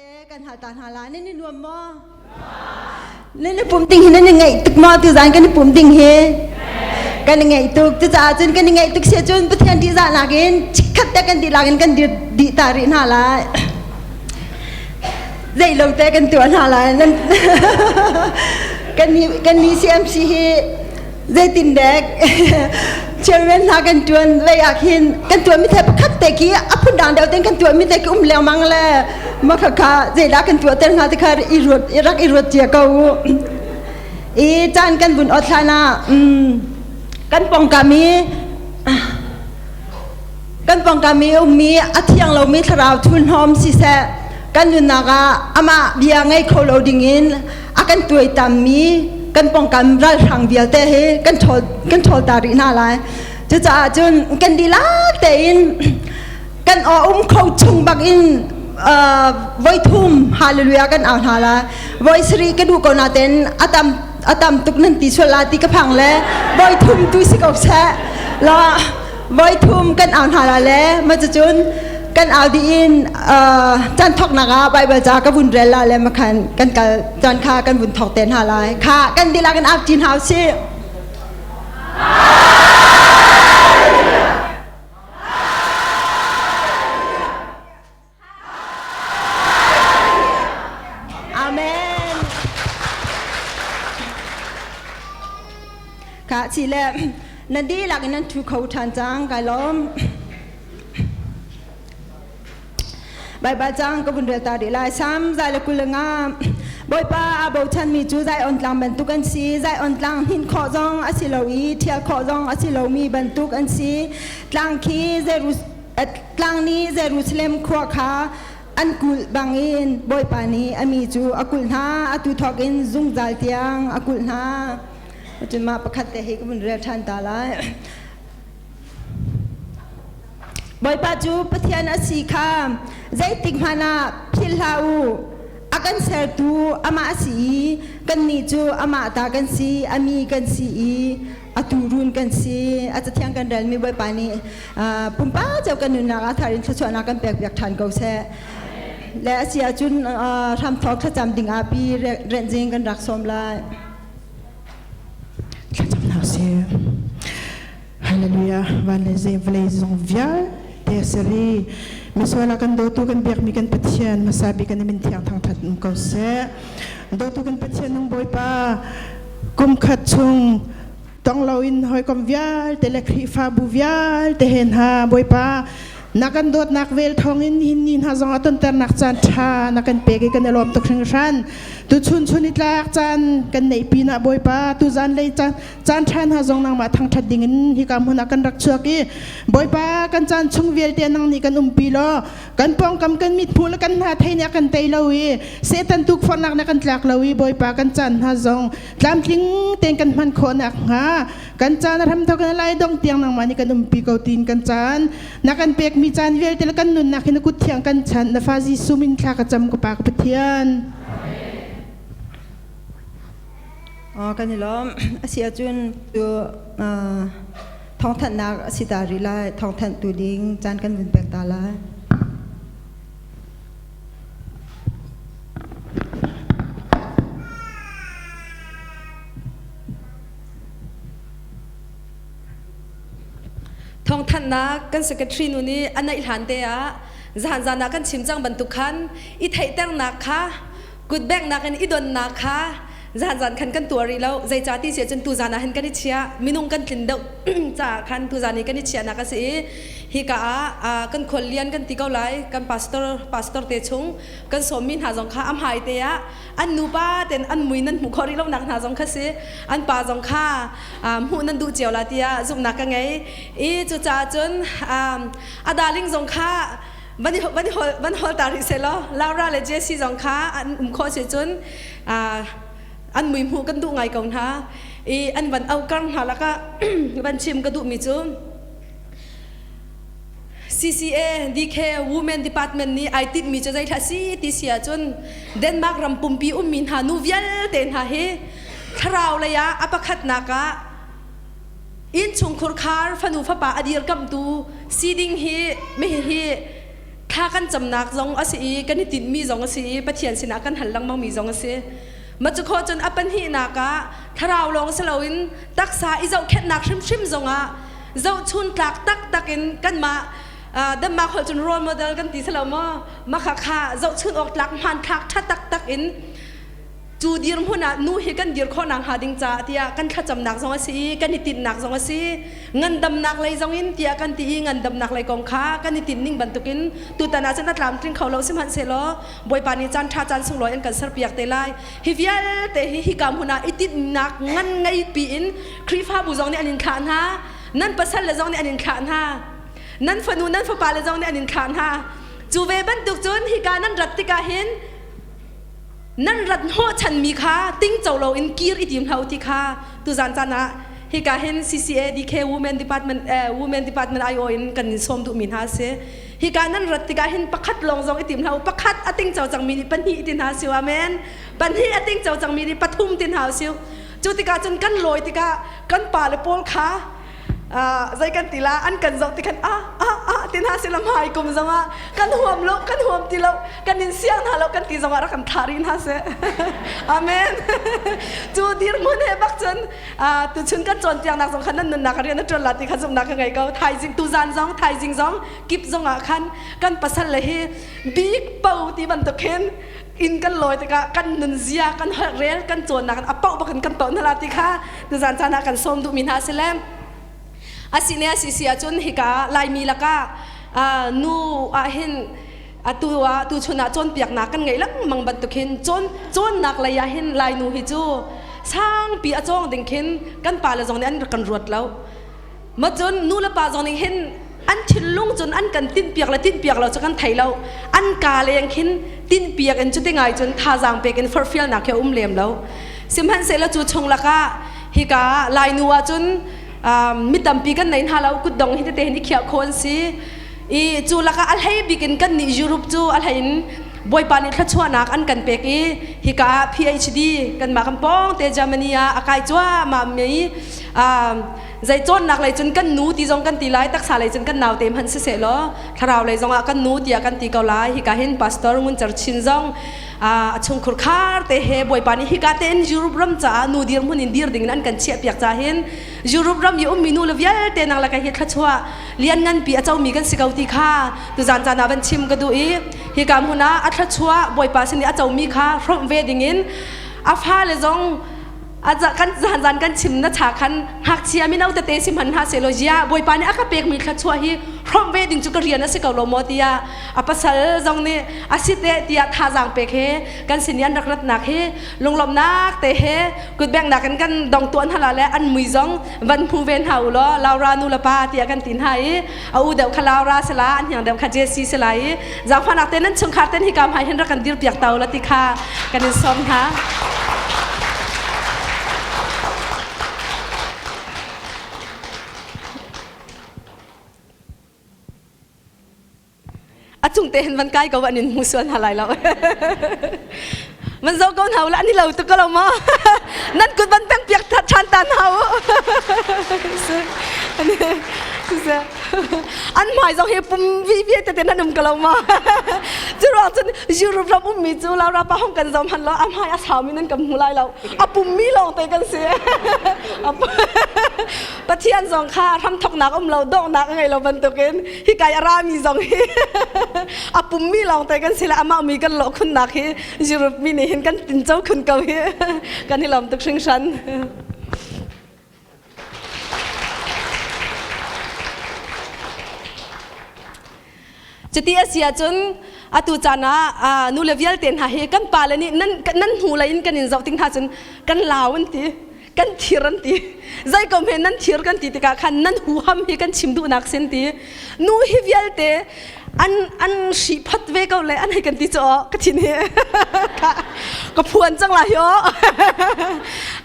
Kan hal ta hna la. Nan i nuam maw? Nan i pum ding hi nan i ngaih tuk maw? Tuzaan kan i pum ding hi? Kan i ngaih tuk. Cucaah cun kan i ngaih tuk si cun Pathian dihzahnak in chikkhat te kan dihlak in kan dir dih ta rih hna lai. Zei lo te kan tuah hna lai. Nan kan nih kan nih CMC hi Zeitindek chairman hna kan tuan lei ah khin kan tuan mi the pakhat te khi a phun dang deuh ten kan tuan mi te khi um lengmang le ma kha kha zeidah kan tuah ter hnga ti kha i ruat i rak i ruat cia ko u i caan kan vun ot hlan ah kan pongkam i kan pongkam i ummi a thiang lomi thlarau thurhnawm siseh kan nunnak ah amah bia ngei kho lo dingin a kan tuaitammi kan pongkam ralhrang vialte hi kan ṭhawl kan ṭhawl ta rih hna lai. Cucaah cun kan dihlak tein kan aw um kho chung bak in voi thum hallelujah kan au hna lai. Voi sarih ka duh ko natein a tam a tam tuk nan ti sual la ti ka phang le voi thum tu si ko seh. La voi thum kan au hna la le ma cucun kan au dih in caan thawknak ah Bible ca ka vun rel la le makhan kan kal caan kha kan vun thawk te hna lai kha kan dihlak in au ṭi hna usih. Amen. Ka chi le nan dihlak in nan thu kho ṭhan cang kai lawm. Baibal cang ka vun rel ta rih lai. Sam zai le kul le nga. Bawipa aa bochanmi cu Zion tlang bantuk an si. Zion tlang hnin khawh zong a si lo i ṭhial khawh zong a si lomi bantuk an si. Tlang khi Jerus Tlang nih Jerusalem khua kha an kulh bangin Bawipa nih a mi cu a kulh hna, atu thawk in zungzal tiang a kulh hna. Cun mah pakhat te hi ka vun rel ṭhan ta lai. Bawipa cu Pathian a si kha zeitik hmanh ah philh hlah u. A kan sertu amah a si i kannih cu amah ta kan si, a mi kan si i a tuurun kan si. A cathiang kan relmi Bawipa nih pumpak cio kan nunnak ah thar in thluachuahnak kan pekpiak ṭhan ko seh. Le a si ahcun hramthawk thlacam ding ah pi renhzing kan rak sawm lai. Thlacam hna usih. Hallelujah. Van le zei vawlei zong vialte seri misual ah kan dawtu kan biakmi kan Pathian hmasa bik kan i min thiang thangṭhat um ko seh. Dawtu kan Pathian nung Bawipa kum khat chung tong loin hawikom vialte le Khrihfabu vialte he hna Bawipa na kan dawtnak vel thawngin hin ni hna zong a tonternak caan ṭha na kan pek i kan i lawm tuk hringhran tuchun chun i tlak caan kan neih pinah Bawipa tuzan lei caan caan ṭha hna zong nangmah thangṭhat dingin hika hmun ah kan rak chuak i Bawipa kan caan chung vialte nang nih kan umpi law kan pawngkam kan mithmuh le kan hna thei nih a kan tei lo i Satan tukforhnak nih a kan tlak lo i Bawipa kan caan hna zong tlamtling tein kan hman khawh nakhnga kan caan a hramthok in lai dong tiang nangmah nih kan umpi ko tiin kan caan na kan pekmi caan vialte le kan nunnak hi na kut thiang kan chanh na fa Jesuh min thla ka cam ka pa ka Pathian. Kan i lawm. A si ahcun tu thawngthanhnak a si ta rih lai. Thawngthanh tu ding caan kan vun pek ta lai. Thawngthanhnak kan secretary nu nih a naih hlan te ah zan zan ah kan chim cang bantuk khan i theihternak kha kutbengnak in i donnak kha zan zan khan kan tuah rih lo zeicah ti si ahcun tuzan ah hin kan i chiah minung kan tlin deuh caah khan tuzan i kan i chiahnak a si i hika ah kan khuallian kan ti ko lai kan pastor pastor te chung kan sawmmi hna zong kha a hmai te ah an nupa ten an mui nan hmuh khawh rih lonak hna zong kha si an pa zong kha hmuh nan duh cio la tiah zumhnak ka ngei i cucaah cun a darling zong kha van van van hol ta rih selaw Laura le Jesse zong kha an um khawh si cun an mui hmuh kan duh ngai ko hna i an van au kar hna lakah van chim ka duhmi cu CCA DK Women Department nih ai tinhmi cu zei thla si ti si ahcun Denmark ram pumpi ummi hna nu vialte hna hi thlarau lei ah a pakhatnak ah innchungkhur khar fanu fapa a dirkamhtu si ding hi mi hi. Thla kan camnak zong a si i kan i tinhmi zong a si i Pathian sinah kan hal lengmangmi zong a si. Macu khawh cun a pahnihnak ah thlarau lawng si loin taksa i zohkhenhnak hrimhrim zongah zohchun tlak taktak in kanmah Denmark holh cun role model kan ti si lo maw? Mah kha zohchun awk tlak hmanthlak ṭha taktak in cu dirhmun ah nu hi kan dir khawh nakhnga ding caah tiah kan thlacamnak zong a si i kan i tinhnak zong a si ngandamnak lei zong in tiah kan ti i ngandamnak lei kong kha kan i tinh ning bantukin tutan ah cun a tlamtling kho lo sihmanhsehlaw Bawipa nih caan ṭha caan sunglawi an kan serpiak te lai hi vialte hi hika hmun ah i tinhnak ngan ngei piin Khrihfabu zong nih an in thlah hna nan pasal le zong nih an in thlah hna nan fanu nan fapa le zong nih an in thlah hna cu ve bantuk cun hika nan rat tikah hin nan rat hnawhchanmi kha tingco loin kir i tim hlah u ti kha tuzan caan ah hika hin CCA DK Women Department eh, Women Department IO in kan in sawm duhmi hna a si. Hika nan rat tikah hin pakhat lawng zong i tim hlah u pakhat a tingco cangmi nih pahnih ti hna siu amen pahnih a tingco cangmi nih pathum ti hna siu cu tikah cun kan lawi tikah kan pa le pawl kha zei kan ti la an kan zoh ti khan ah ah ah ti hna sila hmai kum zong ah kan huam lo kan huam ti lo kan in siang hna lo kan ti zong ah rak kan thlah rih hna seh amen cu dirhmun he bak cun tuchun kan cawnpiaknak zong khan nan nunnak rian a ṭuan la ti kha zumhnak ka ngei ko thaizing tuzan zong thaizing zong kip zong ah khan kan pasal le hi bik po ti bantuk hin inn kan lawi tikah kan nunzia kan holh rel kan cawnnak a paoh bak in kan paoh hna la ti kha tuzan caan ah kan sawm duhmi hna a si le asine a si si ahcun hika Laimi lakah nu ah hin atu ah tuchun ah cawnpiaknak kan ngeih lengmang bantuk hin cawn cawnnak lei ah hin Lainu hi cu sangpi a cawng ding khin kan pale zong nih an kan ruat lo Ma cun nu le pa zong nih hin an thinlung cun an kan tinhpiak le tinhpiak lo cu kan thei lo. An ka leng khin tinhpiak in cuti ngai cun thazaang pek in forhfialnak hi a um lem lo. Sihmanhsehlaw cu chung lakah hika Lainu ah cun mi tampi kan nei hna lo kutdong hi tete hin i khiah khawh an si. I cu lakah a hlei bik in kan nih Europe cu a hlei in Bawipa nih thluachuahnak an kan pek i hika ah PhD kanmah kan pawng te Germany ah a kai cuahmah mi zei cawnnak lei cun kan nu ti zong kan ti lai taksa lei cun kan naute hmanh siseh law thlarau lei zong ah kan nu tiah kan ti ko lai hika hin pastor Ngun Cer Chin zong a chungkhur khar te he bawipa nih hika te in Europe ram caah nu dirhmun in dir ding in an kan chiah piak ca hin Europe ram i ummi nu le vialte nang laka hi thluachuah lian nganpi a comi kan si ko ti kha tuzan caan ah van chim ka duh i hika hmun ah a thluachuah bawipa sin i a comi kha hrawmh ve ding in a fale zong kan zan zan kan chim na cha khan ngakchia mino tete si hman hna selaw zia bawipa nih a ka pekmi thluachuah hi hrawmh ve ding cu ka rian a si ko lo maw tiah a pasal zong nih a si te tiah thazaang pek he kan sin i an rak ratnak hi lunglawmhnak te he kutbengnak in kan dong tuan hala le an mui zong van hmu ve hna u law Laura nu le pa tiah kan ti hna i a u deuh kha Laura sila an hniang deuh kha Jesse sila i zaangfahnak te nan chungkhar ten hika hmai hin rak kan dir piak to la ti kha kan in sawm hna. A cung te hin van kai ko an in hmu sual hna lai lo. Van zo ko hna u la ani lo tuk ko lo maw? Nan kut van peng piak ṭhan ta hna u. An hmai zong hi pum vi vi tete nan um ko lo maw? Cu ruang cun Europe ram ummi cu Laura pa hong kan zom han lo a hmai a saumi nan kan hmu lai lo. A pummi lawng te kan si. Pathian zong kha hramthoknak um lo donghnak a ngei lo bantukin hikai a rami zong hi a pummi lawng te kan si le amah mi kan lawh khunnak hi Europe mi nih hin kan tinco khun ko hi kan i lawm tuk hringhran. Cuti a si ahcun atu caan ah nu le vialte hna hi kan pale nih nan nan hnu lei in kan in zoh ting hna cun kan lau an ti kan thir an ti zei kom he nan thir kan ti tikah khan nan huham hi kan chim duhnak sin ti nu hi vialte an an hri phot ve ko le an hei kan ti cu ka thin hi ka phuan cang la hi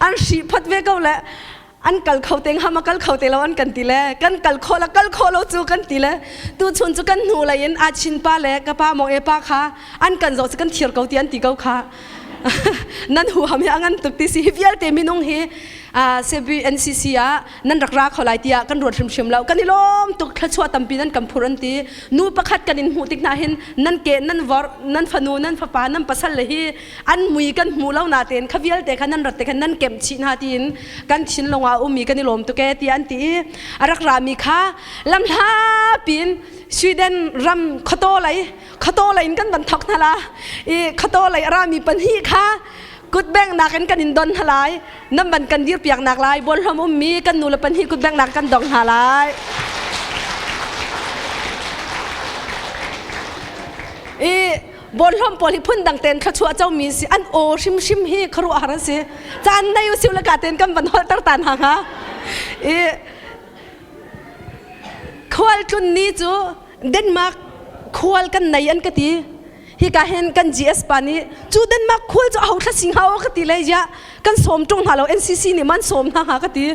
an hri phot ve ko le an kal kho te hama kal kho te lo an kan ti le kan kal kho la kal kho lo cu kan ti le tu chun cu kan hnu lei in a chin pa le ka pa mong e pa kha an kan zo cu kan thir ko ti an ti ko kha nan hu ham hi angan tuk ti si hi vialte minung hi. Sebi NCC ah nan rak ra kho lai tiah kan ruat hrimhrim lo. Kan i lawm tuk thluachuah tampi nan kan phur an ti. Nu pakhat kan in hmuh tik hna hin nan ke nan vor nan fanu nan fapa nan pasal le hi an mui kan hmu lo na tein kha vialte kha nan rat te khan nan kemh chih hna tiin kan thinlung ah ummi kan i lawm tuk e tiah an ti i a rak rami kha lamhla pin Sweden ram khuataw lei khuataw lei in kan van thok hna la i khuataw lei a rami pahnih kha kutbengnak in kan in don hna lai nan van kan dir piak nak lai bualhlawm ummi kan nu le pahnih kutbengnak kan dong hna lai i Bawlhlawm pawl hi phundang ten thluachuah comi si an aw hrimhrim hi khuaruahhar an si. Caan nei usiu le ka ten kan van holhter tan hna hnga. I khual tlun ni cu Denmark khual kan nei an ka ti. Hika hin kan GS pa nih cu Denmark khual cu aho thla sing hau ka ti le ya kan sawm ṭung hna lo NCC nih man sawm hna hnga ka ti.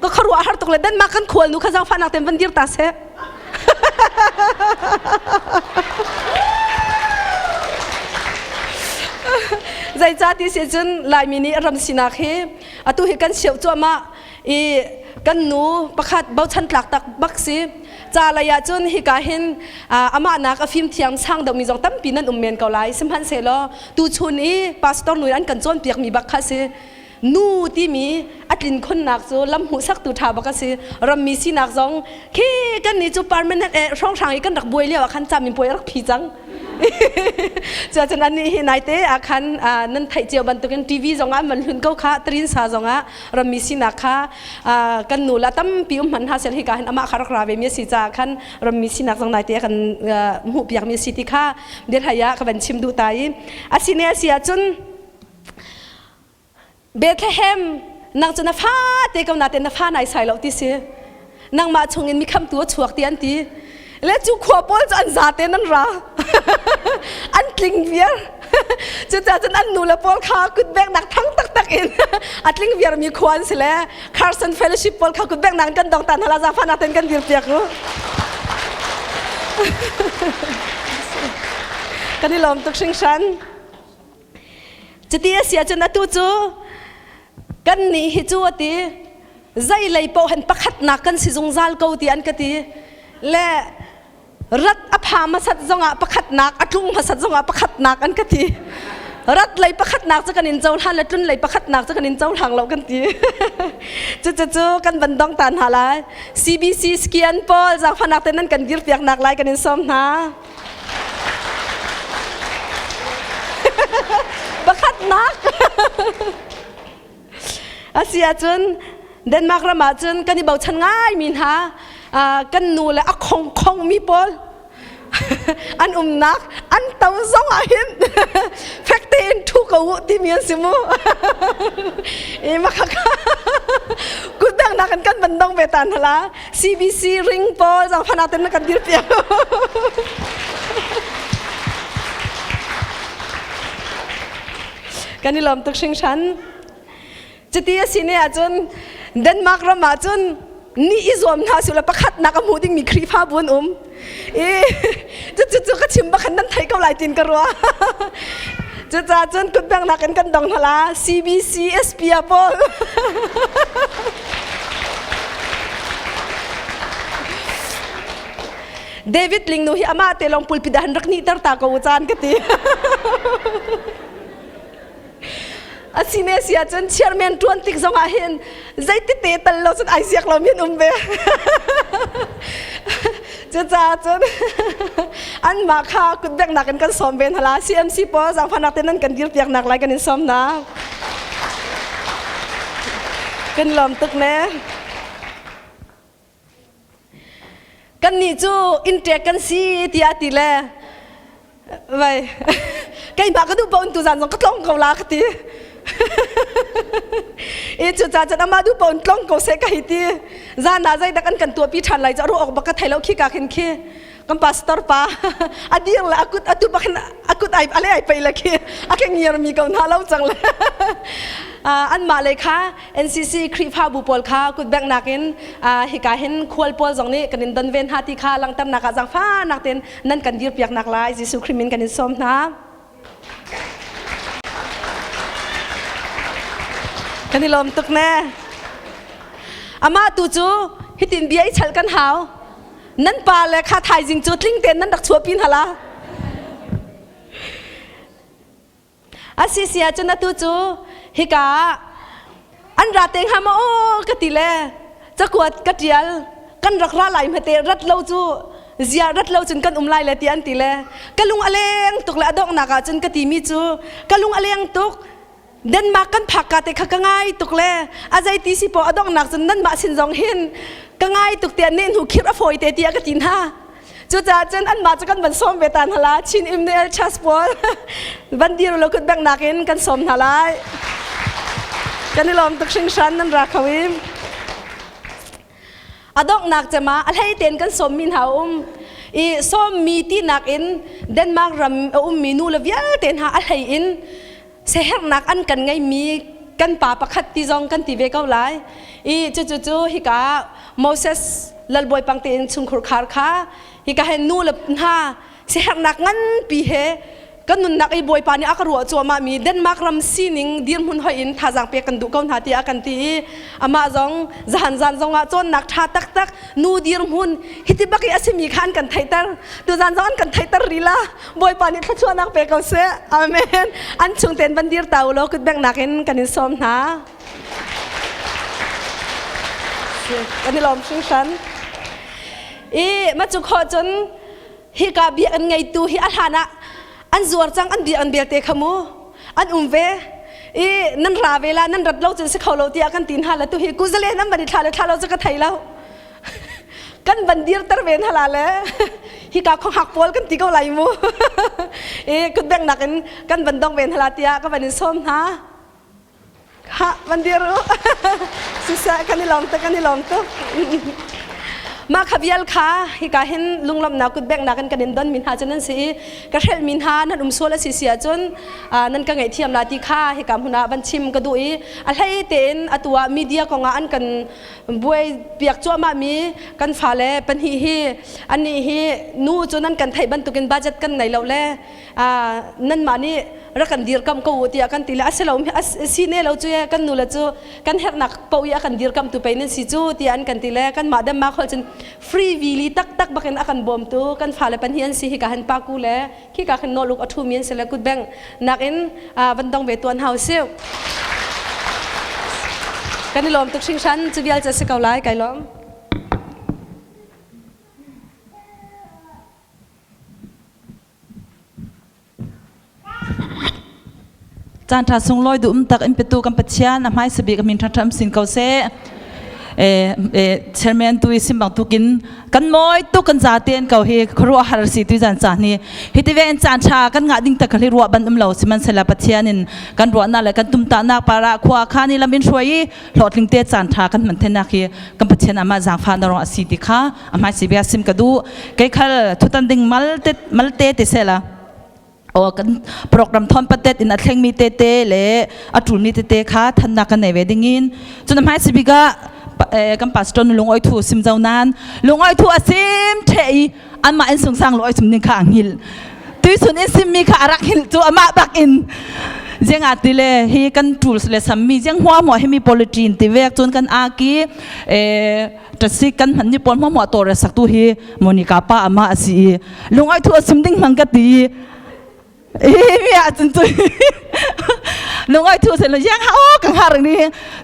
Ka khuaruah har tuk le Denmark kan khual nu kha zaangfahnak ten van dir ta seh. Zeicah ti si cun Laimi nih ram sinak hi atu hi kan siauh cuahmah i kan nu pakhat bochan tlak tak bak si. Ca lei ah cun hika hin amah nak a fimthiam sang deuhmi zong tampi nan um men ko lai. Sihmanhsehlaw tuchun i pastor nu an kan cawnpiakmi bak kha si. Nu timi a tlin khunnak cu lam hmuhsaktu ṭha bak a si. Rammi sinak zong khi kan nih cu permanent eh hrawnghrang i kan rak buai lio ah khan caminpuai a rak phi cang. Cuacun annih hi naite ah khan nan theih cio bantukin TV zong ah man hlun ko kha trin sa zong ah rammi sinak kha kan nu la tampi um hman hna sel hika hin amah kha rak ra ve mi a si caah khan rammi sinak zong naite kan hmuh piak mi a si ti kha bialhai ah ka van chim duh ta i asine a si ahcun Bethlehem nang cu na fa te ko natein na fa nai sai lo ti si. Nangmah chungin mi khamtu a chuak ti an ti. Le cu khua pawl cu an zate nan ra. an tling viar. Cucaah cun an nu le pawl kha kutbeknak thang taktak in a tling viar mi khua an si le Carson Fellowship pawl kha kutbeknak kan dong ta hna la zafa nak ten kan dir piak u. Kan i lawm tuk hringhran. Cuti a si ahcun atu cu kannih hi cu a ti zei lei paoh hin pakhatnak kan si zungzal ko ti an ka ti le rat a pha hmasat zongah pakhatnak a tlung hmasat zongah pakhatnak an ka ti rat lei pakhatnak cu kan in cohlan le tlun lei pakhatnak cu kan in cohlang lo kan ti cucu kan van dong ta hna lai CBC skian pawl zaangfahnak te nan kan dir piaknak lai kan in sawm hna Pakhatnak a si ahcun Denmark ram ah cun kan i bochan ngaimi hna kan nu le a khong khongmi pawl an umnak an to zong ah hin fek tein ṭhu ko u timi an si mu. I makhaka kutdangnak in kan van dong ve ta hna la. CBC ring pawl zangfana ten na kan dir piak. Kan i lawm tuk hringhran. Cuti a si ne ahcun Denmark ram ah cun ni i zuam hna sula pakhatnak a hmu dingmi Khrihfabu an um. I cucu cu ka chim bakhan nan thei ko lai tin ka ruah. Cucaah cun kutbengnak in kan dong hna la CBC SPA pawl. David Lingnu hi amah te lawng pulpit ah han rak nihter ta ko caan ka ti. Asine si ahcun chairman ṭuan tik zong ah hin zeiti te tal lo cun ai siak lo mi an um ve. Cucaah cun anmah kha kutbeknak in kan sawm ve hna la. CMC pawl zaangfahnak te nan kan dirpiak nak lai kan in sawm hna. Kan lawm tuk ne. Kannih cu innṭek kan si tiah a ti le vai keimah ka duh paoh in tuzan zong ka tlong ko la ka ti. I cucaah cun amah duh paoh in tlong ko seh ka hei ti. Zan ah zeidak an kan tuahpi ṭhan lai cu a ruah awk bak ka thei lo khi ka khin khi. Kan pastor pa a dir le a kut atu bak hin a kut ai ale ai pei le khi a ka ngiar mi ko hna lo cang le anmah le kha NCC Khrihfabu pawl kha kutbengnak in hika hin khual pawl zong nih kan in don ve hna ti kha langhternak ah zaangfahnak tein nan kan dirpiaknak lai Jesuh Khrih min kan in sawm hna. Kan i lawm tuk ne. Amah tu cu hitin bia i chalh kan hau. Nan pa le kha thaizing cu tling tein nan rak chuahpi hna la. A si si ahcun atu cu hika ah an ra te hnga maw aw ka ti le cakuat ka ṭial kan rak ra lai hmete rat lo cu zia rat lo cun kan um lai le ti an ti le ka lung a leng tuk le a donghnak ah cun ka timi cu ka lung a leng tuk Denmark kan phak ka te kha ka ngai tuk le a zei ti si po a donghnak cun nanmah sin zong hin ka ngai tuk tiah ne hnu khirh a fawi te tiah ka ti hna Cucaah cun anmah cu kan van sawm ve ta hna la. Chin Immanuel Church pawl van dir lo kut bengnak in kan sawm hna lai. Kan i lawm tuk hringhran nan ra kho i. A donghnak cem ah a hlei tein kan sawmmi hna a um. I sawmmi tinak in Denmark ram a ummi nu le vialte hna a hlei in sehernak an kan ngeimi kan pa pakhat ti zong kan ti ve ko lai. I cucu cu hika Moses lalbawi pangte in chungkhur khar kha hika he nu le hna sihernak nganpi he kan nunnak i Bawipa nih a ka ruah cuahmah mi Denmark ram sining dirhmun hoi in thazaang pek kan duh ko hna tiah a kan ti i amah zong zahan zan zong ah cawnnak ṭha taktak nu dirhmun hiti bak i a simi kha an kan theihter tuzan zong an kan theihter rila Bawipa nih thluachuahnak pe ko seh. Amen. An chung tein van dir ta u law kutbengnak in kan in sawm hna. Kan i lawm hringhran. I ma cu khawh cun hika bia an ngeitu hi a hlan ah an zuar cang an bia an belte kha mu an um ve i nan ra ve la nan rat lo cun si kho lo tiah kan ti hna la tu hi kuzale nan van i thla le thla lo cu ka thei lo kan van dirter ve hna la le hika khuahak pawl kan ti ko lai mu i kutbengnak in kan van dong ve hna la tiah ka van in sawm hna ha van dir u siseh kan i lawm tuk kan i lawm tuk mah kha vial kha hika hin lunglawmhnak kutbengnak in kan in don mi hna cu nan si i ka hrelh mi hna nan um sual a si si ahcun nan ka ngaihthiam la ti kha hika hmun ah van chim ka duh i a hlei tein atu ah media kong ah an kan buai piak cuahmah mi kan fale pahnih hi annih hi nu cu nan kan theih bantukin budget kan nei lo le nanmah nih rak kan dirkamh ko u tiah kan ti le a si lo si ne lo cu kan nu le cu kan herhnak paoh i a kan dirkamhtu pei nan si cu tiah an kan ti le kanmah Denmark holh cun free vili taktak bakin a kan bawmtu kan fale pahnih an si hika hin paku le khika khin nawluk a ṭhumi an si le kutbeng nakin van dong ve tuan hau si kan i lawm tuk hringhran cu vial cu a si ko lai kai lawm. Caan ṭha sunglawi duh um tak in petu kan Pathian a hmai sabik a min ṭha sin ko seh. Chairman tu i sim bang tukin kan moi tu kan za ten ko hi khuaruah har si tu zan cha ni hi ti ve in caan ṭha kan ngah ding tak hi ruah ban um lo sihmanhsehlaw Pathian in kan ruahnak le kan tumtah nak para khua kha ni lam in hruai i hlawhtling te caan ṭha kan hman thenak hi kan Pathian amah zaangfah na rong a si ti kha a hmai si bia sim ka duh kei khal thutan ding mal te mal te te sela o kan program thon patet in a thleng mi te te le a tul mi te te kha thannak kan nei ve ding in cun hmai si bika kan pastor nu lungoi thu sim zo nan lungoi thu asim the i anmah in sungsang loi sum ning kha angil tuisun in sim mi kha arak hil chu amah bak in jenga ti le hi kan tools le sammi jeng hua mo hi mi politin ti vek chun kan aki ṭasik kan hman ni pawl hmuahhmuah tawlrel saktu hi Monica pa ama a si i lungai thu a sum ding hmang ka ti i mi ah cun cu lungai thu sen lo yang ha o kan har ni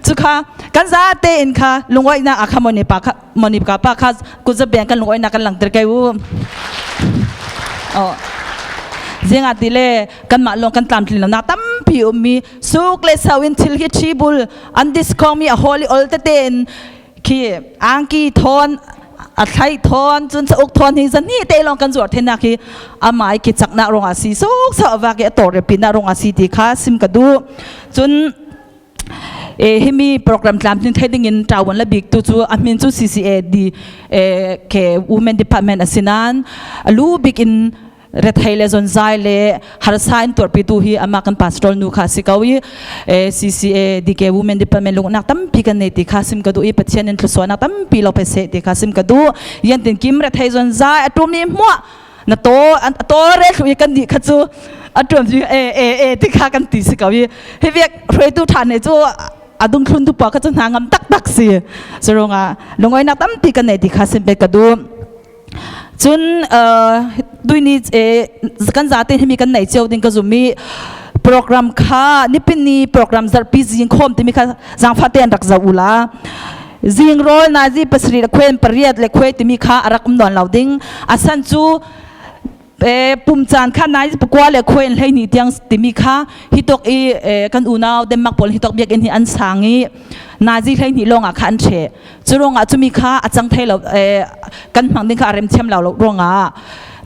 chu kha kan za te in kha lungai na akha Monica pa kha Monica pa kha kuza beng kan lungai na kan langter kai u oh zinga ti le kan mah lawng kan tlamtlin lo nak tampi ummi suk le sau in thil hi thi bul an discount mi a holi ol te te in khi angki thawn a thlai thawn cun chauk thawn hi zan hi te lawng kan zuar thenak hi amai ki chaknak rong a si sok sa wa ke tor re pina rong a si ti kha sim ka du cun e himi program tlam tin thai ding in tawon la bik tu chu a min chu CCAD e ke women department asinan alu bik in rethei le zonzai le harsa in tuarpitu hi ama kan pastor nu kha si ko i CCA DK Women Department lungnak tampi kan nei ti kha sim ka du i Pathian in thlusuanak tampi lo pe se ti kha sim ka du yan tin kim rethei zonzai atum ni hmuah na to to re thlu i kan di kha chu atum e e e ti kha kan ti si ko i hi vek hruaitu tha ne chu. adung thlun tu pa kha cu hna ngam taktak si curunga lungoi nak tampi kan nei ti kha sim pe ka du cun tuini kan zate himi kan nei cio ding ka zum i program kha nipin ni program zarpi zing khom timi kha zangfa te an rak zo ula zing rawl nazi pasri le khuen pariat le khuai timi kha arak um non lo ding asan cu pum caan kha nai pakua le khuai hlei ni tiang timi kha hitok i kan unau Denmark pawl hitok biakinn hi an sang i nazi hlei ni lawng ah kha an ṭhe cu ruangah cumi kha a cang thei lo kan hmang ding kha a rem thiam lo ruangah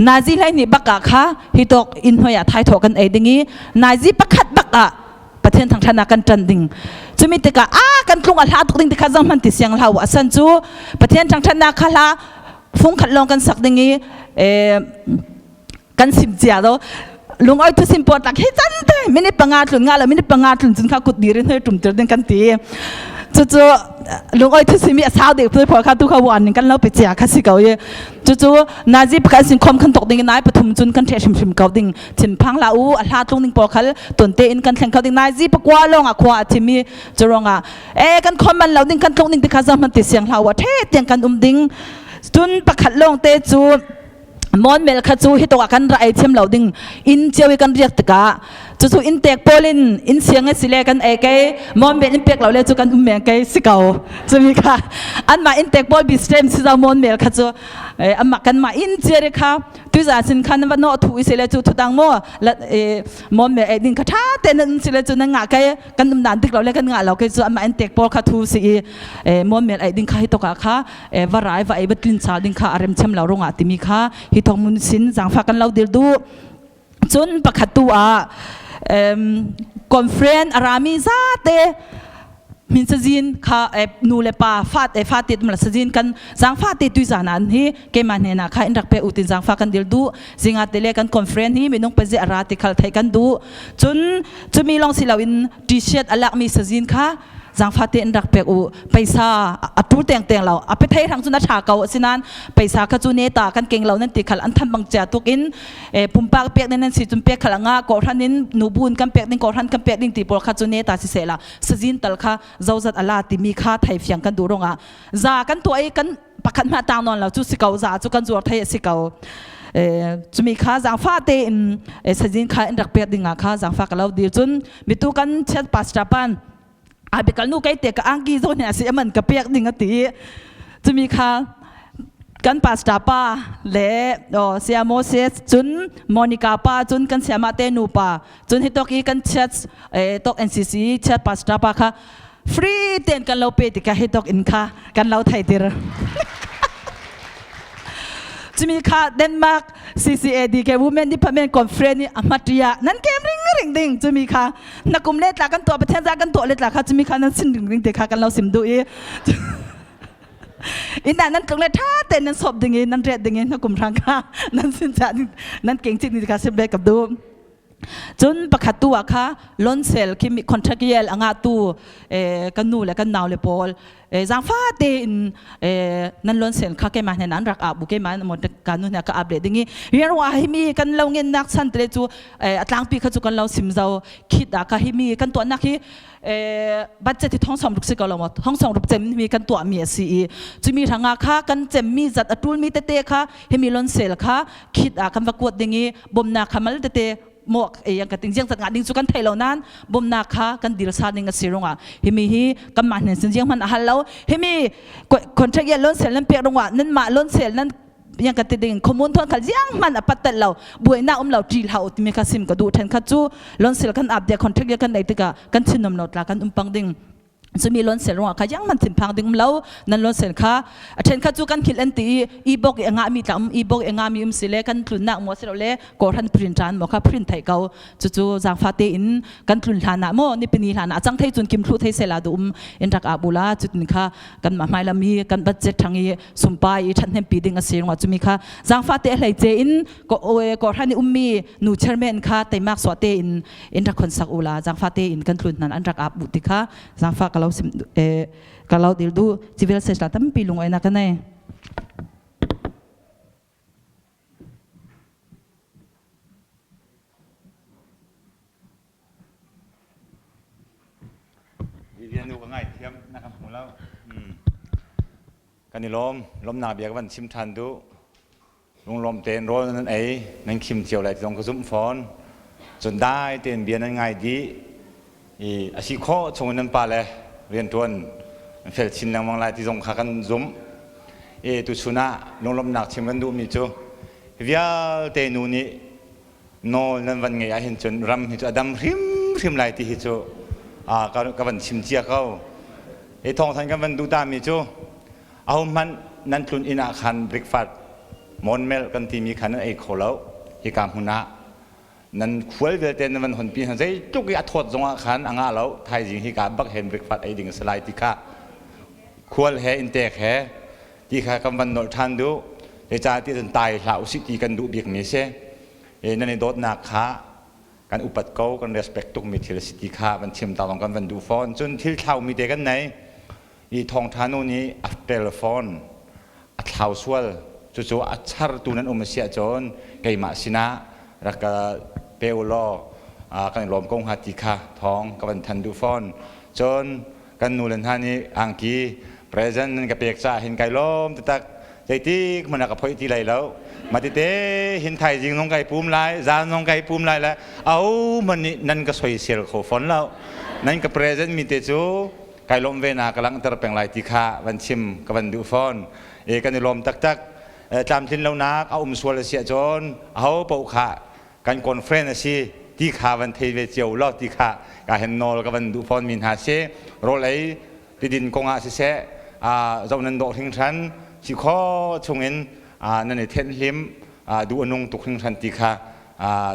nazi hlei ni bak ah kha hitok inn hoi ah thaithawh kan ei ding i nazi pakhat bak ah Pathian thangṭhatnak kan ṭan ding cumi tikah a kan tlung a hla tuk ding ti kha zang hman ti siang hlah u asan cu Pathian thangṭhatnak kha hla fung khat lawng kan sak ding i kan sim cia do lungoi thu sim por tak hi chan te minute panga tlun nga lo minute panga tlun cun kha kut dir in hoi tum tir ding kan ti cu cu lungoi thu simi a sau deuh phoi kha tu kha wan ning kan lo pe cia kha si ko i cu cu nazi pakhat sin khom khan tok ding nai pathum cun kan the hrim hrim ko ding thinphang la u a hla tlung ding por khal ton te in kan thleng kho ding nazi pakwa long a khwa a thimi churonga e kan khom man lo ding kan tlung ding ti kha zam man ti siang hlau a the tiang kan um ding cun pakhat lawng te cu mon mel kha cu hi tok ah kan ra ei thiam lo ding in cio i kan riak tikah cu cu in tek pawl in in siang si le kan ei kei mon mel in pek lo le cu kan um meng kei si ko cumi kha an mah in tek pawl bi stream si zo mon mel kha cu amah kan mah in cia kha tu za sin khan va no thu si le cu thu dang mo la mon mel ei ding kha tha te nan si le cu nan nga kai kan um dan dik lo le kan nga lo ke cu amah in tek pawl kha thu si i mon mel ei ding kha hi toka kha va rai va ei va tlin cha ding kha arem chem lo rongah timi kha hi thong mun sin zangfa kan lo dir du cun pakhat tu ah conference arami za te min sazin kha nu le pa fat e fa tit mla sazin kan zangfa te tui zan an hi keima hne na kha in rak pe utin zangfa kan dil du zinga te le kan conference hi minung pazi ara ti khal thai kan du cun chumi long si lo in t-shirt alak mi sazin kha zangfa te in rak pek u paisa a tu teng teng lo a pe thei rang cu na tha ko asinan paisa kha cu ne ta kan keng lo nan ti khal an than bang chia tuk in pumpak pek nan si chun pek khal anga ko hran in nubun kan pek ding ko hran kan pek ding ti por kha cu ne ta si se la sazin tal kha zozat ala ti mi kha thai fiang kan du ronga za kan tu ai kan pakhat ma tang non lo chu si ko za chu kan zuar thai si ko chumi kha zangfa te in sazin kha in rak pek dinga kha zangfa ka lo dir chun mitu kan chet pastor pan a biakal nu kai te ka angki zo ne asi aman ka pek ding ati chumi kha kan pastor pa le o sia Moses cun Monica pa cun kan siama te nu pa cun hi tok i kan church tok NCC church pastor pa kha free ten kan lo pe tika hi tok in kha kan lo thai tir chumi kha Denmark CCAD ke Women Department Conference ni ahmatria nan kem ring ring ding chumi kha na kum le tla kan tuah pathian za kan tuah le tla kha chumi kha nan sin ring ring te kha kan lo sim du i ina nan tlung le tha te nan sop ding i nan ret ding i na kum rang kha nan sin cha nan keng chik ni kha sim be kap du cun pakhat tu ah kha loan sel khi mi contract yel anga tu kan nu le kan nau le pawl zangfa te in nan loan sel kha ke ma hnen an rak a bu ke ma mo ka nu hna ka ap le dingi rian wa hi mi kan lo ngen nak chan te chu atlangpi kha chu kan lo sim zo khit a ka hi mi kan tuah nak hi budget hi thong som ruk si ko lo mo thong som ruk chem mi kan tuah mi a si i chumi ranga kha kan chem mi zat atul mi tete kha himi lon sel kha khit a kan va kuat ding i bomna kha mal tete mo yang ka ting jiang sat nga ding chu kan thei lo nan bomna kha kan dil sa ding a si ronga himi hi kan ma hnen sin jiang man a hal lo himi contract ya lon sel nan pek ronga nan ma lon sel nan yang ka ti ding khomun thon khal jiang man a pat lo buai na um lo ti hau ti mi kha sim ka du then kha chu lon sel kan ap dia contract ya kan nei tika kan chinom lo tla kan um pang ding chumi lon sel ruang kha yang man thin phang ding um lo nan lon sel kha a then kha chu kan khil an ti i bok e nga mi tlam i bok e nga mi um sile kan tlun nak mo silo le ko than print tran mo kha print thai ko chu chu jang fa te in kan tlun hlan na mo ni pini hlan a chang thei chun kim thlu thei sela du um in rak a bula chutin kha kan ma hmai lam hi kan budget thang i sumpa i than hem pi ding a sir ngwa chumi kha jang fa te hlei che in ko oe ko than ummi nu chairman kha teimak so te in in rak khon sak ula jang fa te in kan tlun nan an rak ap bu ti kha jang fa kalau sim e kalau dil du civil se la tampi lung ai na ka nei Lydia nu ka ngaithiam na ka hmu lo. Kan i lawm. Lawmnak bia ka van chim ṭhan duh. Lunglawm tein rawl nan ei, nan khim cio lai ti zong ka zumh fawn. Cun dai tein bia nan ngai dih. I a si khawh chung in nan pale rianṭuan an fel chin lengmang lai ti zong kha kan zumh. I tuchun ah lunglawmhnak chim kan duhmi cu hi vialte nu nih nawl nan van ngeih ahhin cun ram hi cu a dam hrimhrim lai ti hi cu ka van chim cia ko. Hi thawngthan kan van duh tami cu ahohmanh nan tlun inn ah khan breakfast monmel kan timi khan nan ei kho lo. Hika hmun ah nan khual vialte nan van honpi hna zeitluk i a thawt zongah khan a ngah lo. Thaizing hika bak hen breakfast ei ding a si lai ti kha khual he inntek he ti kha kan van nolh ṭhan duh. Zeicahtiah cun tai hlah usih ti kan duh bikmi a si. Nan i dawtnak kha kan upat ko, kan respect tukmi thil a si ti kha van chim ta zong kan van duh fawn. Cun thil thlaumi te kan nei. I thawngṭha nu nih a telephone a thlau sual. Cucu a chartu nan um a si ahcun keimah sinah rak ka pe u law kan i lawm ko hnga ti kha thawng ka van than duh fawn. Cun kan nu le hna nih angki present nan ka pek caah hin kai lawm taktak. Zeitik hmanh ah ka phoih ti lai lo. Matite hin thaizing zong kai pum lai, zan zong kai pum lai le ahohmanh nih nan ka soisel kho fawn lo. Nan ka present mi te cu kai lawm ve na ka langhter peng lai ti kha van chim ka van duh fawn. E kan i lawm taktak. Tlamtlin lonak a um sual a si ahcun aho paoh kha kan conference a si ti kha van thei ve cio law ti kha ka hen nawl ka van duh fawn mi hna si. Rawl ei tidin kong ah siseh zoh nan dawh hringhran si kho chungin nan i thenhlim duh a nung tuk hringhran ti kha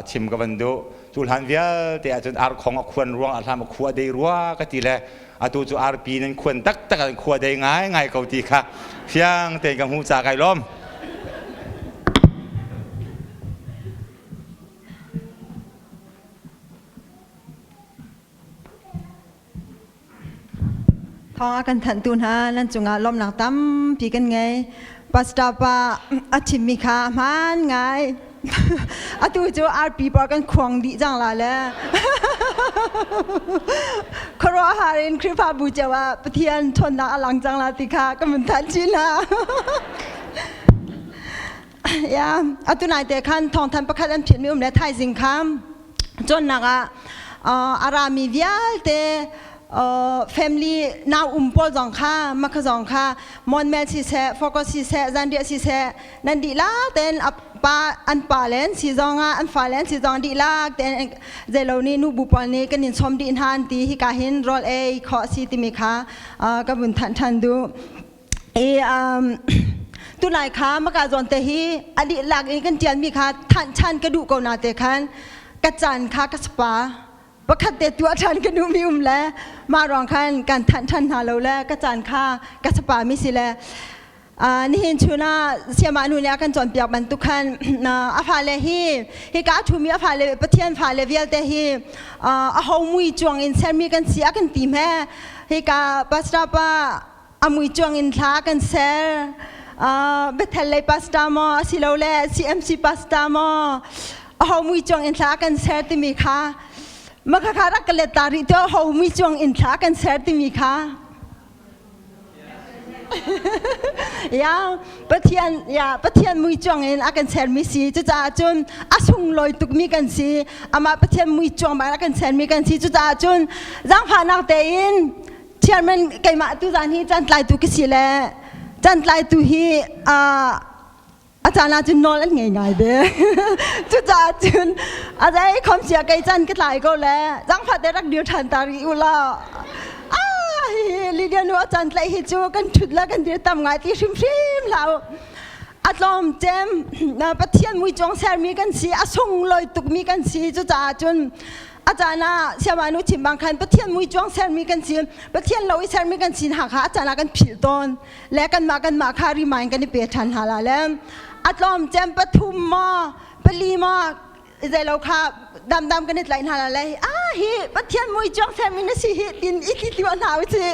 chim ka van duh. Cu hlan vialte ahcun arkhong a khuan ruang ah hlam a khua dei rua ka ti le atu cu arpi nan khuan taktak an khua dei ngai ngai ko ti kha fiang tein ka hmuh ca kai lawm. Thawng a kan thanhtu hna nan cungah lawmnak tampi kan ngei. Pastor pa a chimmi kha a hmaan ngai. Atu cu RP par kan khuang dih cang la le. Khuaruahhar in Khrihfabu cio ah Pathian ṭhawnnak a lang cang la ti kha ka mun thanh chin hna. Ya, atu nai te khan thawngthan pakhat an phiat mi um le thaizing kha cawnnak ah a rami vialte family nau um pawl zong kha makha zong kha monmel siseh focus siseh zanriah siseh nan dihlak tein pa an pa len si zong ah an fa len si zong dihlak tein zeilo nih nu bu pawl nih kan in sawm dih hna an ti hika hin rawl ei khawh si timi kha ka vun thanh ṭhan duh. I tunai kha maka zawn te hi a dihlak in kan ṭialmi kha thanh ṭhan ka duh ko na te khan ka caan kha ka spa pakhat te tuah ṭhan ka duhmi um le mah ruang khan kan thanh ṭhan hna lo le ka caan kha ka sapa mi si le nihin chun ah siama nu nih a kan cawnpiak bantuk khan a fale hi hika a ṭhumi a fale Pathian fale vialte hi a ho mui cuang in sermi kan si a kan ti hme hika pastor pa a mui cuang in thla kan ser. Bethel lei pastor maw asilole CMC pastor maw aho mui cuang in thla kan ser timi kha makhakha rak ka let ta rih tu aho mui cuang in thla kan ser timi kha ya Pathian ya Pathian mui cuang in a kan sermi si cucaah cun a sunglawi tukmi kan si amah Pathian mui cuang bang a kan sermi kan si cucaah cun zaangfahnak tein Chairman keimah tu zan hi caan tlaitu ka si le caan tlaitu hi a caan ah cun nawl an ngei ngai ve. Cucaah cun a zei khom sia kei caan ka tlai ko le zangfah te rak dir ṭhan ta rih u law. Ah hi Lydia nu a caan tlaih hi cu kan ṭhut le kan dir tam ngai ti hrimhrim hlah u. A tlawm cem Pathian muicuang sermi kan si a sunglawi tukmi kan si cucaah cun a caan ah siamanu chim bang khan Pathian mui cuang sermi kan si Pathian lo i sermi kan si hna kha a caan ah kan philh tawn le kanmah kanmah kha remind kan i pe ṭhan hna la le a tlawm cem pathum maw pali maw zeilo kha damdam kan i tlaih hna la le ah hi Pathian mui cuang sermi na si hi tin i ti tua hna u si.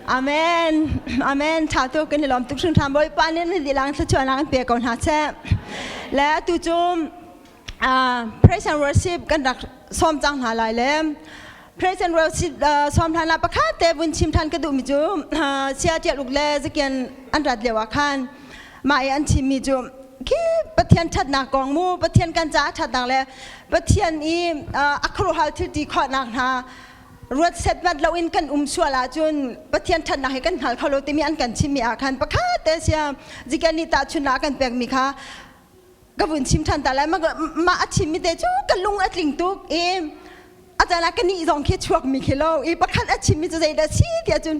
Amen. Amen. Tha tu kan i lawm tuk hringhran Bawipa nih na dilang thluachuahnak an pe ko hna seh. Le atu cu praise and worship kan rak sawm cang hna lai le praise and worship sawm hlan ah pakhat te vun chim than ka duhmi cu sia tial uk le zakian an rat lio ah khan mah i an chimmi cu khi Pathian ṭhatnak kong mu Pathian kan caah ṭhatnak le Pathian i a khuaruahhar thil ti khawhnak hna ruat setmat loin kan um sual ahcun Pathian ṭhatnak hi kan hngal kho lo timi an kan chimmi ah khan pakhat te sia zikan nih tahchunhnak a kan pekmi kha ka vun chim ṭhan ta lai mah a chimmi te cu ka lung a tling tuk i a caan ah ka nih zong khi chuakmi khi lo i pakhat a chimmi cu zeidah si tiah cun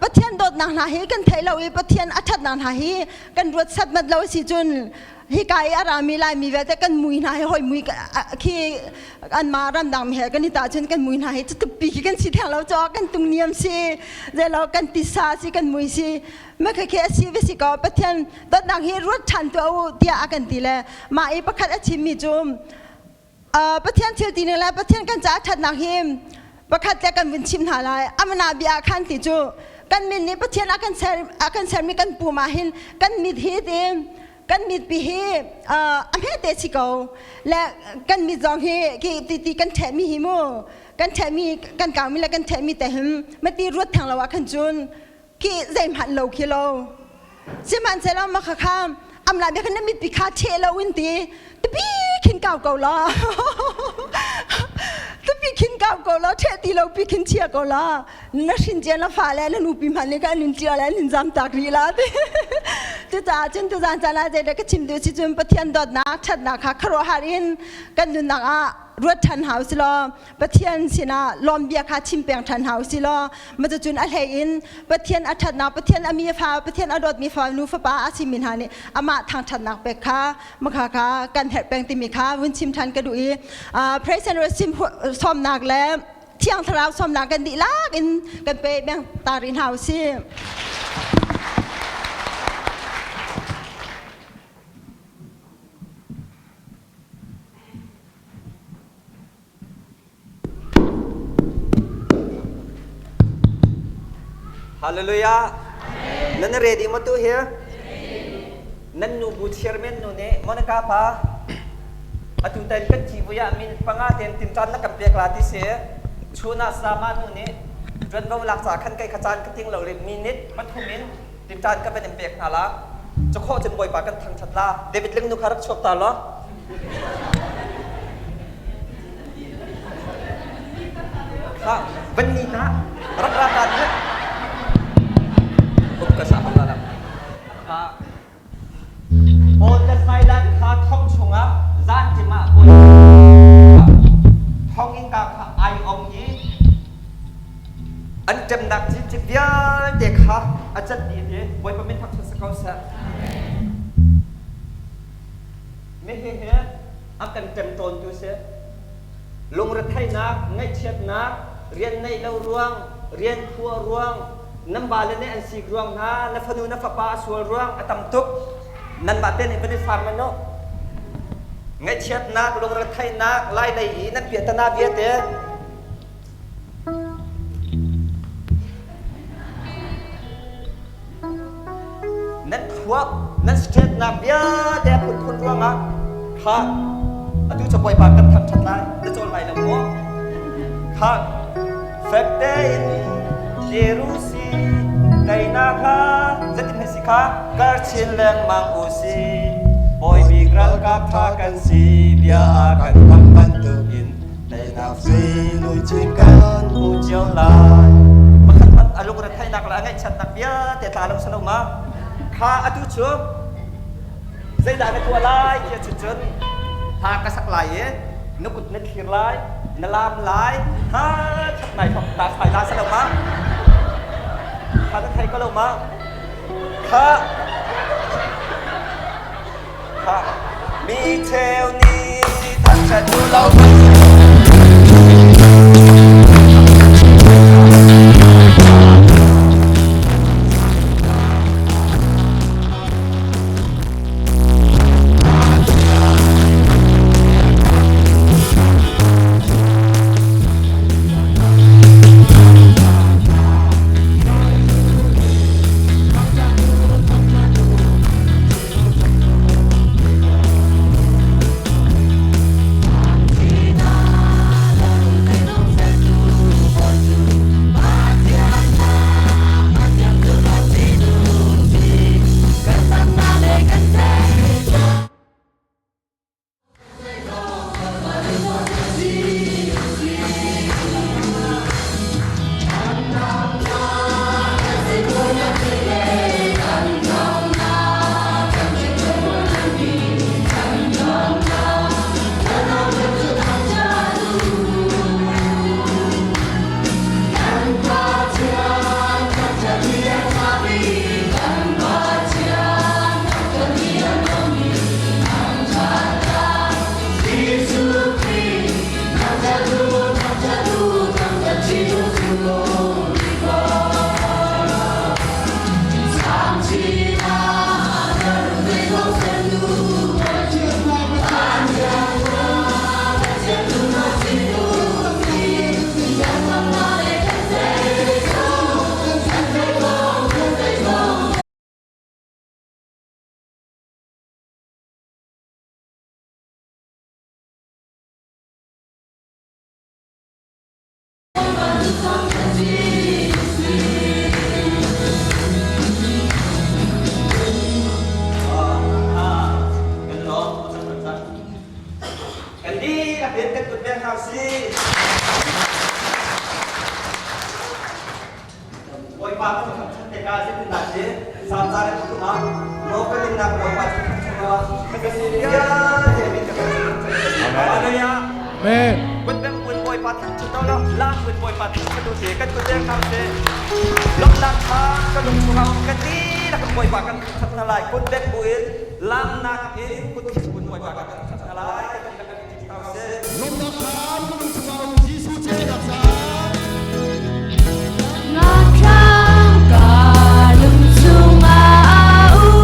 Pathian dawtnak hna hi kan theih lo i Pathian a ṭhatnak hna hi kan ruat satmat lo si cun hika i a rami Laimi vialte kan mui hna hi hoi mui khi anmah ramdang mi he kan i tahcun kan mui hna hi cutukpi khi kan si theng lo caw kan tung niam si zeilo kan tisa si kan mui si ma khi khi a si ve si ko Pathian dawtnak hi ruat ṭhan tuah u tiah a kan ti le mah i pakhat a chimmi cu Pathian thil ti ning le Pathian kan caah ṭhatnak hi pakhat le kan vun chim hna lai. Amana bia ah khan ti cu kan min nih Pathian a kan ser a kan sermi kan pum ah hin kan mit hi ti kan mit pi hi a hmete si ko le kan mit zong hi ki ti ti kan ṭhehmi hi mu kan ṭhehmi kan kaumi le kan ṭhehmi te him mati ruat thang lo ah khan cun khi zeihmanh lo khi lo sihmanhsehlaw ma kha kha amla bia khan na mitpi kha cheh lo in ti tipi khin kau ko la tipi khin kau ko la ṭheh ti lo pi khin chia ko la na hrin cia na fa le na nupi hmanh nih khan in ṭia le in zam tak rih la ti cucaah cun tuzan caan ah zeidah ka chim duh si cun Pathian dawtnak ṭhatnak kha khuaruahhar in kan nunnak ah ruat ṭhan hau si law Pathian sinah lawmbia kha chim peng ṭhan hna usih law matucun a hlei in Pathian a ṭhatnak Pathian a mi fa Pathian a dawtmi fa nu fapa a simi hna nih amah thangṭhatnak pek kha makha kha kan herh peng timi kha vun chim ṭhan ka duh i praise and worship sawmnak le Thiang Thlarau sawmnak kan dihlak in kan pe beng ta rih hna usih. Hallelujah. Nan ready ma tu here? Nan nu bu chairman nu nih Monica pa atu tan kan thi vuya min panga ten tintan na kan pek la ti se chuna sama nu nih tuanvo lak ca khan kai kha caan ka ting lo le minute pathum in tintan ka van in pek hna la chakho cun bawipa kan thangthat la David ling nu kha rak chuak ta lo Kha van ni ta rak ra ta ni um ka sa la la kha Paul le Silas kha thong chungah zan tim ah thonginn ka kha ai ong i an ṭemnak cikcik vialte kha a cat dih i Bawipa min thangṭhat si ko seh. Hihi a kan ṭemṭawntu si. Lungretheihnak, ngaihchiatnak, rian neih lo ruang, rian phuah ruang, nan vale nih an sik ruang hna, na fanu na fapa a sual ruang a tam tuk. Nanmah te nih van i far hmanh u. Ngaihchiatnak, lungretheihnak, lai lei i nan piahtana vialte Nan thluak, nan strengthnak vialte a phunphun ruangah kha atu cu Bawipa kan thangṭhat lai, na cawl lai lo maw? Kha fek tein Jerusi teinak kha zeitin hei si kha kar chin lengmang u si. Bawi bik ralkap ṭha kan si bia a kan kam bantukin Teinak sui chin kan hmu cio lai. Pakhat hmanh a lungretheihnak le a ngaihchiatnak vialte tla lo si lo ma? Kha atu cu zeidah na tuah lai ti cu cun hla ka sak lai i na kut na thlir lai, na laam lai, ha that nai thok ta sai la si lo ma? Kha na thei ko lo ma? Kha Mi cheu nih thangṭhat duh lo. Bawipa kan thangṭhat tikah zeitindah a si? Salm ca le pathum ah maw kan nunnak Bawipa cu thangṭhat ruah kan si vialte min kan thangṭhat. Hallelujah. Amen. Kut beng un Bawipa thangṭhat lo lo lam un Bawipa thangṭhat u si kan kut beng hna u si. Lawmhnak kha kan lung chungah um kan dihlak in Bawipa kan thangṭhat hna lai. Kut beng buin lamnak in kut un Bawipa kan thangṭhat hna lai. Kan dihlak in thangṭhat hna u si. Lawmhnak kha kan lung chungah um Jesuh ceunak caah. Ka lung chungah um.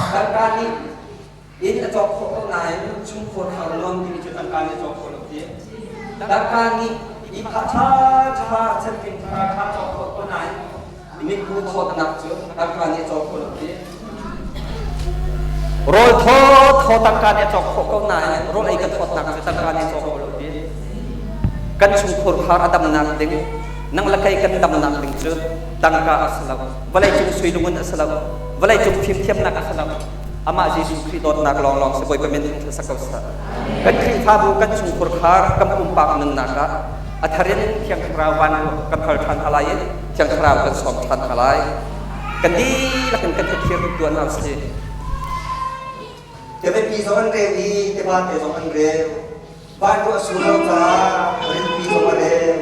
Tangka nih inn a cawk khawh ko nain chungkhur thar nuam timi cu tangka nih a cawk khawh lo ti. Tangka nih ihphah ṭha ṭha cantling ṭha ṭha cawk khawh ko nain mitku thawtnak cu tangka nih a cawk khawh lo ti. Rawl thaw thaw tangka nih a cawk khawh ko nain rawl ei kan thawtnak cu tangka nih a cawk khawh lo ti. Kan chungkhur khar a damnak ding nang le kei kan damnak ding cu tangka a si lo. Vawleicung sui lungun a si lo. Vawleicung fimthiamnak a si lo. Amah Jesuh Khrih dawtnak lawnglawng si Bawipa min thangṭhat sak ko seh. Kan Khrihfabu kan chungkhur khar kan pumpak nunnak ah a thar in Thiang Thlarau van kan hal ṭhan hna lai i Thiang Thlarau kan sawm ṭhan hna lai. Kan dihlak in kan thlir tuan hna usih. Tivapi zong an reu i tivate zong an reu. Van ruah sur lo caah rinpi zong a reu.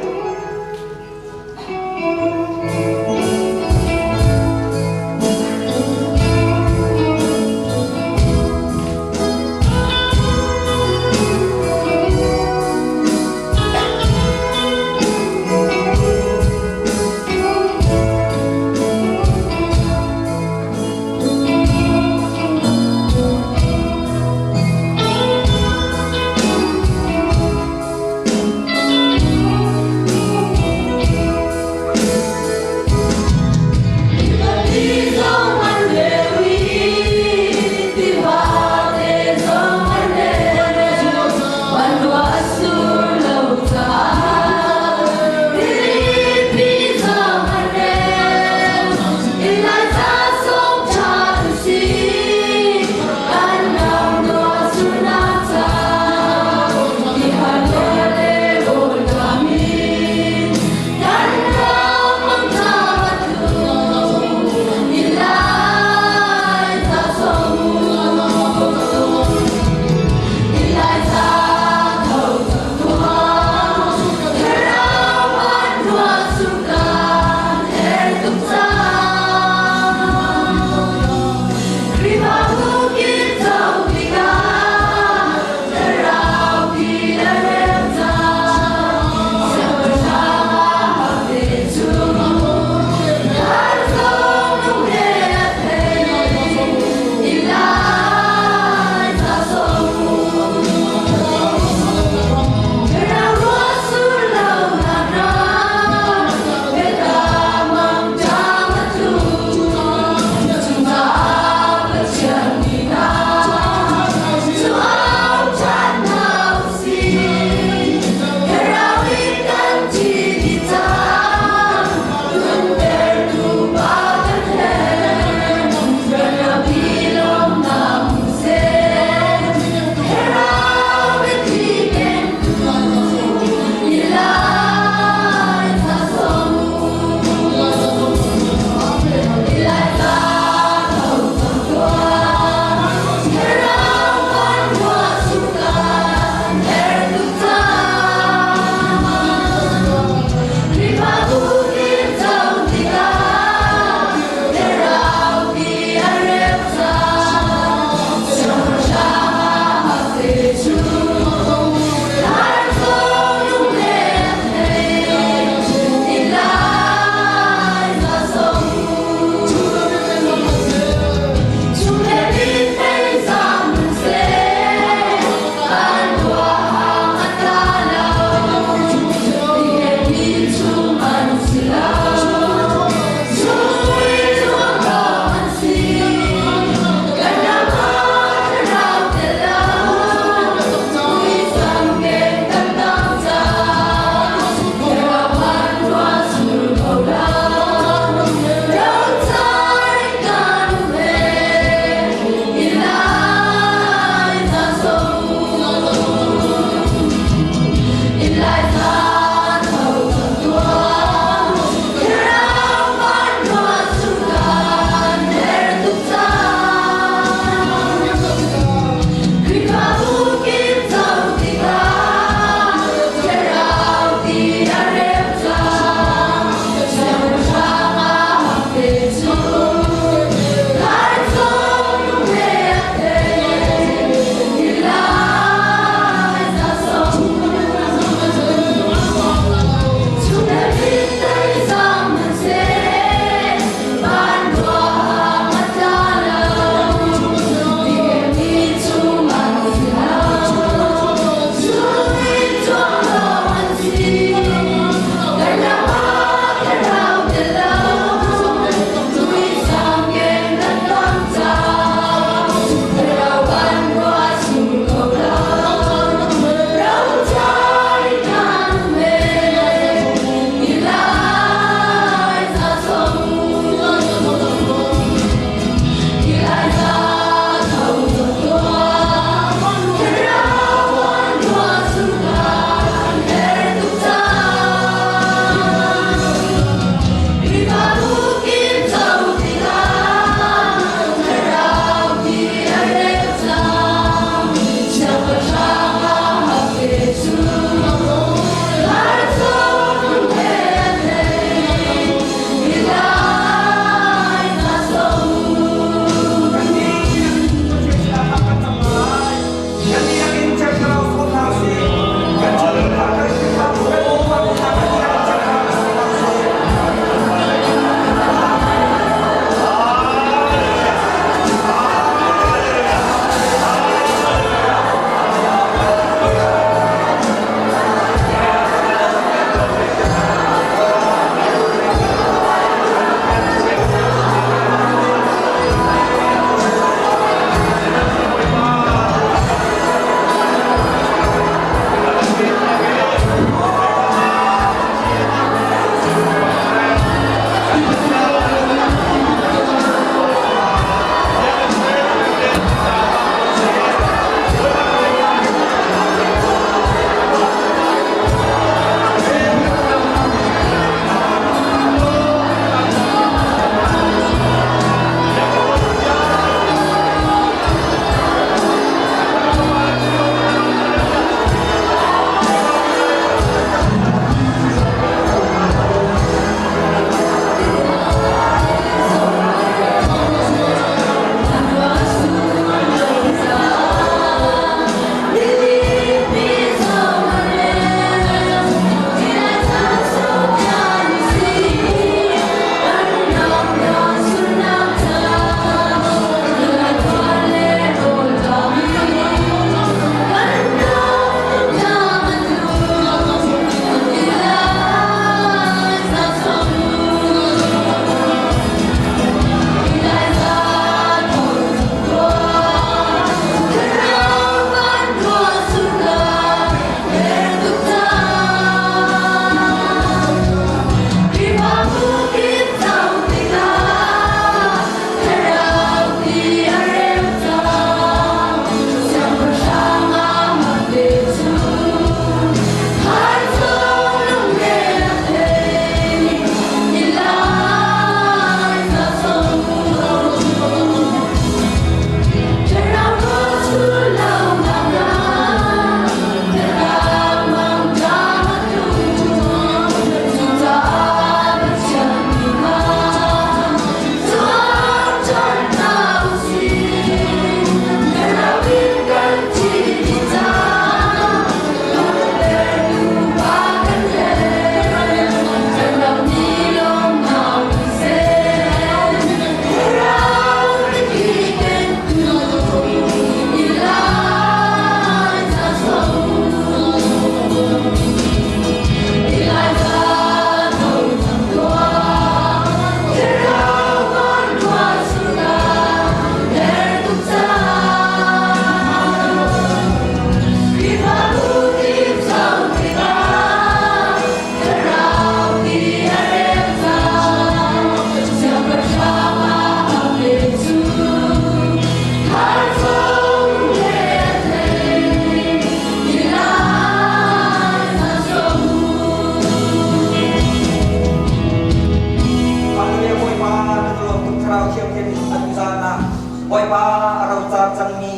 Bawipa a rocar cangmi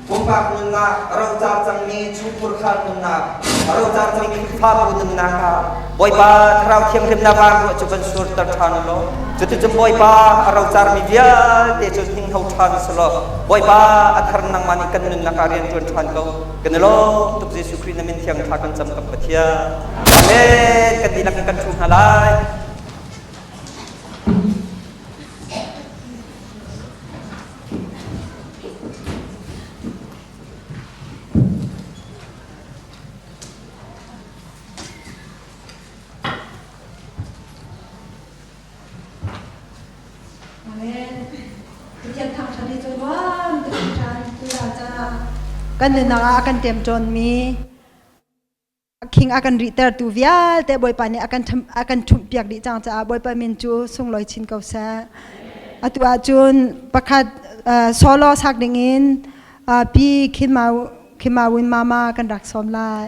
pumpak nunnak, a rocar cangmi chungkhurkhar nunnak, a rocar cangmi Khrihfabu nunnak ah Bawipa Thlarau Thianghlimnak ah ruah cu van surter ṭhan u law cuticun Bawipa a rocarmi vialte cu hninghno ṭhan selaw Bawipa a thar nangmah nih kan nunnak ah rian ṭuan ṭhan ko. Kan i lawm tuk Jesuh Khrih na min thiang thla kan cam kan Pathian. Amen. Kan dihlak in kan ṭhu hna lai. Amen. Pathian thangṭhat hi cu nuam tuk hringhran tuzaan caah kan nunnak ah a kan ṭemṭawnmi khing a kan rihtertu vialte Bawipa nih a kan ṭhumhpiak dih cang caah Bawipa min cu sunglawi chin ko seh. Atu ahcun pakhat solo sak dingin Pi Khimawin Mama kan rak sawm lai.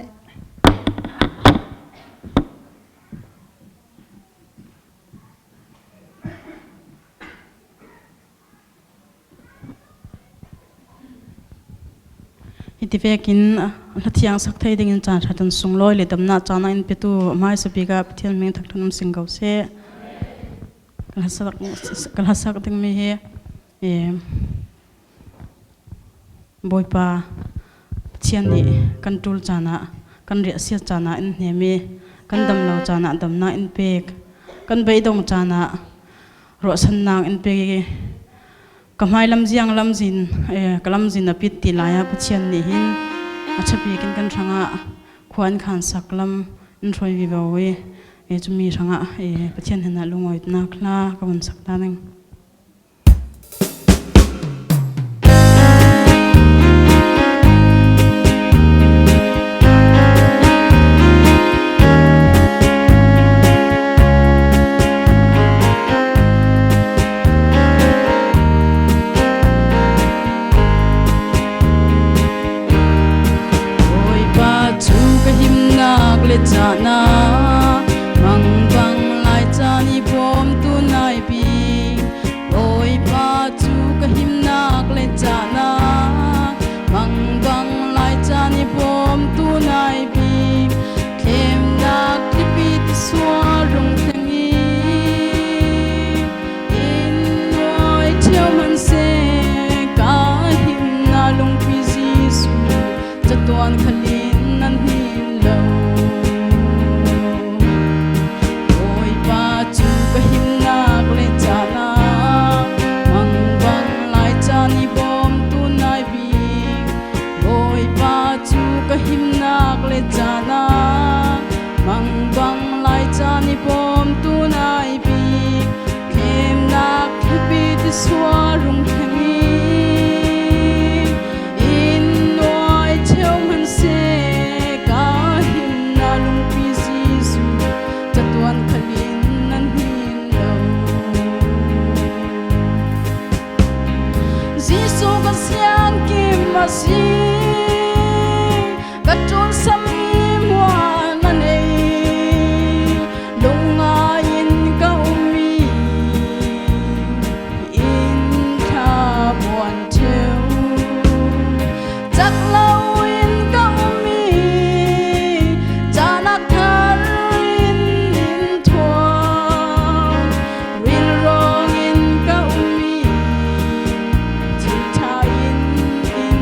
Hiti vekin hlathiang sak thei dingin caan ṭha cun sunglawi le damnak caan ah in petu hmaisa bik ah Pathian min thangṭhat um sing ko seh. Ka hlasak dingmi hi Bawipa Pathian nih kan ṭul caan ah kan riahsiat caan ah in hnem i kan dam lo caan ah damnak in pek kan beidong caan ah ruahchannak in pek i ka hmai lamziang lamzin ka lamzin a pit ti lai ah Pathian nih hin a ṭhabik in kan hrangah khua in khan sak lam in hruai vivo i cumi hrangah Pathian hin ah lungawinak hla ka vun sak ta ning. Bawipa cu ka himnak le cahnak mangbang lai caan i bawmtu nai pi Bawipa cu ka himnak le cahnak mangbang lai caan i bawmtu nai pi thlemnak tlipi tisual rung thleng i in nuai ṭheo hmanhseh ka himnak lungpi Jesuh chatuan khalin nan hnin lo. Bawipa cu ka himnak le cahnak mangbang lai caan i bawmtu nai bik Bawipa cu ka himnak le cahnak mangbang lai caan i bawmtu nai bik Thlemnak thlipi tisual rung thleng i in nuai cheu hmanhseh ka himnak lungpi Jesuh chatuan khalin nan hnin lo. Jesuh ka siang kim a si ka ṭul sammi mual a nei lungngai in ka ummi in thla buan ṭheu cak loin ka ummi canak thar in in thuam rilrong in ka ummi thil ṭha in in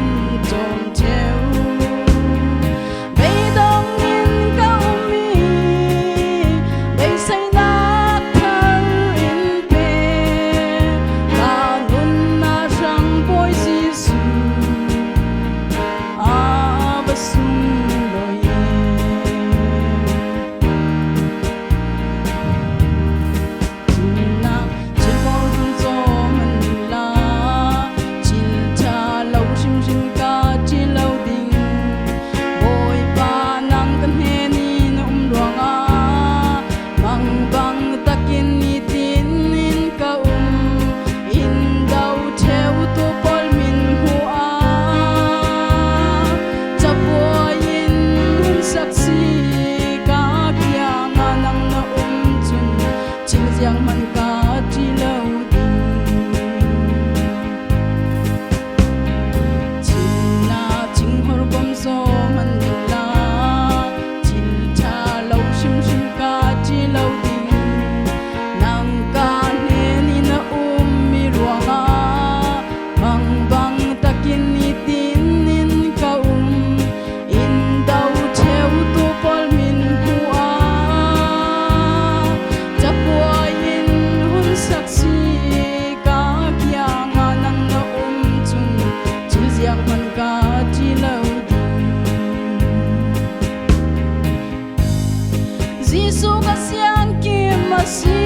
cawm ṭheu. tiang hmanh ka ṭi lo ding. Jesuh ka siangkim a si,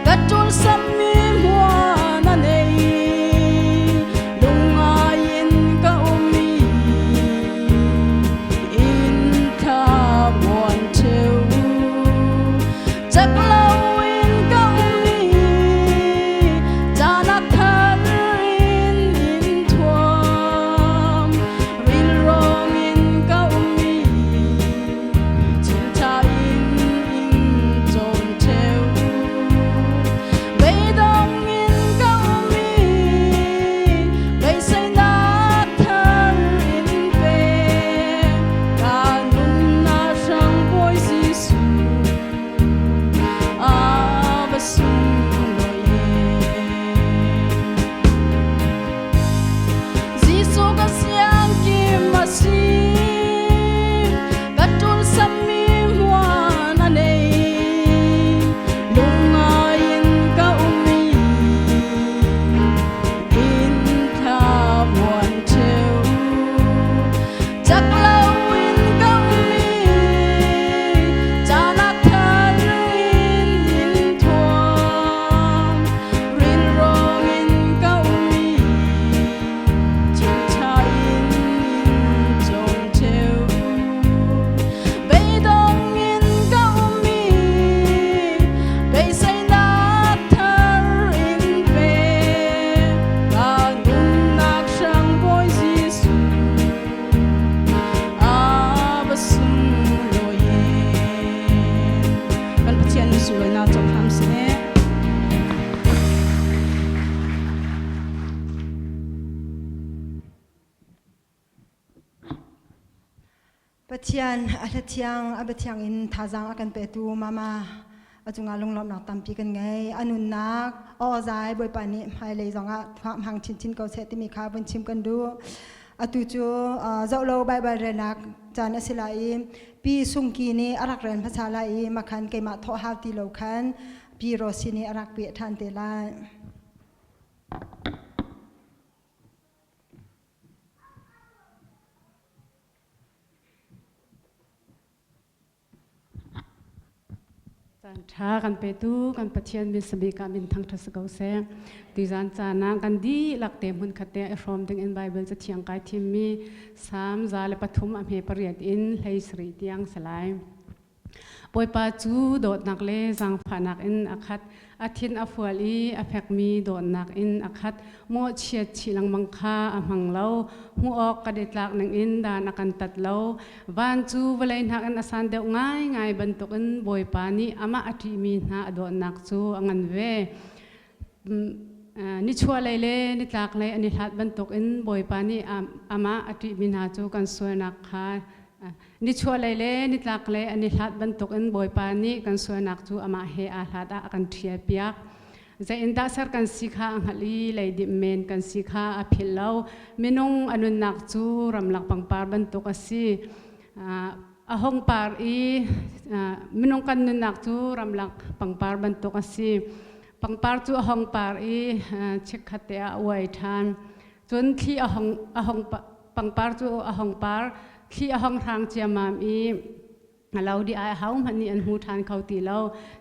ka ṭul sammi hmuan a nei. Lungngai in ka um i in thla muan ṭheu. Cak loin ka um i caan thar in in thuam. Rilrawng in ka um i thilṭha in in cawm ṭheu. Beidong in ka um i beiseinak thar in pe. Ka nunnak hrang Bawi Jesuh a va sunglawi Jesuh ka siangkim a si, ka ṭul sammi hmuan a nei. Lungngai in ka um i in thla muan ṭheu. Cak loin ka um i caan thar in in thuam. Rilrawng in ka um i thilṭha in in cawm ṭheu. Beidong in ka um i beiseinak thar in pe. Ka nunnak hrang Bawi Jesuh a va sunglawi Kan Pathian in sunglawinak cohlang seh. Pathian a hlathiang a biathiang in thazaang a kan petu mama a cungah lunglawmhnak tampi kan ngei. A nunnak aw zai Bawipa nih hmailei zongah hmang chinchin ko seh timi kha vun chim kan duh. Atu cu zoh lo Baibal relnak caan a si lai i Pi Sungki nih a rak rel hmasa lai i makhan keimah thawh hau ti lo khan Pi Rosi nih a rak peh ṭhan te lai. Caan ṭha kan petu kan Pathian min sabik ah min thangṭhat si ko seh. Tuzan caan ah kan dihlak te hmunkhat te i hrawm ding in Baibal cathiang kai thimmi Salm 103 a hme pariat in hlei sarih tiang si lai. Bawipa cu dawtnak le zaangfahnak in a khat. A thin a fual i a fekmi dawtnak in a khat. Mawhchiat chih lengmang kha a hmang lo. Hmuh awk kan i tlak ningin dan a kan tat lo. Van cu vawlei nakin a san deuh ngaingai bantukin Bawipa nih amah a ṭihmi hna a dawtnak cu a ngan ve. Nichuahlei le nitlaklei an i hlat bantukin Bawipa nih amah a ṭihmi hna cu kan sualnak kha nichuahlei le nitlaklei an i hlat bantukin Bawipa nih kan sualnak cu amah he aa hlat ah a kan ṭhialpiak. Zei in dah ser kan si kha a hngalh i leidip men kan si kha a philh lo. Minung a nunnak cu ramlak pangpar bantuk a si. A hung par i minung kan nunnak cu ramlak pangpar bantuk a si. Pangpar cu a hung par i chikkhat te ah a uai ṭhan. Cun thli a hung, a hung pangpar cu a hung par, thli a hung hrang ciammam i lo di ai hau hmanh nih an hmu ṭhan kho ti lo.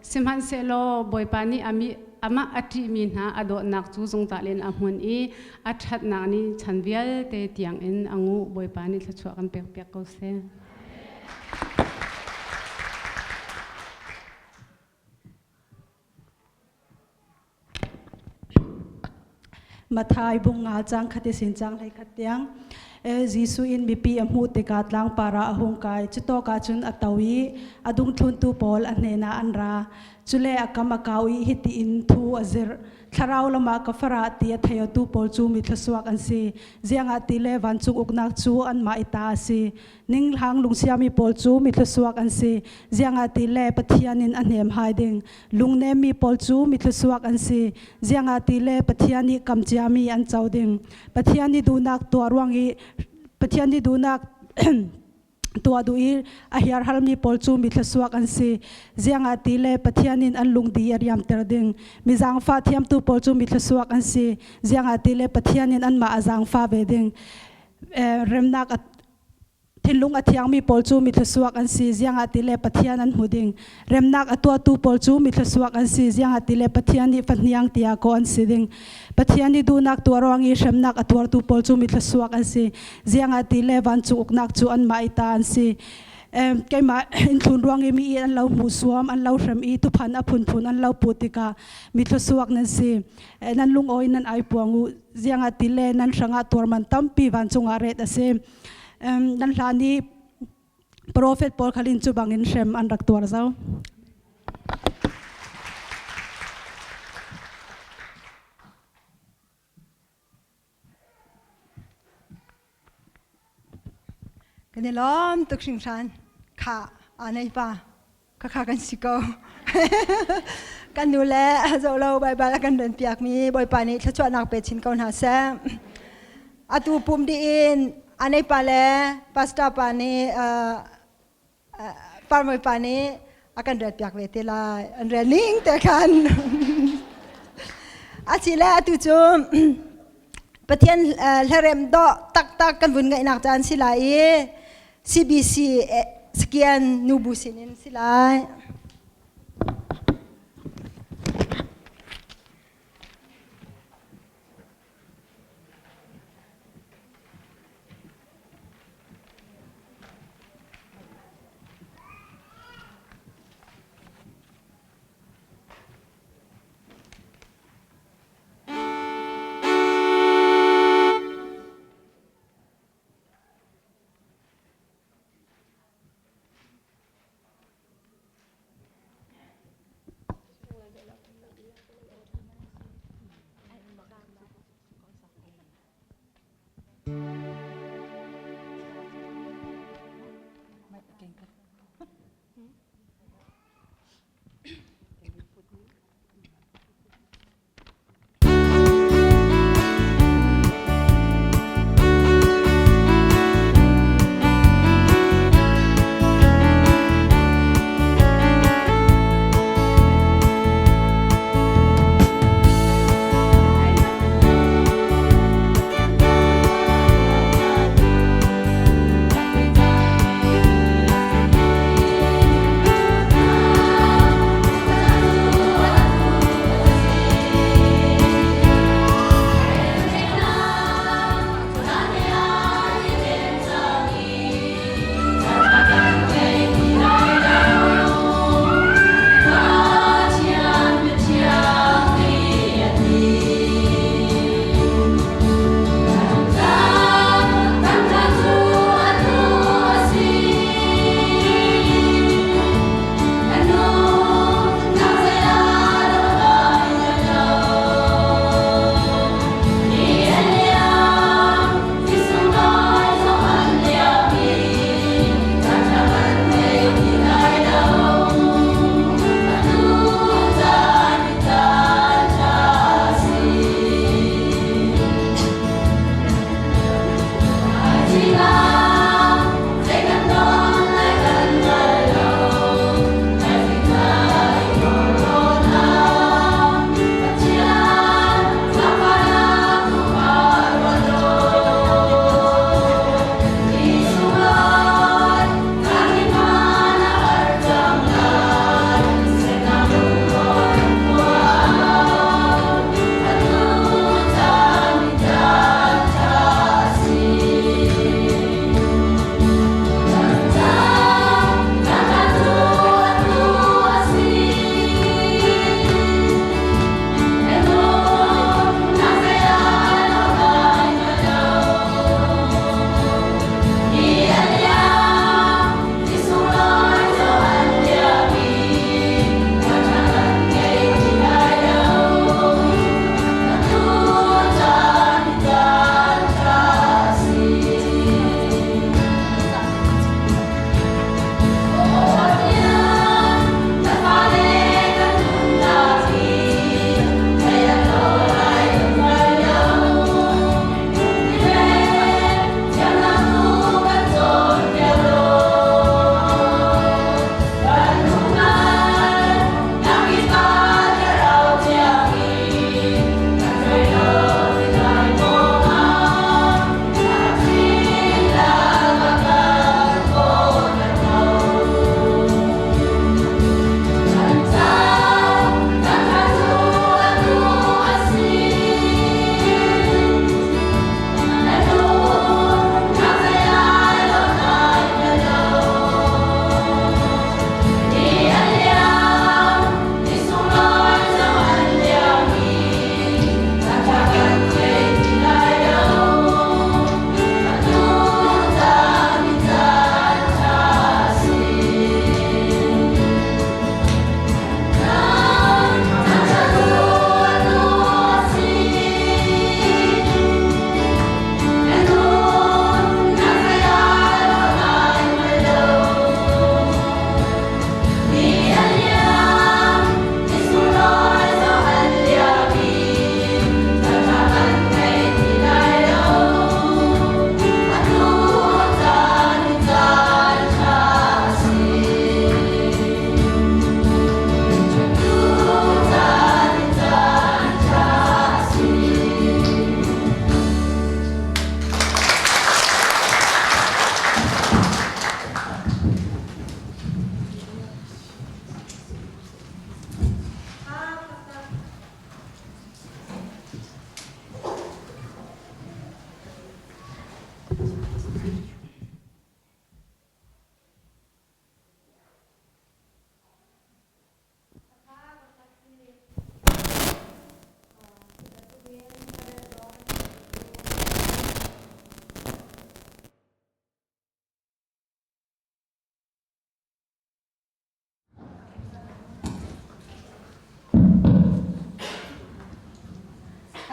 Sihmanhsehlaw Bawipa nih a mi amah a ṭihmi hna a dawtnak cu zungzal in a hmun i a ṭhatnak nih chan vialte tiangin a nguh. Bawipa nih thluachuah kan pekpiak ko seh. Mathai bung nga cang khati sin cang hlei khat tiang Jesuh in mipi a hmuh tikah tlangpar ah a hung kai. Cutawk ah cun a to i a dungthluntu pawl a hnenah an ra. Cule a kam a kau i hiti in thu a zirh. Thlarau lamah ka farah ti a theiotu pawl cu mi thluasuak an si. Ziangah ti le vancung uknak cu anmah i ta a si. Ninghlang lungsiami pawl cu mi thluasuak an si. Ziangah ti le Pathian in a hnem hai ding. Lungnemmi pawl cu mi thluasuak an si. Ziangah ti le Pathian nih kam ciami an co ding. Pathian nih duhnak tuah ruang i Pathian nih duhnak. Tuah duh i a hiarhalmi pawl cu mi thluachuak an si. Ziangah ti le Pathian in an lungdi a riamter ding. Mi zaangfah thiamtu pawl cu mi thluachuak an si. Ziangah ti le Pathian in anmah a zaangfah ve ding. Remnak a thinlung a thiangmi pawl cu mi thluachuak an si. Ziangah ti le Pathian an hmu ding. Remnak a tuahtu pawl cu mi thluachuak an si. Ziangah ti le Pathian nih fahniang tiah kawh an si ding. Pathian i duhnak tuah ruang i hremnak a tuartu pawl cu mi thluachuak an si. Ziangah ti le vancung uknak cu anmah i ta an si. Keimah in thlun ruang i mi i an lo hmuh suam, an lo hrem i tuphan a phunphun an lo put tikah mi thluachuak nan si. Nan lungawi nan ai puang u. Ziangah ti le nan hrangah tuarman tampi vancung ah ret a si. Nan hlan i Profet pawl khalin cu bangin hrem an rak tuar zau. Kan i lawm tuk hringhran. Kha anei pa kha kha kan si ko. kan nu le zoh lo Baibal a kan ren piakmi Bawipa nih thluachuahnak pe chin ko hna seh. Atu pum dih in anei pa le pastor pa nih parmoi pa nih a kan rel piak ve te lai. An rel ning te khan. Asile atu cu Pathian hlarem dawh taktak kan vun ngaihnak caan si lai i CBC Sakian nubu sinin si lai.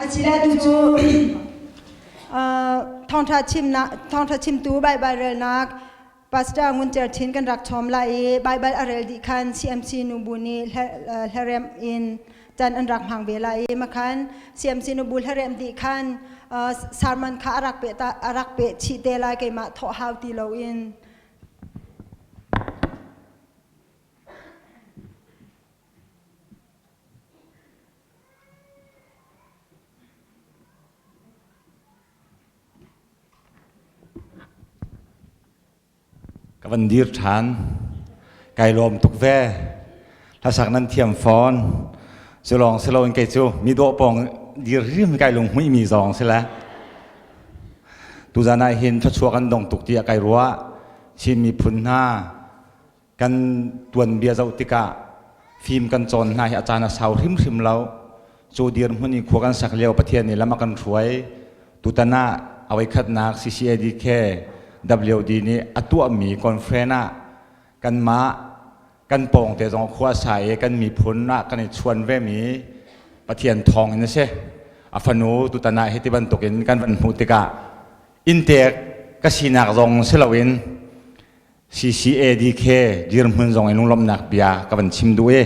Asile tu cu thawngṭha chimnak thawngṭha chimtu Baibal relnak Pastor Ngun Cer Chin kan rak chawm lai i Baibal a rel dih khan CMC nubu nih hlaremh in can an rak hmang ve lai i makhan CMC nubu hlaremh dih khan sermon kha a rak peh a rak peh chih te lai keimah thawh hau ti loin. Ka van dir ṭhan. Kai lawm tuk ve. Hlasak nan thiam fawn. Cu lawng si loin kei cu mi dawh pawng dir hrim kai lung hmuimi zong si le. Tuzan ah hin thluachuah kan dong tuk tiah kai ruah. Chin miphun hna kan tuanbia zoh tikah fim kan cawn hna hi a caan a sau hrimhrim lo. Cu dirhmun i khua kan sak lio Pathian nih lam a kan hruai. Tutan ah a voikhatnak CCADK WD nih a tuahmi conference ah kanmah kan pawngte zong khua a sa i kan miphun ah kan i chuan vemi Pathian thawng in a si. A fanu tutan ah hiti bantukin kan van hmuh tikah inntek ka sinak zong si loin CCADK dirhmun zong in lunglawmhnak bia ka van chim duh i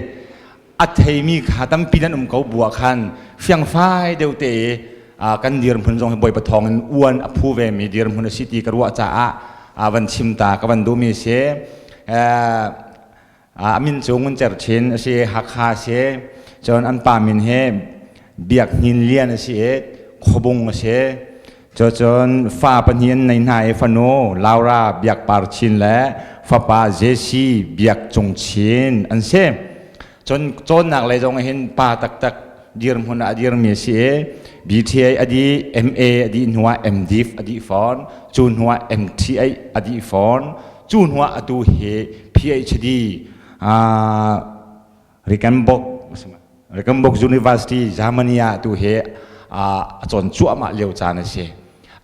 a theimi kha tampi nan um ko bu ah khan fiangfai deuh te i kan dirhmun zong hi Bawipa thawng in uan a phu ve mi dirhmun a si ti ka ruah caah van chim ta ka van duhmi si. A min cu Ngun Cer Chin a si, Hakha a si. Cun an pa min hi Biak Hnin Lian a si i Khuabung a si. Cucun fa pahnih an nei hna i fanu Laura Biak Par Chin le fapa Jesse Biak Cung Chin an si. Cun cawnnak lei zong hin pa taktak dirhmun ah a dirmi a si i BTA a dih, MA a dih hnuah MDiv a dih fawn, cu hnuah MTA a dih fawn, cu hnuah atu hi PhD Rickenbach Rickenbach University Germany ah tu hi a cawn cuahmah lio caan a si.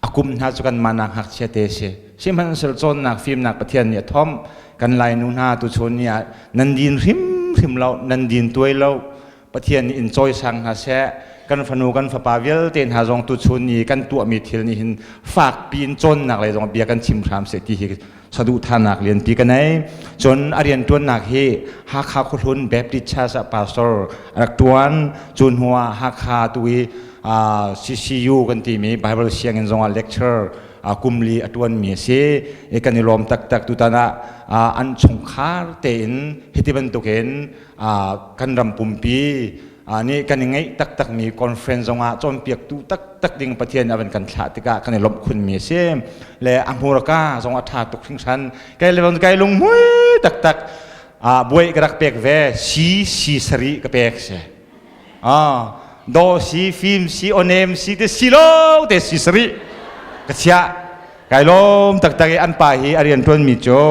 A kum hna cu kan mah ngakchia te si. Sihmanhsehlaw cawnnak fimnak Pathian nih a thomh. Kan Lainu hna tu chun ni ah nan din hrimhrim lo, nan din tuai lo. Pathian nih in cawisang hna seh. Kan fanu kan fapa vialte hna zong tu chun ni kan tuahmi thil nih hin fakpi in cawnnak lei zong bia kan chim hram seh ti hi saduhthahnak lianpi ka nei. Cun a rianṭuannak hi Hakha Khuahlun Baptist Church ah pastor a rak ṭuan. Cu hnuah Hakha tu i CCU kan timi Bible sianginn zongah lecture kumli a ṭuanmi a si. I kan i lawm taktak tutan ah an chungkhar tein hiti bantukin kan ram pumpi nih kan i ngeih taktakmi conference zongah cawnpiaktu taktak ding Pathian a van kan thlah tikah kan i lawmh khunmi a si. Le a hmurka zong a ṭha tuk hringhran. Kai le kai lungmui taktak buai ka rak pek ve si si sari ka pek si. Do si fim si onem si te si lo te si sari ka chiah. Kai lawm taktak i an pa hi a rian ṭuanmi cu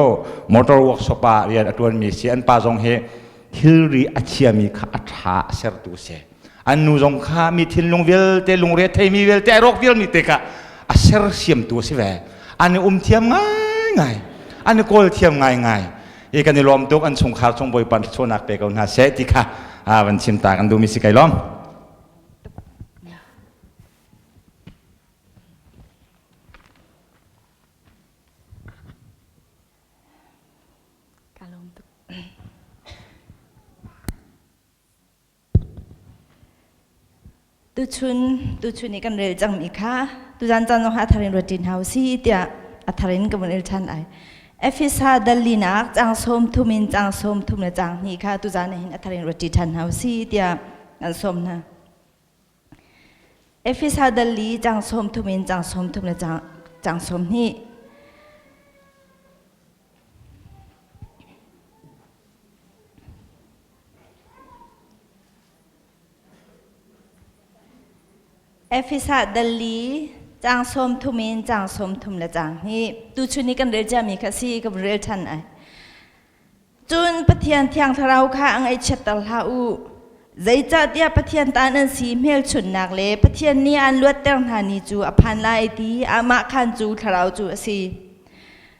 motor workshop ah rian a ṭuanmi si. An pa zong hi thilri a chiami kha a ṭha a sertu si. An nu zong kha mi thinlung vialte lungre theimi vialte ai rawk vialmi te kha a sersiamtu a si ve. An i um thiam ngaingai. An i kawl thiam ngaingai. I kan i lawm tuk an chungkhar chung Bawipa thluachuahnak pe ko hna seh ti kha van chim ta kan duhmi si kai lawm. Ka lawm tuk. Tuchun tuchun i kan rel cangmi kha tuzan caan zong ha tharin ruatin hau si tiah a tharin ka vun el than ai. Efesa dalinak cang sawm thum in cang sawm thum le cang hnih kha tuzan hin a tharin ruati than hau si tiah kan sawm hna. Efesa dal li cang sawm thum in cang sawm thum le cang sawm hnih. Efesa dal li Caang 30 in caang 32. Tuchun ni kan rel ciami kha si ka vun rel ṭhan ai. Cun Pathian Thiang Thlarau kha a ngaihchiatter hlah u. Zeicahtiah Pathian ta nan si hmelchunhnak le Pathian nih aan luatter hna ni cu a phan lai ti amah khan cu Thlarau cu a si.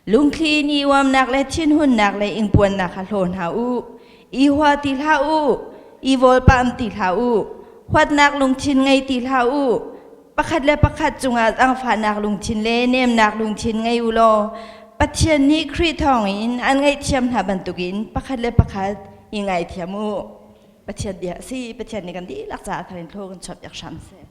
Lungthli in i uamnak le thinhunnak le ingpuannak kha hlaw hna u. I hua ti hlah u, i vawlpam ti hlah u, huatnak lungthin ngei ti hlah u. Pakhat le pakhat cungah zaangfahnak lungthin le nemnak lungthin ngei u law Pathian nih Khrih thawngin an ngaihthiam hna bantukin pakhat le pakhat i ngaithiam u. Pathian bia a si. Pathian nih kan dihlak caah tharin thlaw kan chuahpiak hram seh.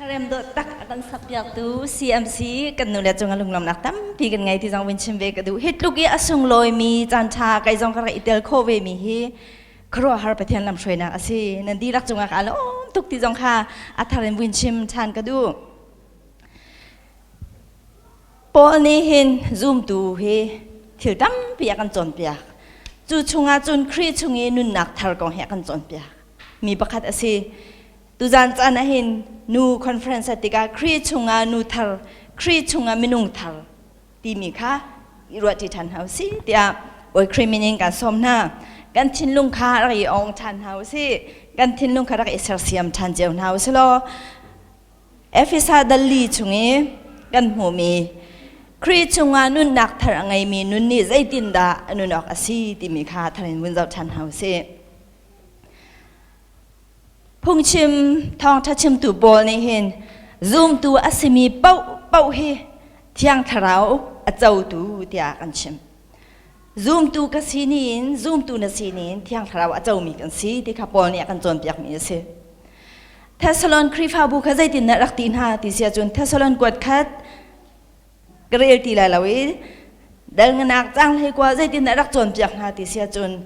Hlarem dawh tak a kan sakpiaktu CMC kan nu le cung a lunglawmnak tampi kan ngei ti zong vun chim ve ka duh. Hi tluk i a sunglawimi caan ṭha kei zong ka rak i tel khawh ve mi hi khuaruahhar Pathian lamhruainak a si. Nan dihlak cungah kaa lawm tuk ti zong kha a thar in vun chim ṭhan ka duh. Paul nih hin zumtu hi thil tampi a kan cawnpiak. Cu chungah cun Khrih chung i nunnak thar kong hi a kan cawnpiak. Mi pakhat a si. Tuzan caan ah hin nu conference a tikah Khrih chungah nu thar, Khrih chungah minung thar timi kha i ruahṭi ṭhan hna usih tiah Bawi Khrih min in kan sawm hna. Kan thinlung kha rak i ong ṭhan hna usih. Kan thinlung kha rak i sersiam ṭhan cio hna usih law Efesa dal li chung i kan hmuhmi Khrih chungah nunnak thar a ngeimi nun nih zeitindah a nun awk a si timi kha thar in vun zoh ṭhan hna usih. Phungchim thawngṭha chimtu pawl nih hin zumtu a simi paohpaoh hi Thiang Thlarau a cotu tiah kan chim. Zumtu ka si niin zumtu na si niin Thiang Thlarau a comi kan si ti kha Paul nih a kan cawnpiakmi a si. Thessalon Khrihfabu kha zeitindah rak ti hna ti si ahcun Thessalon kuat khat ka rel ti lai lo i dal nganak cang hlei kua zeitindah rak cawnpiak hna ti si ahcun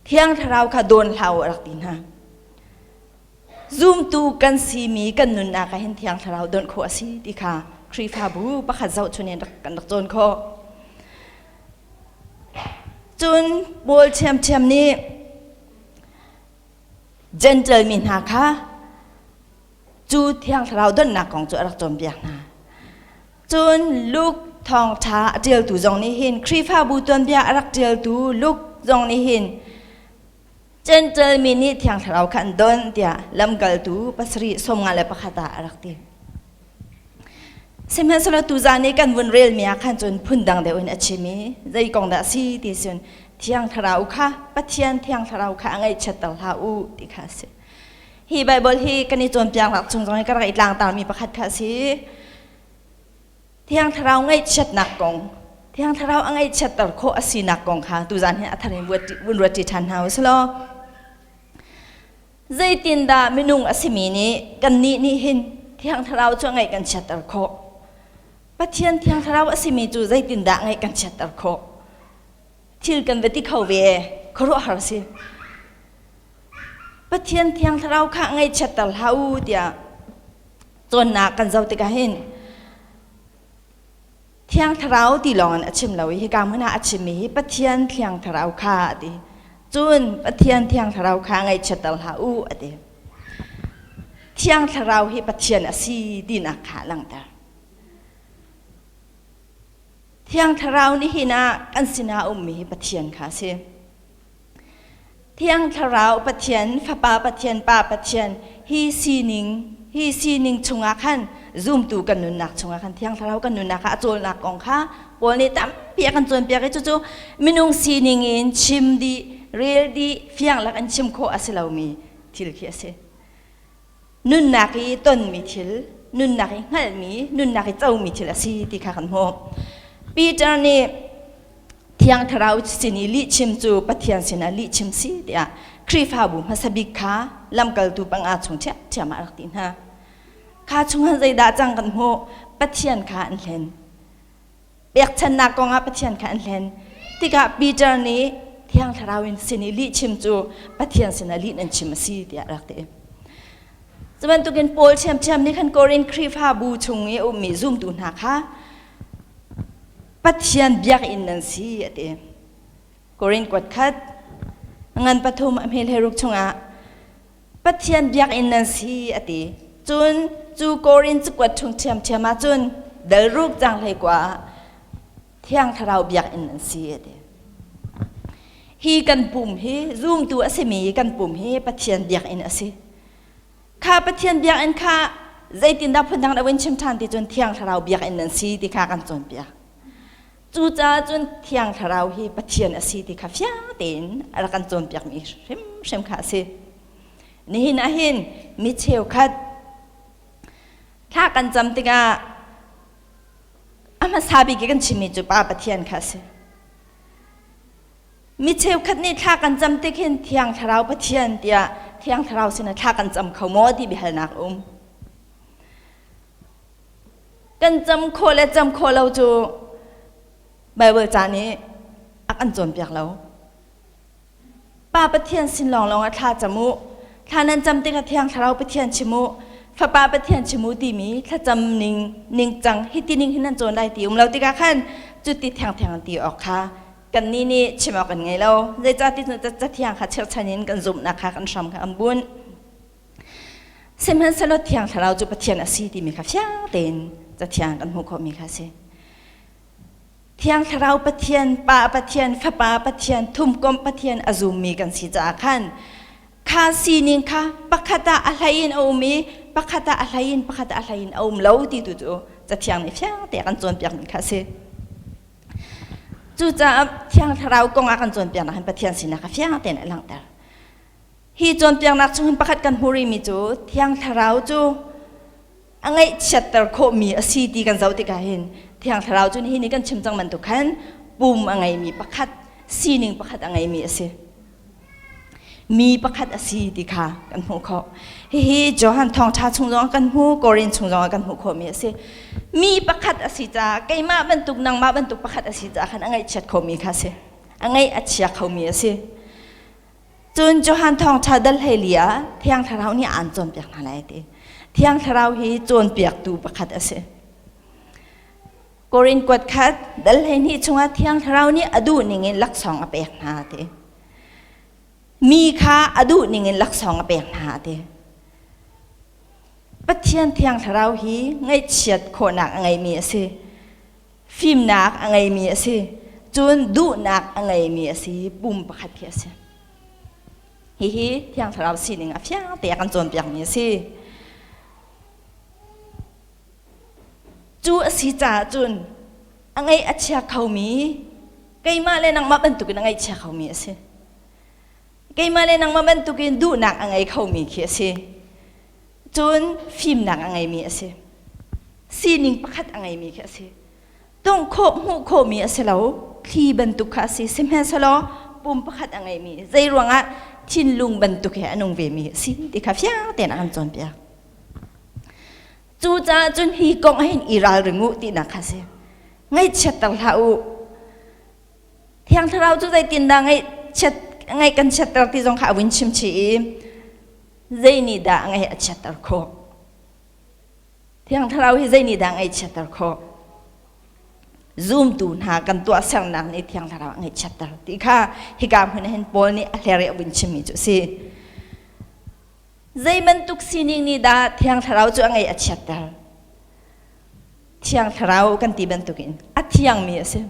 Thiang Thlarau kha dawn hlah u a rak ti hna. Zumtu kan simi kan nunnak ah hin Thiang Thlarau donh khawh a si ti kha Khrihfabu pakhat zohchun in kan rak cawn khawh. Cun Paul ṭhiamṭhiam nih Gentile mi hna kha cu Thiang Thlarau donnak kong cu a rak cawnpiak hna. Cun Luke thawngṭha a ṭialtu zong nih hin Khrihfabu tuanbia a rak ṭialtu Luke zong nih hin Gentile mi nih Thiang Thlarau kha an don tiah lamkaltu pasarih 51 ah a rak ti. Sihmanhsehlaw tuzaan i kan vun relmi ah khan cun phundang deuh in a chim i zei kong dah a si ti cun Thiang Thlarau kha Pathian Thiang Thlarau kha a ngaihchiatter hlah u ti kha a si. Hi Baibal hi kan i cawnpiaknak chung zong i ka rak i tlangtarmi pakhat kha a si. Thiang Thlarau ngaihchiatnak kong, Thiang Thlarau a ngaihchiatter khawh a sinak kong kha tuzaan hi a thar in vun ruat ṭi ṭhan hna u sih law. Zeitindah minung a simi nih kannih nih hin Thiang Thlarau cu ngaih kan chiatter khawh? Pathian Thiang Thlarau a simi cu zeitindah ngaih kan chiatter khawh? Thil kan va ti kho ve, khuaruahhar si. Pathian Thiang Thlarau kha ngaihchiatter hlah u tiah cawnnak kan zoh tikah hin Thiang Thlarau ti lawng in a chim lo i hika hmun ah a chimmi hi Pathian Thiang Thlarau kha a ti. Cun Pathian Thiang Thlarau kha ngaihchiatter hlah u a ti. Thiang Thlarau hi Pathian a si tinak kha a langhter. Thiang Thlarau nih hin ah kan sinah a ummi hi Pathian kha a si. Thiang Thlarau Pathian, Fapa Pathian, Pa Pathian hi sining hi sining chungah khan zumtu kan nunnak chungah khan Thiang Thlarau kan nunnak ah a cawlnak kong kha Paul nih tampi a kan cawnpiak i cucu minung sining in chim dih, rel dih, fiang lak in chim khawh a si lomi thil khi a si. Nunnak i tonmi thil, nunnak i hngalhmi, nunnak i comi thil a si ti kha kan hmuh. Peter nih Thiang Thlarau sin i lihchim cu Pathian sinah lihchim si tiah Khrihfabu hmasa bik kha lamkaltu panga chung ṭhiamṭhiam ah a rak ti hna. Kha chungah zeidah cang kan hmuh? Pathian kha an hlen. Pekchannak kongah Pathian kha an hlen. Tikah Peter nih Thiang Thlarau in sin i lihchim cu Pathian sinah lih nan chim a si tiah a rak ti. Cu bantukin Paul ṭhiamṭhiam nih khan Korin Khrihfabu chung i a ummi zumtu hna kha Pathian biakinn nan si a ti. Korin kuat khat ngan pathum a hmel he ruk chungah Pathian biakinn nan si a ti. Cun cu Korin cakuat chung ṭhiamṭhiam ah cun dal ruk cang hlei kua ah Thiang Thlarau biakinn nan si a ti. Hi kan pum hi zumtu a simi kan pum hi Pathian biakinn a si. Kha Pathian biakinn kha zeitindah phundang deuh in chim ṭhan ti cun Thiang Thlarau biakinn nan si ti kha kan cawnpiak. Cucaah cun Thiang Thlarau hi Pathian a si ti kha fiang tein a rak kan cawnpiakmi hrimhrim kha a si. Nihin ah hin mi cheukhat thla kan cam tikah a hmasa bik i kan chimmi cu Pa Pathian kha a si. Mi cheukhat nih thla kan cam tik hin Thiang Thlarau Pathian tiah Thiang Thlarau sinah thla kan cam kho maw ti biahalnak a um. Kan cam khawh le cam khawh lo cu Bible ca nih a kan cawnpiak lo. Pa Pathian sin lawnglawng ah thla cam u. Thla nan cam tikah Thiang Thlarau Pathian chim u. Fapa Pathian chim u timi thlacam ning ningcang hiti ning hin nan cawn lai ti um lo tikah khan cuti thengtheng an ti awk kha kannih nih chim awk kan ngei lo. Zeicahti Cathiang kha chirhchan in kan zumhnak kha kan hram kha an bunh. Sihmanhsehlaw Thiang Thlarau cu Pathian a si timi kha fiang tein Cathiang kan hmuh khawhmi kha a si. Thiang Thlarau Pathian, Pa Pathian, Fapa Pathian, thumkomh Pathian a zummi kan si caah khan kha sining kha pakhat ah a hlei in a um i pakhat ah a hlei in pakhat ah a hlei in a um lo ti tu cu Cathiang nih fiang te a kan cawnpiakmi kha a si. Cucaah Thiang Thlarau kong a kan cawnpiaknak hin Pathian sinak kha fiang tein a langhter. Hi cawnpiaknak chung hin pakhat kan hmuh rihmi cu Thiang Thlarau cu a ngaihchiatter khawhmi a si ti kan zoh tikah hin Thiang Thlarau cu nihin ni kan chim cang bantuk khan pum a ngeimi pakhat sining pakhat a ngeimi a si. Mi pakhat a si ti kha kan hmuh khawh. Hihi Johan thawngṭha chung zong kan hmu, Korin chung zong kan hmuh khawhmi a si. Mi pakhat a si caah keimah bantuk nangmah bantuk pakhat a si caah khan a ngaihchiat khomi kha a si. A ngaih a chia khomi a si. Cun Johan thawngṭha dal 14 ah Thiang Thlarau nih aan cawnpiak hna lai ti. Thiang Thlarau hi cawnpiaktu pakhat a si. Korin kuat khat dal 12 chungah Thiang Thlarau nih a duh ningin laksawng a pek hna ti. Mi kha a duh ningin laksawng a pek hna ti. Pathian Thiang Thlarau hi ngaihchiat khawhnak a ngeimi a si. Fimnak a ngeimi a si. Cun duhnak a ngeimi a si. Pum pakhat khi a si. Hihi Thiang Thlarau sining a fiang te a kan cawnpiakmi a si. Cu a si caah cun a ngaih a chia khomi keimah le nangmah bantukin a ngaihchia khomi a si. Keimah le nangmah bantukin duhnak a ngei khomi khi a si. Cun fimnak a ngeimi a si. Sining pakhat a ngeimi khi a si. Tongh khawh hmuh khawhmi a si lo. Thli bantuk kha a si. Sihmanhsehlaw pum pakhat a ngeimi zei ruangah thinlung bantuk he a nung vemi a si ti kha fiang tein a kan cawnpiak. Cucaah cun hi kong ah hin i ralring u tinak kha a si. Ngaihchiatter hlah u. Thiang Thlarau cu zeitindah ngaihchiat ngaih kan chiatter ti zong kha a vun chim chih i zei nih dah ngaih a chiatter khawh? Thiang Thlarau hi zei nih dah ngaihchiatter khawh? Zumtu hna kan tuahsernak nih Thiang Thlarau a ngaihchiatter ti kha hika hmun ah hin Paul nih a hler i a vun chimmi cu a si. Zei bantuk sining nih dah Thiang Thlarau cu a ngaih a chiatter? Thiang Thlarau kan ti bantukin a thiangmi a si.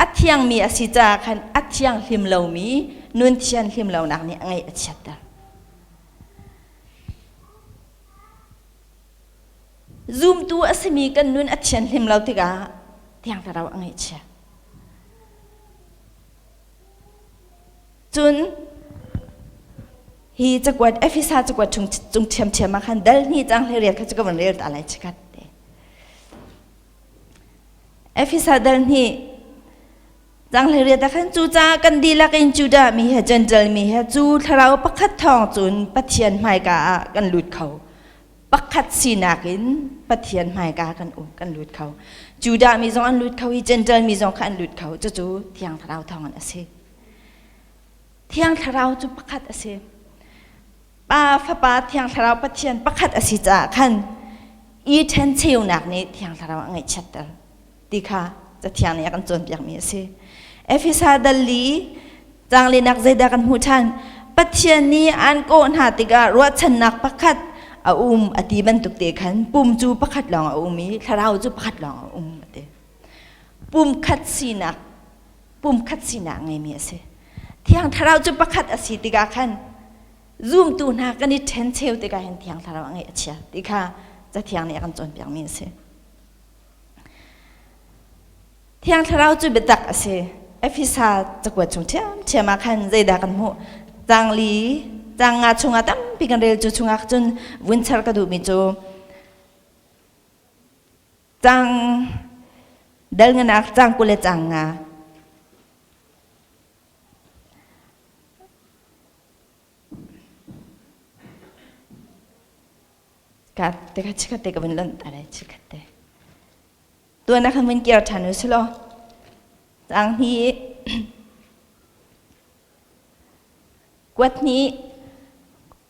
A thiangmi a si caah khan a thianghlim lomi nun thianhlim lonak nih a ngaih a chiatter. Zumtu a simi kan nun a thianhlim lo tikah Thiang Thlarau a ngaihchia. Cun hi cakuat Efesa cakuat chung cung ṭhiamṭhiam ah khan dal hnih cang hlei riat kha cu ka van rel ta lai chikat te. Efesa dal hnih cang hlei riat ah khan cucaah kan dihlak in Judah mi he Gentile mi he cu thlarau pakhat thawng cun Pathian hmaika ah kan lut kho. Pakhat sinak in Pathian hmaika kan um kan lut kho. Judah mi zong an lut kho i Gentile mi zong kha an lut kho. Cucu Thiang Thlarau thawng in a si. Thiang Thlarau cu pakhat a si. Pa, Fapa, Thiang Thlarau Pathian pakhat a si caah khan i ṭhencheunak nih Thiang Thlarau a ngaihchiatter ti kha Cathiang nih a kan cawnpiakmi a si. Efesa dal li caanglinak zeidah kan hmuh ṭhan? Pathian nih aan kawh hna tikah ruahchannak pakhat a um a ti bantuk te khan pum cu pakhat lawng a um i thlarau cu pakhat lawng a um a ti. Pum khat sinak pumkhat sinak ngeimi a si. Thiang Thlarau cu pakhat a si tikah khan zumtu hna kan i ṭhencheu tikah hin Thiang Thlarau a ngeih a chia ti kha Cathiang nih a kan cawnpiakmi a si. Thiang Thlarau cu biatak a si. Efesa cakuat chung ṭhiamṭhiam ah khan zeidah kan hmuh? Caang li, caang nga chungah tampi kan rel cu chungah cun vun char ka duhmi cu Cang dal nganak cang 20 le cang nga. Ka te kha chikhat te ka vun lon ta lai chikhat te. Tuan ah khan vun kir ṭhan u si law caang hnih kuat hnih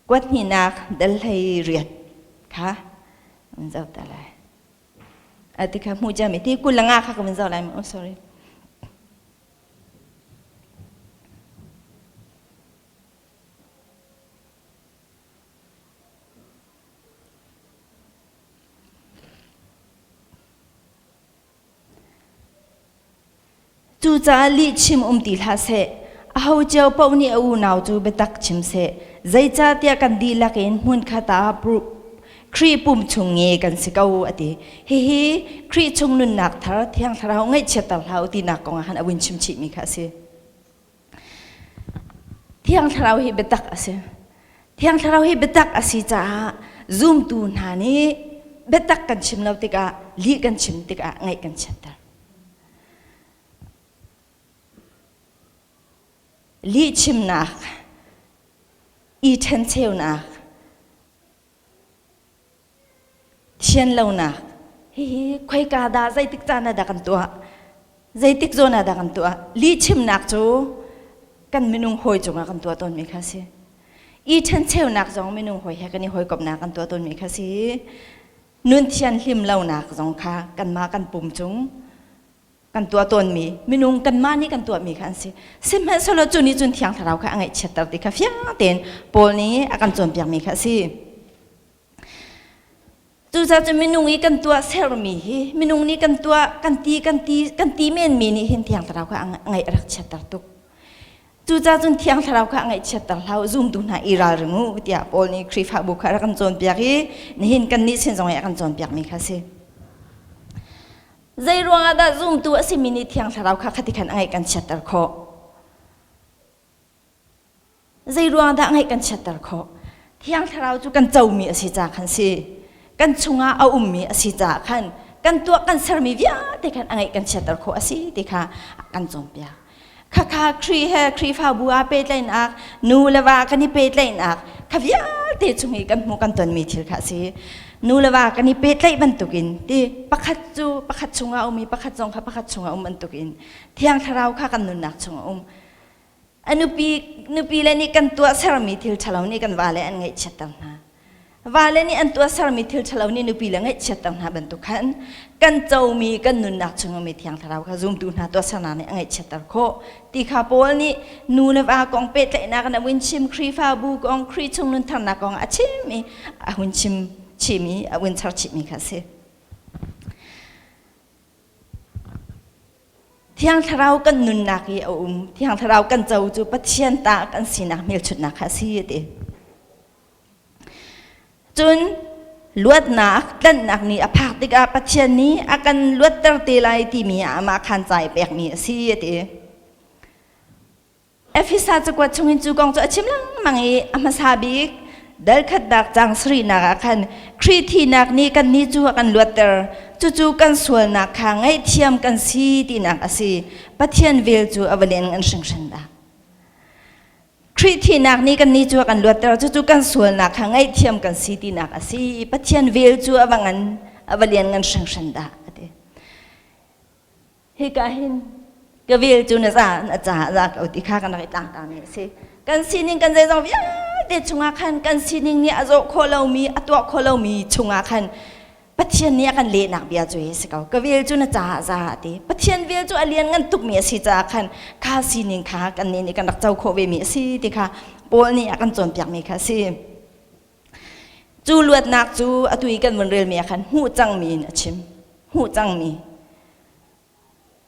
kuat hnihnak dal hlei riat kha vun zoh ta lai. Ati kha hmuh ciami ti 20 le nga kha ka vun zoh lai. Oh sorry. Cucaah lihchim um ti hlah seh. Aho cio paoh nih a unau cu biatak chim seh. Zeicahtiah kan dihlak in hmunkhat ah Khrih pum chung nge kan si ko a ti. Hihi Khrih chung nunnak thar Thiang Thlarau ngaihchiatter hlah u tinak kong ah khan a vun chim chihmi kha a si. Thiang Thlarau hi biatak a si. Thiang Thlarau hi biatak a si caah zumtu hna nih biatak kan chim lo tikah lih kan chim tikah ngaih kan chiatter. Lih chimnak, i ṭhencheunak, thianlonak hihi khoika dah zeitik caan ah dah kan tuah zeitik zawn ah dah kan tuah lihchimnak cu kan minung hawi cungah kan tuah tawnmi kha si i ṭhencheunak zong minung hawi he kan i hawikomhnak kan tuah tawnmi kha si nun thian hlim lonak zong kha kanmah kan pum cung kan tuah tawnmi minung kanmah nih kan tuahmi kha an si sihmanhsehlaw cu nih cun thiang thlarau kha a ngaihchiatter ti kha fiang tein Paul nih a kan cawnpiakmi kha a si Cucaah cu minung i kan tuah sermi hi minung nih kan tuah kan ti kan ti kan ti menmi nih hin thiang thlarau kha a ngaih a rak chiatter tuk. Cucaah cun thiang thlarau kha a ngaihchiatter hlah u zumtu hna i ralring u tiah Paul nih Khrihfabu kha a rak kan cawnpiak i nihin kannih sin zong i a kan cawnpiakmi kha a si. Zei ruangah dah zumtu a simi nih thiang thlarau kha khati khan a ngaih kan chiatter khawh? Zei ruang dah ngaih kan chiatter khawh? Thiang Thlarau cu kan comi a si ca khan si. Kan chungah a ummi a si caah khan kan tuah kan sermi vialte khan a ngaih kan chiatter khawh a si ti kha kan cawnpiak. Khakha Khrih he Khrihfabu ah pehtlaihnak, nu le va kan i pehtlaihnak kha vialte chung i kan hmuh kan tonmi thil kha a si. Nu le va kan i pehtlaih bantukin ti pakhat cu pakhat chungah a um i pakhat zong kha pakhat chungah a um bantukin Thiang Thlarau kha kan nunnak chungah a um. A nupi nupi le nih kan tuah sermi thil ṭhalo nih kan vale an ngaihchiatter hna. Vale nih an tuah sermi thil ṭhalo nih nupi le ngaihchiatter hna bantuk khan kan comi kan nunnak chung mi thiang thlarau kha zumtu hna tuahsernak nih a ngaihchiatter khawh ti kha Paul nih nu le va kong pehtlaihnak in a vun chim Khrihfabu kong Khrih chung nuntharnak kong a chim i a hun chim chim i a vun char chihmi kha a si. Thiang Thlarau kan nunnak i a um. Thiang Thlarau kan co cu Pathian ta kan sinak hmelchunhnak kha a si a ti. Cun luatnak, tlanhnak ni a phak tikah Pathian nih a kan luatter te lai timi ah amah khan ca i pekmi a si a ti. Efesa cakuat chungin cu kong cu a chim lengmang i a hmasa bik dal khatnak caang sarihnak ah khan Khrih thihnak nih kannih cu a kan luatter. Cucu kan sualnak kha ngaihthiam kan si tinak a si. Pathian vel cu a va lian ngan hringhran dah. Khrih thihnak nih kannih cu a kan luatter. Cucu kan sualnak kha ngaihthiam kan si tinak a si. Pathian vel cu a va ngan a va lian ngan hringhran dah a ti. Hika hin ka vel cu na za na ca za ko ti kha kan rak i tlangtar mi a si. Kan sining kan zeizong vialte chungah khan kan sining nih a zawh khawh lomi a tuah khawh lomi chungah khan Pathian nih a kan lehnak bia cu hi si ko. Ka vel cu na caah za a ti. Pathian vel cu a lian ngan tukmi a si caah khan kha sining kha kan nih nih kan rak co khawh ve mi a si ti kha Paul nih a kan cawnpiakmi kha a si. Cu luatnak cu atu i kan vun relmi ah khan hmuh cangmi in a chim. Hmuh cangmi.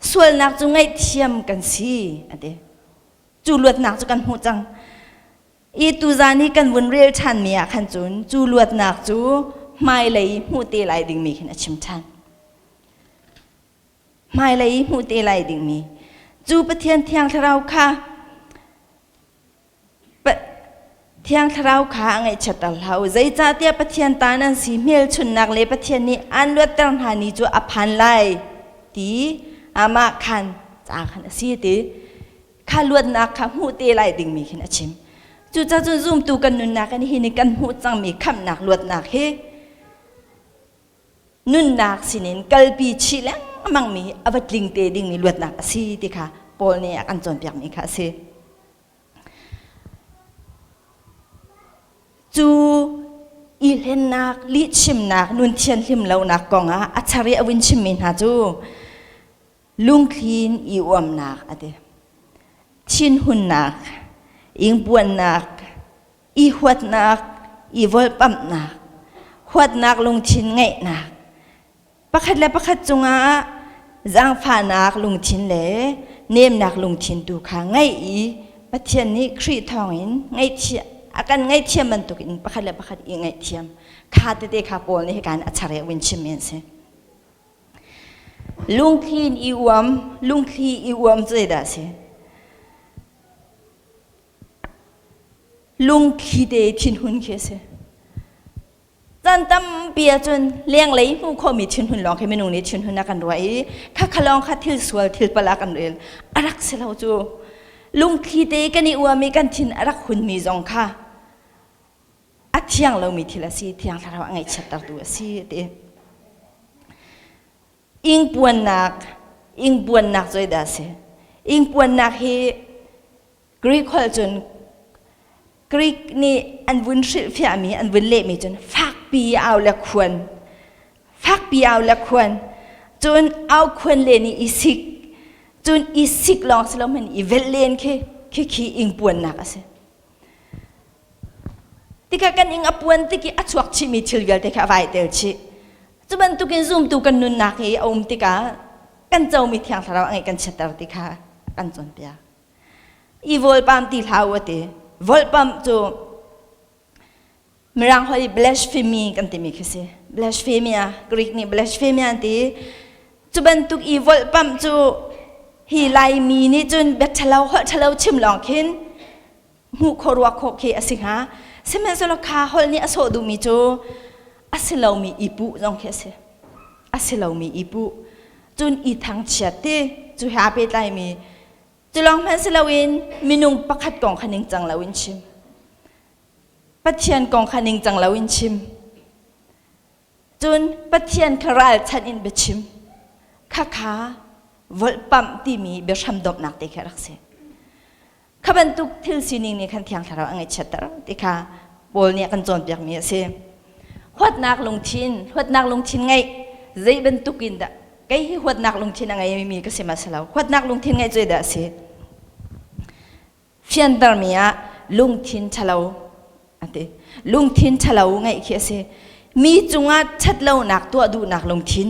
Sualnak cu ngaihthiam kan si a ti. Cu luatnak cu kan hmuh cang. I tuzan i kan vun rel ṭhanmi ah khan cun cu luatnak cu hmailei hmuh te lai dingmi khin a chim ṭhan. Hmailei hmuh te lai dingmi. Cu Pathian Thiang Thlarau kha Thiang Thlarau kha a ngaihchiatter hlah u. Zeicahtiah Pathian ta nan si hmelchunhnak le Pathian nih aan luatter hna ni cu a phan lai ti amah khan ca khan a si ti kha luatnak kha hmuh te lai dingmi khin a chim. Cucaah cun zumtu kan nunnak in hi ni kan hmuh cangmi khamhnak luatnak hi nunnak sinin kalpi chih lengmang. lengmangmi a va tling te dingmi luatnak a si ti kha Paul nih a kan cawnpiakmi kha a si. Cu i hlennak, lihchimnak, nun thianhlim lonak kongah a char i a vun chimmi hna cu lungthlin i uamnak a ti. Thinhunnak, ingpuannak, i huatnak, i volpamhnak, huatnak lungthin ngeihnak, pakhat le pakhat cungah zaangfahnak lungthin le nemnak lungthin tu kha ngeih i Pathian nih Khrih thawngin ngaihthiam a kan ngaihthiam bantukin pakhat le pakhat i ngaihthiam kha tete kha Paul nih hikan a char i a vun chimmi an si. Lungthli in i uam, lungthli i uam cu zeidah a si? Lungthli te thinhun khi a si. Caan tampi ahcun lenglei hmuh khawhmi thinhun lawng khi minung nih thinhun a kan ruah i khakha lawng kha thil sual thil palh ah kan rel. A rak si lo cu. Lungthli te kan i uam i kan thin a rak hunmi zong kha a thiang lomi thil a si, thiang thlarau a ngaihchiattertu a si a ti. Ingpuannak, ingpuannak cu dah a si? Ingpuannak hi Greek holh cun Greek nih an vun hrilhfiahmi an vun lehmi cun fakpi au le khuan fakpi au le khuan cun au khuan len i i sik cun i sik lawng si lo hmanh i velh len khi khi khi ingpuannak a si tikah kan ing a puan tik i a chuak chihmi thil vialte kha a vai tel chih cu bantukin zumtu kan nunnak hi a um tikah kan comi thiang thlarau a ngeih kan chiatter ti kha kan cawnpiak I vawlpam ti hlah u a ti. Vawlpam cu Mirang holh i blasphemy kan timi khi si. Blasphemia, Greek nih blasphemia an ti. Cu bantuk i vawlpam cu hi Laimi nih cun bia ṭhalo holh ṭhalo chim lawng khin hmuh khawh ruah khawh khi a si hnga. Sihmanhsehlaw kha holh nih a sawh duhmi cu a si lomi i puh zong khi a si. A si lomi i puh. Cun i thangchiat ti cu he aa pehtlaimi Cu lawng hmanh si loin minung pakhat kong kha ningcang loin chim. Pathian kong kha ningcang loin chim. Cun Pathian kha ralchanh in biachim. Khakha volhpamh timi biahram domhnak te khi a rak si. Kha bantuk thil sining nih khan Thiang Thlarau a ngaihchiatter ti kha Paul nih a kan cawnpiakmi a si. Huatnak lungthin, huatnak lungthin ngeih zei bantuk in dah kei hi huatnak lungthin a ngeimi ka si ma si lo huatnak lungthin ngeih cu dah a si fiantermi ah lungthin ṭhalo a ti lungthin ṭhalo ngeih khi a si mi cungah ṭhatlonak tuah duhnak lungthin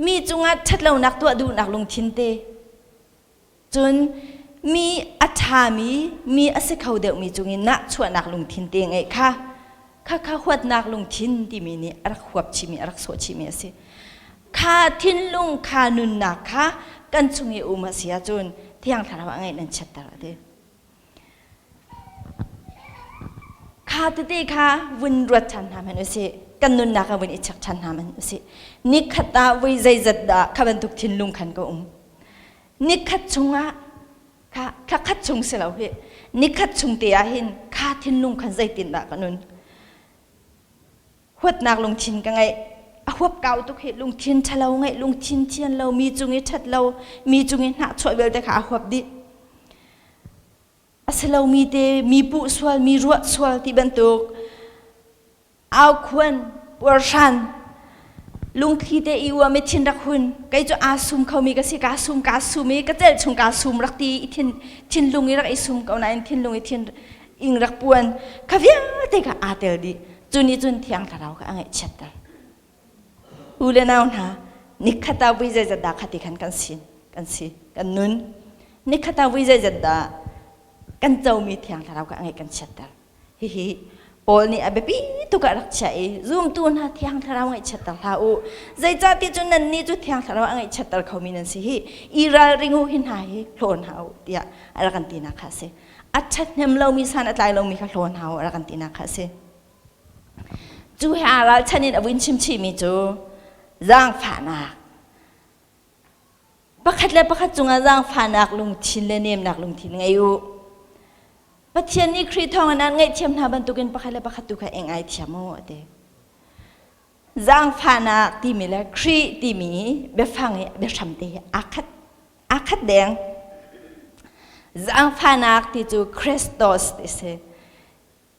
mi cungah ṭhatlonak tuah duhnak lungthin te Cun mi a ṭhami, mi a si kho deuhmi cungin nahchuahnak lungthin te ngeih kha khakha huatnak lungthin timi nih a rak huap chihmi, a rak sawh chihmi a si. Kha thinlung, kha nunnak kha kan chung i um a si ahcun Thiang Thlarau a ngeih nan chiatter a ti. Kha tete kha vun ruat ṭhan hna hmanh usih. Kan nunnak ah vun i check ṭhan hna hmanh usih. Nikhat ah voi zeizat dah kha bantuk thinlung khan ka um. Nikhat chungah kha thla khat chung si lo hi nikhat chung te ah hin kha thinlung khan zeitindah ka nun huatnak lungthin ka ngeih a huap kau tuk hi lungthin ṭhalo ngeih lungthin thian lo mi cung i ṭhat lo mi cung i hnahchuah vialte kha a huap dih a si lomi te mi puh sual mi ruah sual ti bantuk Aukhuan, puarhran, lungthli te i uam i thin rak hun. Kei cu aa sum khomi ka si, kaa sum, kaa sum i ka celh chung kaa sum rak ti i thin, thinlung i rak i sum ko nain thinlung i thin ing rak puan. Kha vialte kha aa tel dih. Cu nih cun Thiang Thlarau kha a ngaihchiatter. U le nau hna, nikhat ah vui zeizat dah khati khan kan sin, kan si, kan nun. Nikhat ah vui zeizat dah kan comi Thiang Thlarau kha a ngaih kan chiatter. Hihi Paul nih a biapi tuk ah rak chiah i zumtu hna Thiang Thlarau ngaihchiatter hlah u. Zeicahtiah cun nannih cu Thiang Thlarau a ngaihchiatter khomi nan si hi. I ralring u hi hna hi hlawn hna u tiah a rak kan tinak kha a si. A ṭhathnem lomi san a tlai lomi kha hlawn hna u a rak kan tinak kha a si. Cu he aa ralchan in a vun chim chihmi cu zaangfahnak pakhat le pakhat cungah zaangfahnak lungthin le nemnak lungthin ngei u. Pathian nih Khrih thawngin an ngaihthiam hna bantukin pakhat le pakhat tu kha eng ai thiam u a ti. Zaangfahnak timi le Khrih timi biafang i biahram te hi aa khat aa khat deng. Zaangfahnak ti cu Christos ti si.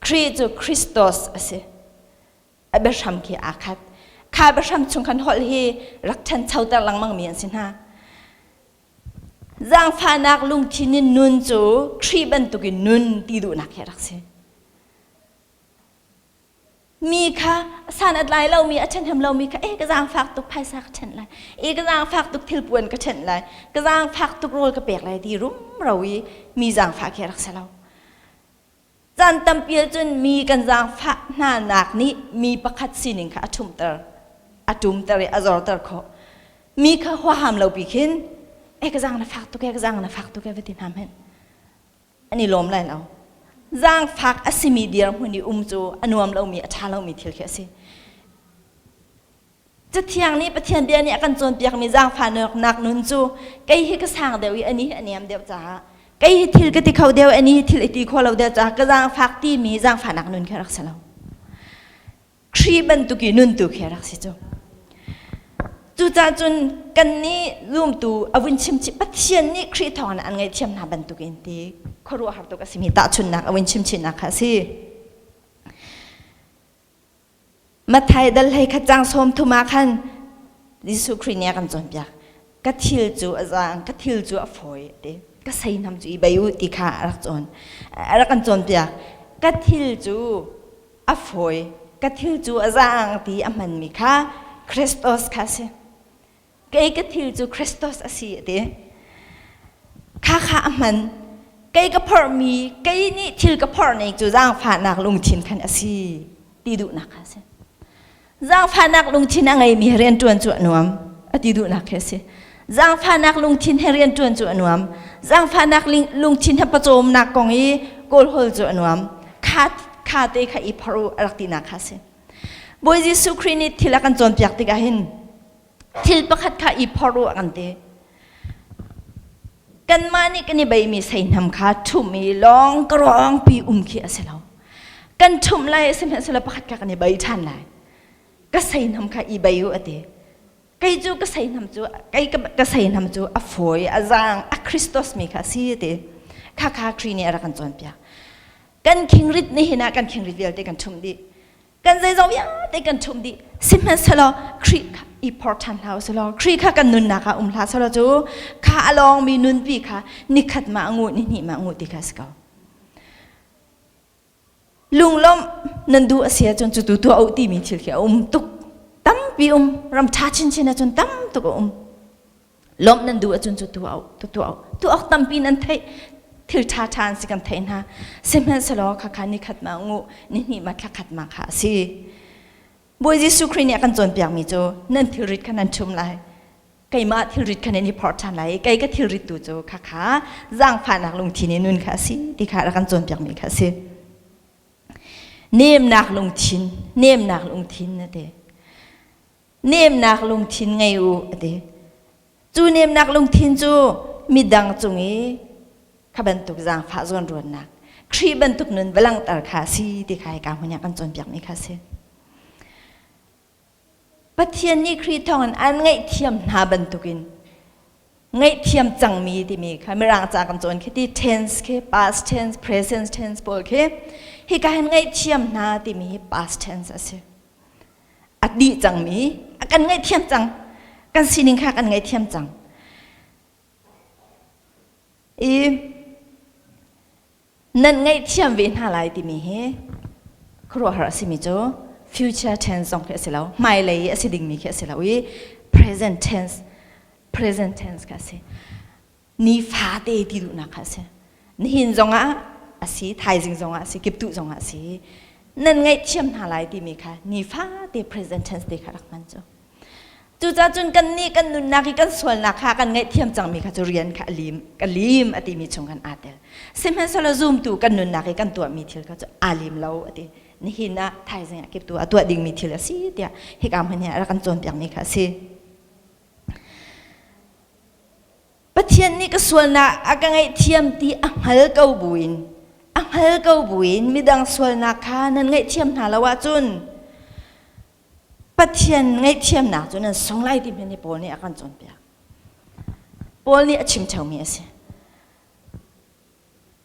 Khrih cu Christos a si. A biahram khi aa khat. Kha biahram chung khan holh hi rak ṭhanchoter lengmang mi an si hna. Zaangfahnak lungthin in nun cu Khrih bantukin nun ti duhnak hi a rak si. Mi kha san a tlai lomi a ṭhahnem lomi kha eh ka zaangfak tuk phaisa ka ṭhenh lai eh ka zaangfak tuk thilpuan ka ṭhenh lai ka zaangfak tuk rawl ka pek lai ti rumro i mi zaangfah khi a rak si lo. Caan tampi ahcun mi kan zaangfah hna nak nih mi pakhat sining kha a ṭhumter a ṭumter i a zorter khawh. Mi kha huaham lo pi khin eh ka zaang na fak tuk eh ka zaang na fak tuk eh va ti hna hmanh an i lawm lai lo. Zaangfak a simi dirhmun i um cu a nuam lomi, a ṭha lomi thil khi a si. Cathiang nih Pathian bia nih a kan cawnpiakmi zaangfahnak nun cu kei hi ka sang deuh i ani hi a niam deuh caah kei hi thil ka ti kho deuh ani hi thil i ti kho lo deuh caah ka zaangfak timi zaangfahnak nun khi a rak si lo. Khrih bantuk i nun tu khi a rak si cu. Cucaah cun kannih zumtu a vun chim chih Pathian nih Khrih thawngin an ngaihthiam hna bantukin ti khuaruahhar tuk a simi tahchunhnak a vun chim chihnak kha a si. Matthai dal hlei khat cang sawm thum ah khan Jesuh Khrih nih a kan cawnpiak. Ka thil cu a zaang, ka thil cu a fawi ti. Ka seihnam cu i bei u ti kha a rak cawn. A rak kan cawnpiak. Ka thil cu a fawi ka thil cu a zaang ti a hmanmi kha Christos kha a si kei ka thil cu Christos a si a ti kha kha a hman kei ka phorhmi kei nih thil ka phorh ning cu zaangfahnak lungthin khan a si ti duhnak kha a si zaangfahnak lungthin a ngeimi he rianṭuan cu a nuam a ti duhnak khi a si zaangfahnak lungthin he rianṭuan cu a nuam zaangfahnak lungthin he pawcawmnak kong i kawlhawl cu a nuam kha kha te kha i phor u a rak tinak kha a si Bawi Jesuh Khrih nih thil a kan cawnpiak tikah hin thil pakhat kha i phor u a kan ti kanmah nih kan i beimi seihnam kha ṭhumh i lawng ka rawngpi um khi a si lo kan ṭhumh lai sihmanhsehlaw pakhat kha kan i bei ṭhan lai ka seihnam kha i bei u a ti kei cu ka seihnam cu kei ka seihnam cu a fawi a zaang a Christos mi kha a si a ti kha kha Khrih nih a rak kan cawnpiak kan khingrit nihin ah kan khingrit vialte kan ṭhumh dih kan zeizong vialte kan ṭhumh dih sihmanhsehlaw Khrih kha i phor ṭhan hlah usih Khrih kha kan nunnak ah um hlah selaw cu kha a lawngmi nunpi kha nikhat ma a nguh nihnih ma a nguh ti kha a si ko lunglawmh nan duh a si ahcun cu tu tuah u timi thil khi a um tuk tampi um ram ṭha chinchin ahcun tam tuk a um lawmh nan duh ahcun cu tuah u tu tuah u tuah awk tampi nan theih thil ṭha ṭha an si kan theih hna sihmanhsehlaw khakha nikhat ma ngu nihnih ma thlakhat ma kha a si Bawi Jesuh Khrih nih a kan cawnpiakmi cu nan thilrit kha nan ṭhum lai keimah thilrit kha nan i phorh ṭhan lai i kei ka thilrit tu cu khakha zaangfahnak lungthin i nun kha a si ti kha a kan cawnpiakmi kha a si nemnak lungthin nemnak lungthin na ti Nemnak lungthin ngei u a ti. Cu nemnak lungthin cu midang cung i kha bantuk zaangfah zawnruannak Khrih bantuk nun va langhter kha a si ti kha hika hmun ah kan cawnpiakmi kha a si. Pathian nih Khrih thawngin an ngaihthiam hna bantukin ngaihthiam cangmi timi kha mirang ca kan cawn khi ti tense khi past tense present tense pawl khi hika hin ngaihthiam hna timi hi past tense a si. A dih cangmi a kan ngaihthiam cang kan sining kha kan ngaihthiam cang i nan ngaihthiam ve hna lai timi hi khuaruahhar a simi cu future tense zong khi a si lo hmailei i a si dingmi khi a si lo i present tense present tense kha a si nifate ti duhnak kha a si nihin zongah a si thaizing zongah a si kiptuh zongah a si nan ngaihthiam hna lai timi kha nifate present tense te kha rak hman cu cucaah cun kan nih kan nunnak i kan sualnak kha kan ngaihthiam cangmi kha cu rian kha a lim ka lim a timi chung khan aa tel sihmanhsehlaw zumtu kan nunnak i kan tuahmi thil kha cu aa lim lo a ti nihin ah thaizing ah kiptu ah tuah dingmi thil a si tiah hika hmun hi a rak kan cawnpiakmi kha a si Pathian nih ka sualnak a ka ngaihthiam ti a hngal ko buin a hngal ko buin midang sualnak kha nan ngaihthiam hna lo ahcun. Pathian ngaihthiamnak cu nan sung lai ti hmanh hi Paul nih a kan cawnpiak. Paul nih a chim ṭheumi a si.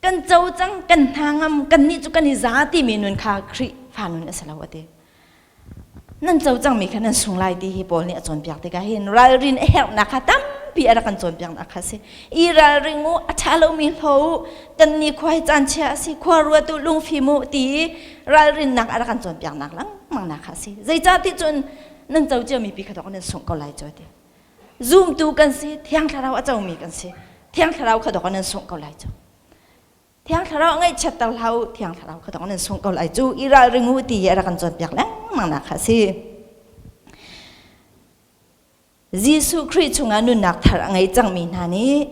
Kan co cang, kan hna ngam, kan nih cu kan i za timi nun kha Khrihfa nun a si lo a ti. Nan co cangmi kha nan sung lai ti hi Paul nih a cawnpiak tikah hin ralrin a herhnak kha tampi a rak kan cawnpiaknak kha a si. I ralring u, a ṭha lomi hlo u, kan ni khua hi caan chia a si, khua ruat u, lungfim u ti ralrinnak a rak kan cawnpiaknak lengmang nak kha a si. Zeicah ti cun nan co ciami pi kha dok nan sungh ko lai cu ti. Zumtu kan si, Thiang Thlarau a comi kan si. Thiang Thlarau kha dok nan sungh ko lai cu. Thiang Thlarau ngaihchiatter hlah u, Thiang Thlarau kha dok nan sungh ko lai cu. I ralring u ti a rak kan cawnpiak lengmang nak kha a si. Jesuh Khrih chungah nunnak thar a ngei cangmi hna nih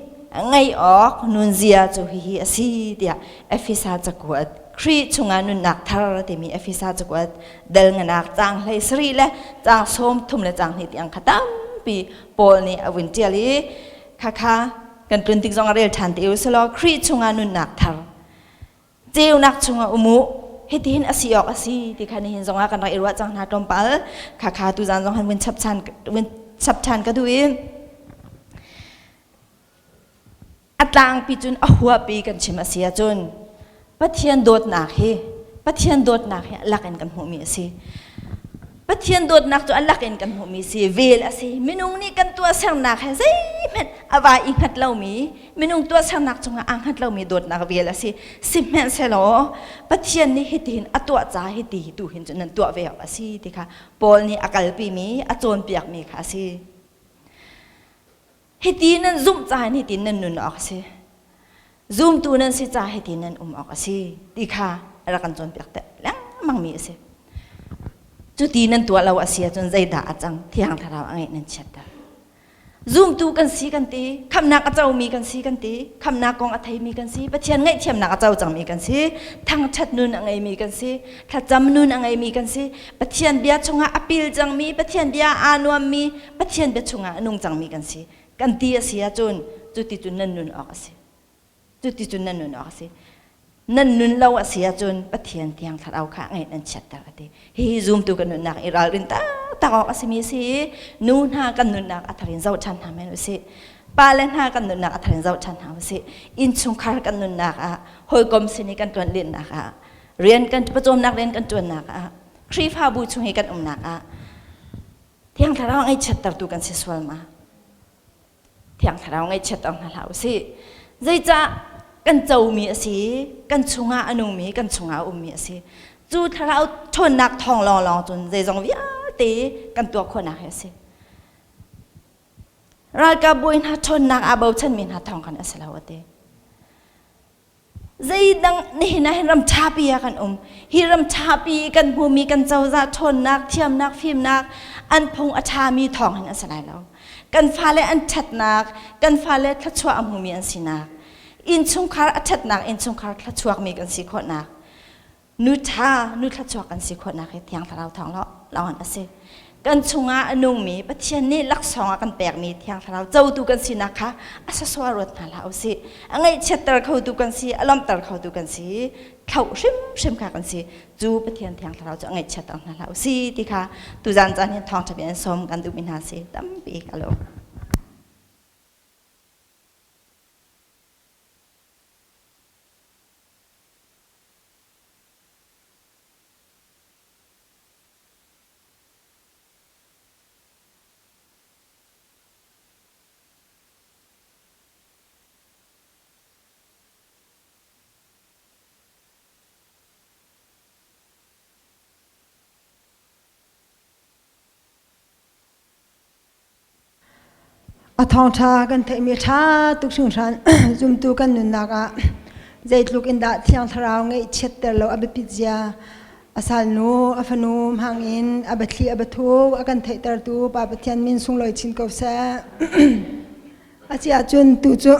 ngeih awk nunzia cu hihi a si tiah Efesa cakuat Khrih chungah nunnak thar timi Efesa cakuat dal nganak caang hlei sarih le caang 30 le caang hnih tiang kha tampi Paul nih a vun ṭial i khakha kan tlun tik zong a rel ṭhan te u selaw Khrih chungah nunnak thar ceunak chungah um u hitihin a si awk a si ti kha nihin zongah kan rak i ruah cang hna tlawmpal kha kha tuzan zong han vun chap chan vun chap ṭhan ka duh i a tlangpi cun a huapi kan chim a si ahcun Pathian dawtnak hi Pathian dawtnak hi lak in kan hmuhmi a si Pathian dawtnak cu a lak in kan hmuhmi si vel a si minung nih kan tuahsernak he zeihmanh a va i hngat lomi minung tuahsernak cungah aa hngat lomi dawtnak vel a si sihmanhsehlaw Pathian nih hitihin a tuah ca hiti tu hin cun nan tuah ve awk a si ti kha Paul nih a kalpimi a cawnpiakmi kha a si hiti nan zumh ca hin hiti nan nun awk a si zumtu nan si ca hiti nan um awk a si ti kha a rak kan cawnpiak te lengmang mi a si cuti nan tuah lo a si ahcun zeidah a cang thiang thlarau a ngeih nan chiatter zumtu kan si kan ti khamnak a comi kan si kan ti khamnak kong a theimi kan si pathian ngaihthiamnak a co cangmi kan si thangṭhat nun a ngeimi kan si thlacam nun a ngeimi kan si pathian bia chungah a pil cangmi pathian bia aa nuammi Pathian bia chungah a nung cangmi kan si. Kan ti a si ahcun cuti cun nan nun awk a si. Cuti cun nan nun awk a si. Nan nun lo a si ahcun Pathian thiang thlarau kha ngeih nan chiatter a ti. Hihi zumtu kan nunnak i ralrin taktak awk a simi a si i nu hna kan nunnak a thar in zoh ṭhan hna men usih. Pale hna kan nunnak a thar in zoh ṭhan hna usih. Innchungkhar kan nunnak ah, hawikom sin i kan ṭuan lennak ah, rian kan pawcawmnak rian kan ṭuannak ah, Khrihfabu chung i kan umnak ah Thiang Thlarau ngaihchiattertu kan si sual ma? Thiang Thlarau ngaihchiatter hna hlah usih. Zeicah kan comi a si, kan chungah a nungmi, kan chungah a ummi a si. Cu Thlarau ṭhawnnak thawng lawnglawng cun zeizong vialte kan tuah khawhnak hi a si. Ralkap bawi hna ṭhawnnak aa bochanmi hna thawng khan a si lo a ti. Zeidang nihin ah hin ram ṭhapi ah kan um. Hi ram ṭhapi kan hmumi kan cozah ṭhawnnak, thiamnak, fimnak an phung a ṭhami thawng hin a si lai lo. Kan fale an ṭhatnak, kan fale thluachuah a hmumi an sinak, innchungkhar a ṭhatnak, innchungkhar thluachuakmi kan si khawhnak, nu ṭha nu thluachuak kan si khawhnak hi Thiang Thlarau thawng lawng a si. Kan chungah a nungmi Pathian nih laksawng a kan pekmi Thiang Thlarau cotu kan sinak kha a sasua ruat hna hlah usih. A ngaihchiatter khotu kan si, a lawmhter khotu kan si, thlauh hrimhrim kha kan si. Cu Pathian Thiang Thlarau cu a ngaihchiatter hna hlah usih ti kha tuzan caan hin thawngṭha bia in sawm kan duhmi hna si tampi ka lawm. A thawngṭha kan theihmi ṭha tuk hringhran zumtu kan nunnak ah zeitluk in dah Thiang Thlarau ngaihchiatter lo a biapit zia a salnu a fanu hmang in a biathli a biathuk a kan theihtertu Pa Pathian min sunglawi chin ko seh. A si ahcun tu cu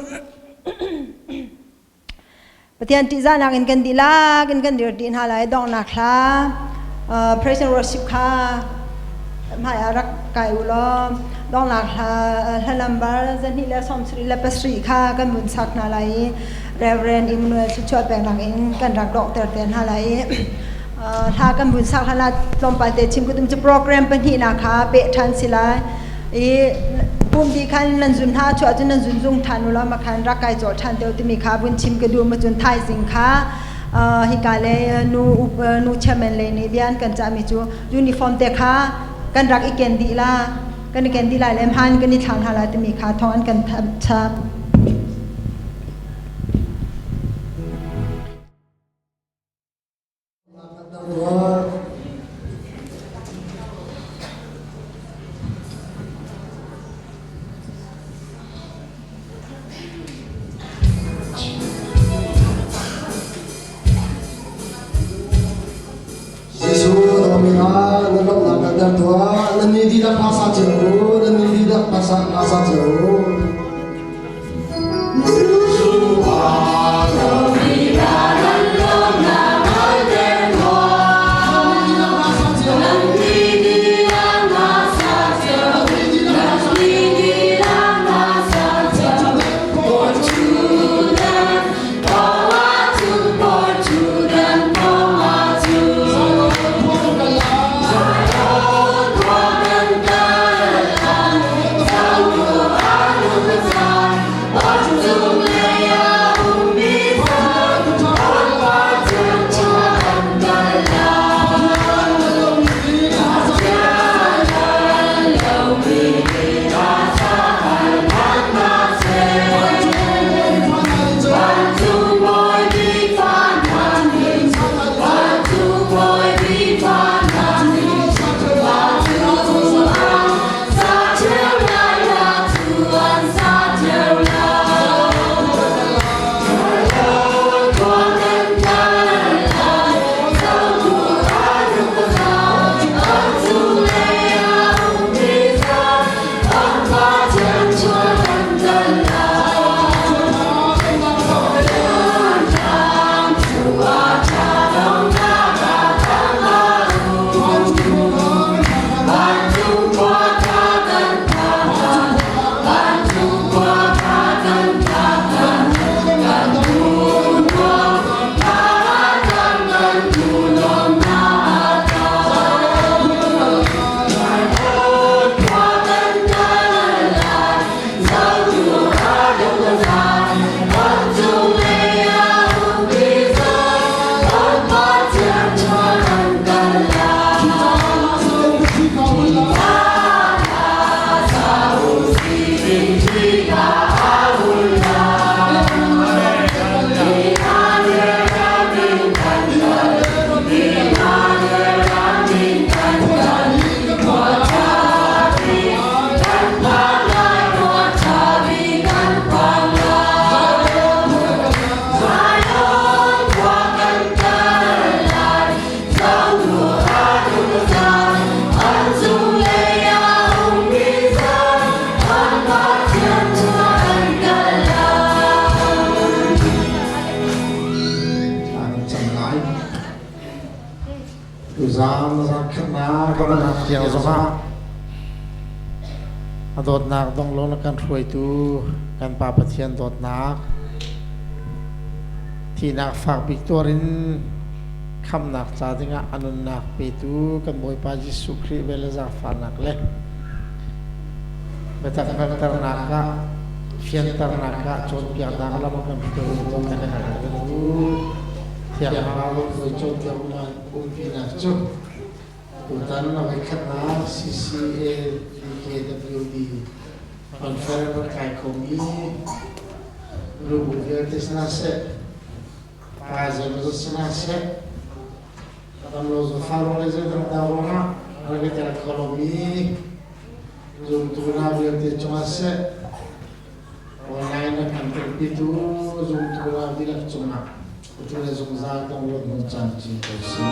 Pathian ṭihzahnak in kan dihlak in kan dir dih hna lai donghnak hla praise and worship kha hmai ah rak kai u law donghnak hla hla number 277 kha kan vun sak hna lai i Reverend Emmanuel thluachuah peknak in kan rak donghter te hna lai i. Hla kan vun sak hlan ah tlawmpal te chim ka tum cu program pahnihnak kha peh ṭhan si lai. I pumpi khan nan zun hna chuah cun nan zun zung ṭhan u law makhan rak kai cawh ṭhan te u timi kha vun chim ka duh ma cun thaizing kha hika le nu nu chairman le nih bia an kan cahmi cu uniform te kha kan rak i ken dih la kan i ken dih lai le hman kan i thlang hna lai timi kha thawng an kan chap. Jesuh na na lawmhnak kan ter tuah nan ni dihlak hla sa cio u nan ni dihlak hla sa hla sa cio u. Tiang zongah a dawtnak donglo na kan hruaitu kan Pa Pathian dawtnak thihnak fak bik tuar in khamnak ca dingah a nunnak petu kan Bawipa Jesuh Khrih vel le zaangfahnak le biatak hngalhternak ah fianternak ah cawnpiaknak lam kan hruaitu kan hngalhtertu Thiang Thlarau hruai cawnpiaknak umpinak cu tutan a voikhatnak CCA DKWD conference rak kai khomi lubu vialte si hna seh, pa zeimawzat si hna seh, damlo zawtfah ruang le zeidang dang ruangah rak i tel kho lomi zumtu hna vialte cungah seh, online a kan telpitu zumtu hna dihlak cungah atu le zungzal dongluat hnu caan cin ko sih.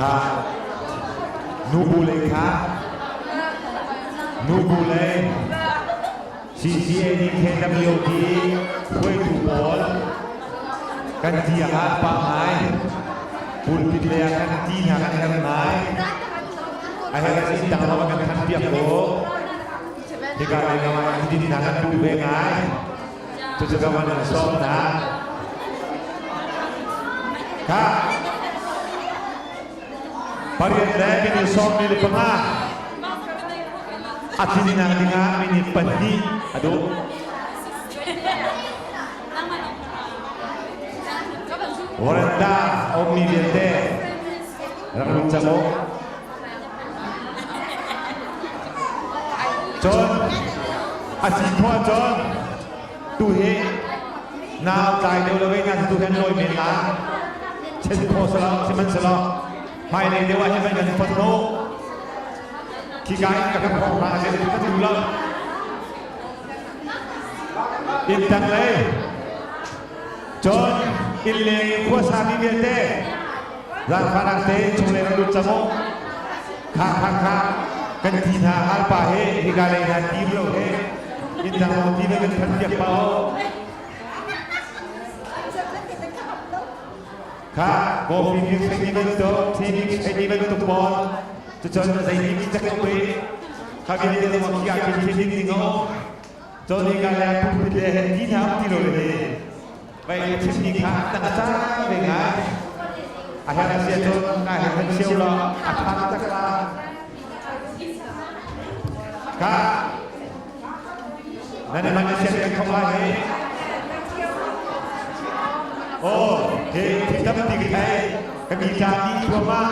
Kha nubu lei kha nubu lei CCAD KWD hruaitu pawl kan ti ah pa ngai pulpit lei ah kan ti hna kan herh ngai a herh si tang lo kan than piak ko hika lei kam ah din hna kan duh ve ngai cucu ka van in sawm hna kha pariat le minute 15 a tlinnak dingah minute pahnih a duh. Waranda a ummi vialte rak lut cang u. Cun a si khawh ahcun tu hi nau tlai deuh lo na tu kan lawi men la. Chen khawh selaw sihmanhsehlaw hmailei deuh ah hin van kan fon u. Khika in ka kan phong hna seh ka duh lo. Inn tang lei cun inn leng i khuasa mi vialte zaangfahnak tein chunglei rak lut cang u. Kha kha kha kan ti hna hal pa he hika lei hna tim lo he inn dang lawng ti kan phan piak pa o. Kha coffee mix hei ti bantuk tea mix hei ti bantuk pawl cucun zei ti cak tuk i kha vialte zong khi ah khin thil ding ding a um. Cun hika le pulpit le he ti hna um ti lo le hi vai ka chimmi kha tang a cang ve ngai. A herh a si ahcun ka he kan cheu law a ṭha tak la. Kha nan man na sian kan khong lai he. Oh, he thil tampi ka thei. Ka mi ta ni thluahmah.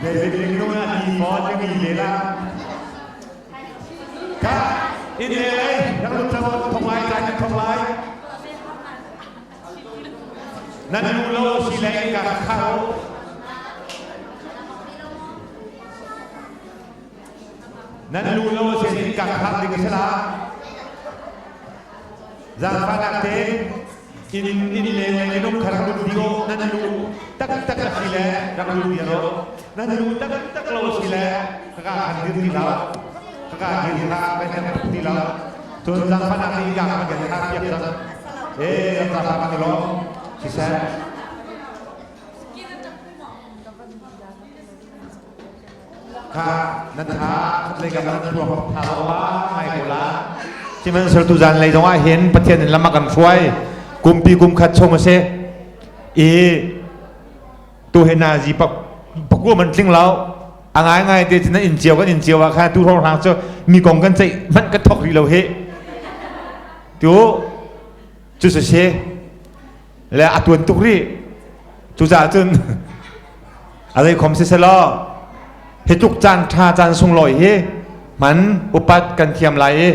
David ning na ti fawn ka mi le la. Ka in le lei rak lut cang thong lai cai kan thong lai. Nan lu lo si le ka rak khar u. Nan lu lo si ka khar ding a si la. Zaangfahnak tein inn inn leng le minung kha rak lut dih u. Nan lu taktak a si le rak lut dih u. Nan lu taktak lo a si le khaka khan dir ti lo. Khaka dir kha kan herh tuk ti lo. Cun zaangfahnak tein ka kan kan khar piak cang. Ee, zaangfah kan i lawm. Siseh. Kha nan tha khatlei kam nan thluak tha lo ba ngai ko la. Sihmanhsehlaw tuzan lei zongah hin Pathian in lam a kan hruai. Kumpi kum khat chung a si. I tu he nazi pakua man tling lo. A ngai ngai te cun in cio kan in cio ah kha tu hrawng hrang cu mi kong kan ceih hmanh kan thok rih lo hi. Tu cu si si le a tuan tuk rih. Cucaah cun a zeikhom si selaw hi tluk caan ṭha caan sunglawi hi hman upat kan thiam lai i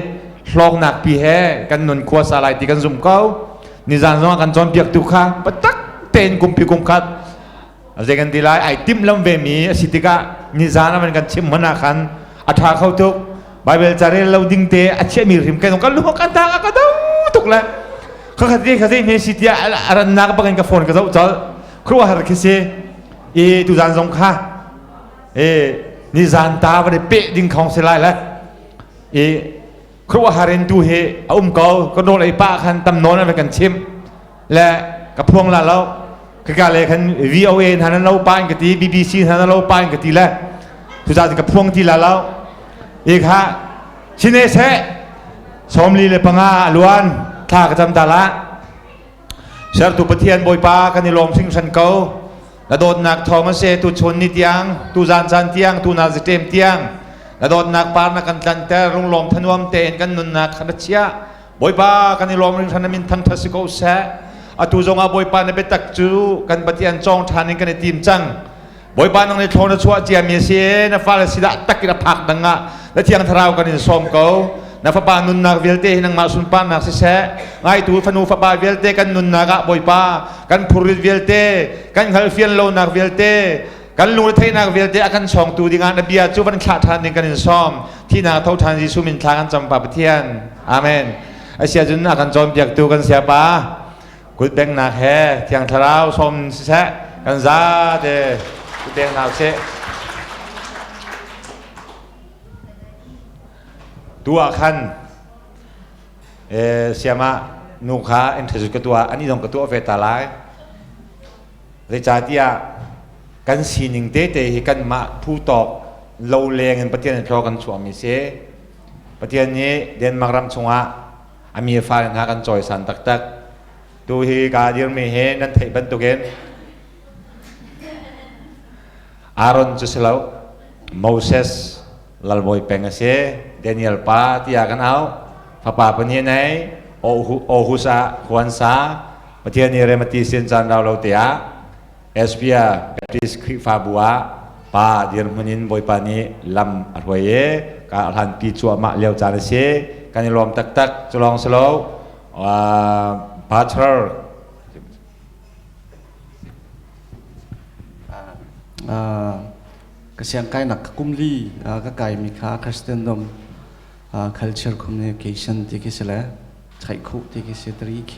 hlawknak pi he kan nun khua sa lai ti kan zumh ko. Nizan zongah kan cawnpiaktu kha patak tein kumpi kum khat zei kan ti lai ai timh lam ve mi a si tikah nizan ah kan chim hmanh ah khan a ṭha kho tuk. Bible ca rel lo ding te a chiahmi hrim kan kan lung kan tang a ka do tuk le kha kha te kha zei hme si tiah a rannak bangin ka phone ka zoh colh. Khuaruahhar khi si. I tuzan zong kha e nizan ta va pe ding khong si lai le i khuaruahhar in tu hi a um ko. Ka nawl ei pa khan tam nawn an kan chim le ka phuang la lo. Ka le khan VOA hna nan lo pa in ka ti, BBC hna nan lo pa in ka ti le tuzan ka phuang ti la lo. I kha sine se 45 a luan thla ka cam ta la. Sertu Pathian Bawipa kan i lawm hringhran ko. Na dawtnak thawng a si tu chun ni tiang, tu zan caan tiang, tu na ziṭem tiang. Na dawtnak par na kan tlanter, lunglawm thanuam tein kan nunnak kha na chiah. Bawipa kan i lawm hringhran na min thangṭhat si ko seh. Atu zongah Bawipa na biatak cu kan Pathian cawng ṭhan in kan i tim cang. Bawipa nang nih thlawn na chuah ciami a si, na fale sidah tak in a phak dang ah na thiang thlarau kan in sawm ko. Na fapa nunnak vialte hi nangmah sunparnak siseh, ngaitu fanu fapa vialte kan nunnak ah Bawipa kan phurrit vialte, kan hngalhfian lonak vialte, kan lungretheihnak vialte a kan sawngtu dingah na bia cu van thlah ṭhan ding kan in sawm. Thihnak tho ṭhan Jesuh min thla kan cam Pa Pathian. Amen. Asia cun a kan cawnpiaktu kan siapa kutbengnak he Thiang Thlarau sawm siseh kan zate kutbeng hna usih. Tu ah khan siama nu kha introduce ka tuah ani zong ka tuah ve ta lai. Zeicahtiah kan sining tete hi kanmah phu tawk lo leng in Pathian in thlaw kan chuahmi si. Pathian nih Denmark ram chungah a mi fale hna kan cawisan taktak. Tu hi ka dirmi hi nan theih bantukin Aaron cu si lo, Moses lalbawi peng a si. Daniel pa tiah kan auh. Fapa pahnih nei Aarhus ah khua an sa. Pathian nih remati sin caan rau lo te ah Espia Baptist Khrihfabu ah pa dirhmun in Bawipa nih lam a hruai i ka hlanpi cuahmah lio caan a si. Kan i lawm taktak. Cu lawng si lo Pastor Ka siangkainak ka kum li ka kaimi kha Christendom Culture Communication ti khi si le Chaih Khuh ti khi si 3K.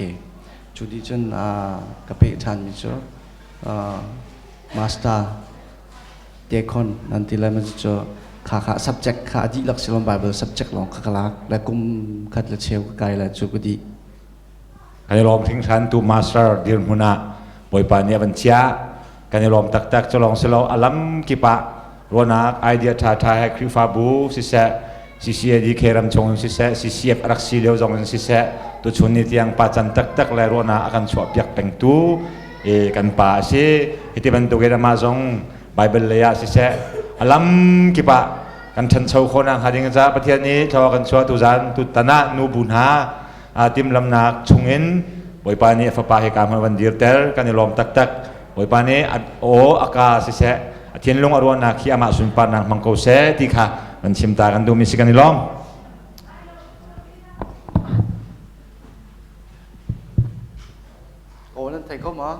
Cu dih cun ka peh ṭhanmi cu Master Deacon nan ti lai ma cu kha kha subject kha a dihlak si lo Bible subject lawng kha ka lak le kum khat le cheu ka kai le cu ka dih. Kan i lawm hringhran tu master dirhmun ah Bawipa nih a van chiah. Kan i lawm taktak. Cu lawng si lo a lam kip ah ruahnak idea ṭhaṭha he Khrihfabu siseh, CCADK ram chung in siseh, CCF a rak si lio zong in siseh, tuchun ni tiang pa can taktak le ruahnak a kan chuahpiak pengtu e, kan pa a si. Hiti bantukin amah zong Bible lei ah siseh, a lam kip ah kan ṭhancho khawhnak hnga ding caah Pathian nih thlua kan chuah tuzan tutan ah nubu hna timhlamnak chungin Bawipa nih a fapa he ka hmun van dirter kan i lawm taktak. Bawipa nih a aw a ka siseh a thinlung a ruahnak hi amah sunparnak hmang ko seh ti kha van chim ta kan duhmi si kan i lawm. Aw nan thei kho ma?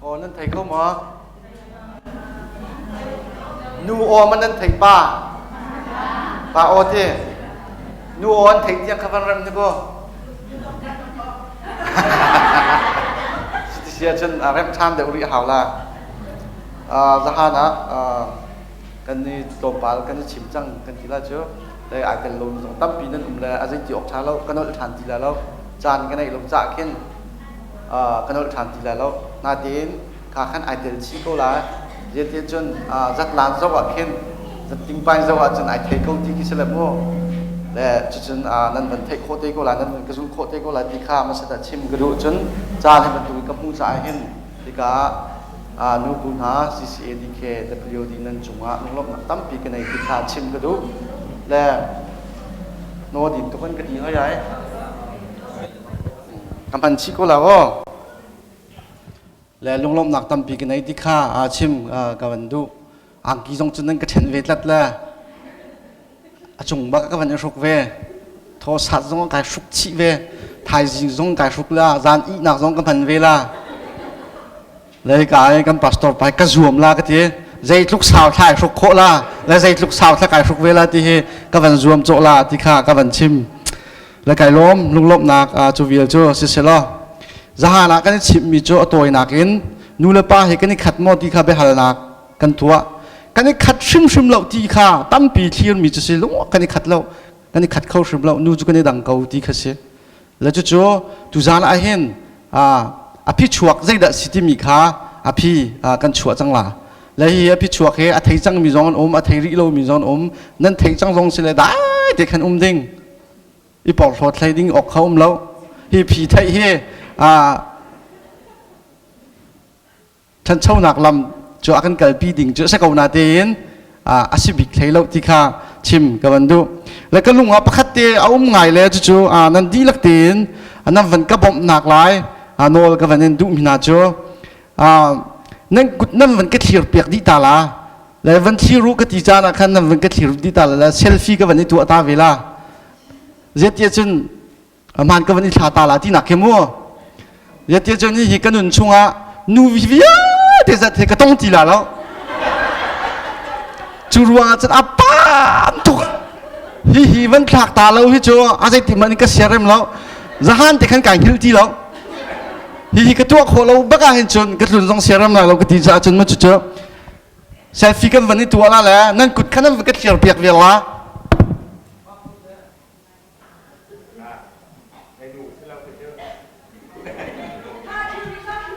Aw nan thei kho maw? Nu aw man nan thei pa? Pa aw ti. Nu aw an thei tiang kha van rem ni ko. Ti sia cun rem ṭhan deuh rih hau la. Zahan ah kan i tlawmpal kan i chim cang kan ti la cu. Dai ai tel lo zong tampi nan um le a zei ti awk ṭha lo ka nolh ṭhan ti la lo. Caan ka neih lo cah khin ka nolh ṭhan ti lai lo. Natein kha khan ai tel chih ko lai. Zeitiah cun zatlan zoh ah khin zattingpai zoh ah cun ai thei ko ti khi si le mu. Le cucun nan van theih khawh te ko lai, nan van ka zulh khawh te ko lai ti kha hmasa dah chim ka duh. Cun caan hi bantuk in ka hmuh caah hin hika ah nubu hna CCADK WD nan cungah lunglawmhnak tampi ka nei ti kha chim ka duh. Le no din tuk an ka ti hoi ai. Ka hman chih ko la aw. Le lunglawmhnak tampi ka nei ti kha chim ka van duh. Angki zong cu nan ka ṭhen ve tlat le a cung bak ka van i hruk ve. Thaw sat zong kai hruk chih ve. Thaizing zong kai hruk la, zan ihnak zong ka hman ve la. Le ka ai kan pastor pai ka zuam la ka ti. Zeitluk sau thla ai hruk khawh la, le zeitluk sau thla kai hruk ve la ti hi ka van zuam cawh la ti kha ka van chim. Le kai lawm lunglawmhnak cu vial cu siselaw zahan ah kan i chimhmi cu a tawinak in nu le pa hi kan i khat maw ti kha biahalnak kan tuah. Kan i khat hrimhrim lo ti kha tampi thlirmi cu si lung kan i khat lo kan i khat kho hrim lo nu cu kan i dang ko ti kha si. Le cucu tuzan ah hin a phichuak zeidah si timi kha a phi kan chuah cang la. Le hi a phichuak hi a thei cangmi zong an um a thei rih lomi zong an um nan thei cang zong si le dai te khan um ding. I porhlawt hlei ding awk kha um lo. Hi phi theih hi ṭhanchonak lam cu a kan kalpi ding cu a si ko natein a si bik hlei lo ti kha chim ka van duh. Le ka lung ah pakhat te a um ngai le cucu nan dihlak tein nan van ka bawmhnak lai nawl ka van in duh mi hna cu nan kut nan van ka thlir piak dih ta la. Le van thlir u ka ti caan ah khan nan van ka thlir dih ta la le selfie ka van i tuah ta ve la. Zeitiah cun hmaan ka van i thla ta la ti nak khi mu. Zeitiah cun hi ka nun chungah nu vialte zat he ka tong ti la lo. Cu ruangah cun a pam tuk. Hi hi van thlak ta lo hi cu a zeiti man ka siarem lo. Zahan te khan kai hngilh ti lo. Hi hi ka tuah khawh lo bak ah hin cun ka tlun zong siarem la lo ka ti caah cun mu cucu selfie kan van i tuah la le nan kut kha nan van ka thlir piak vial la.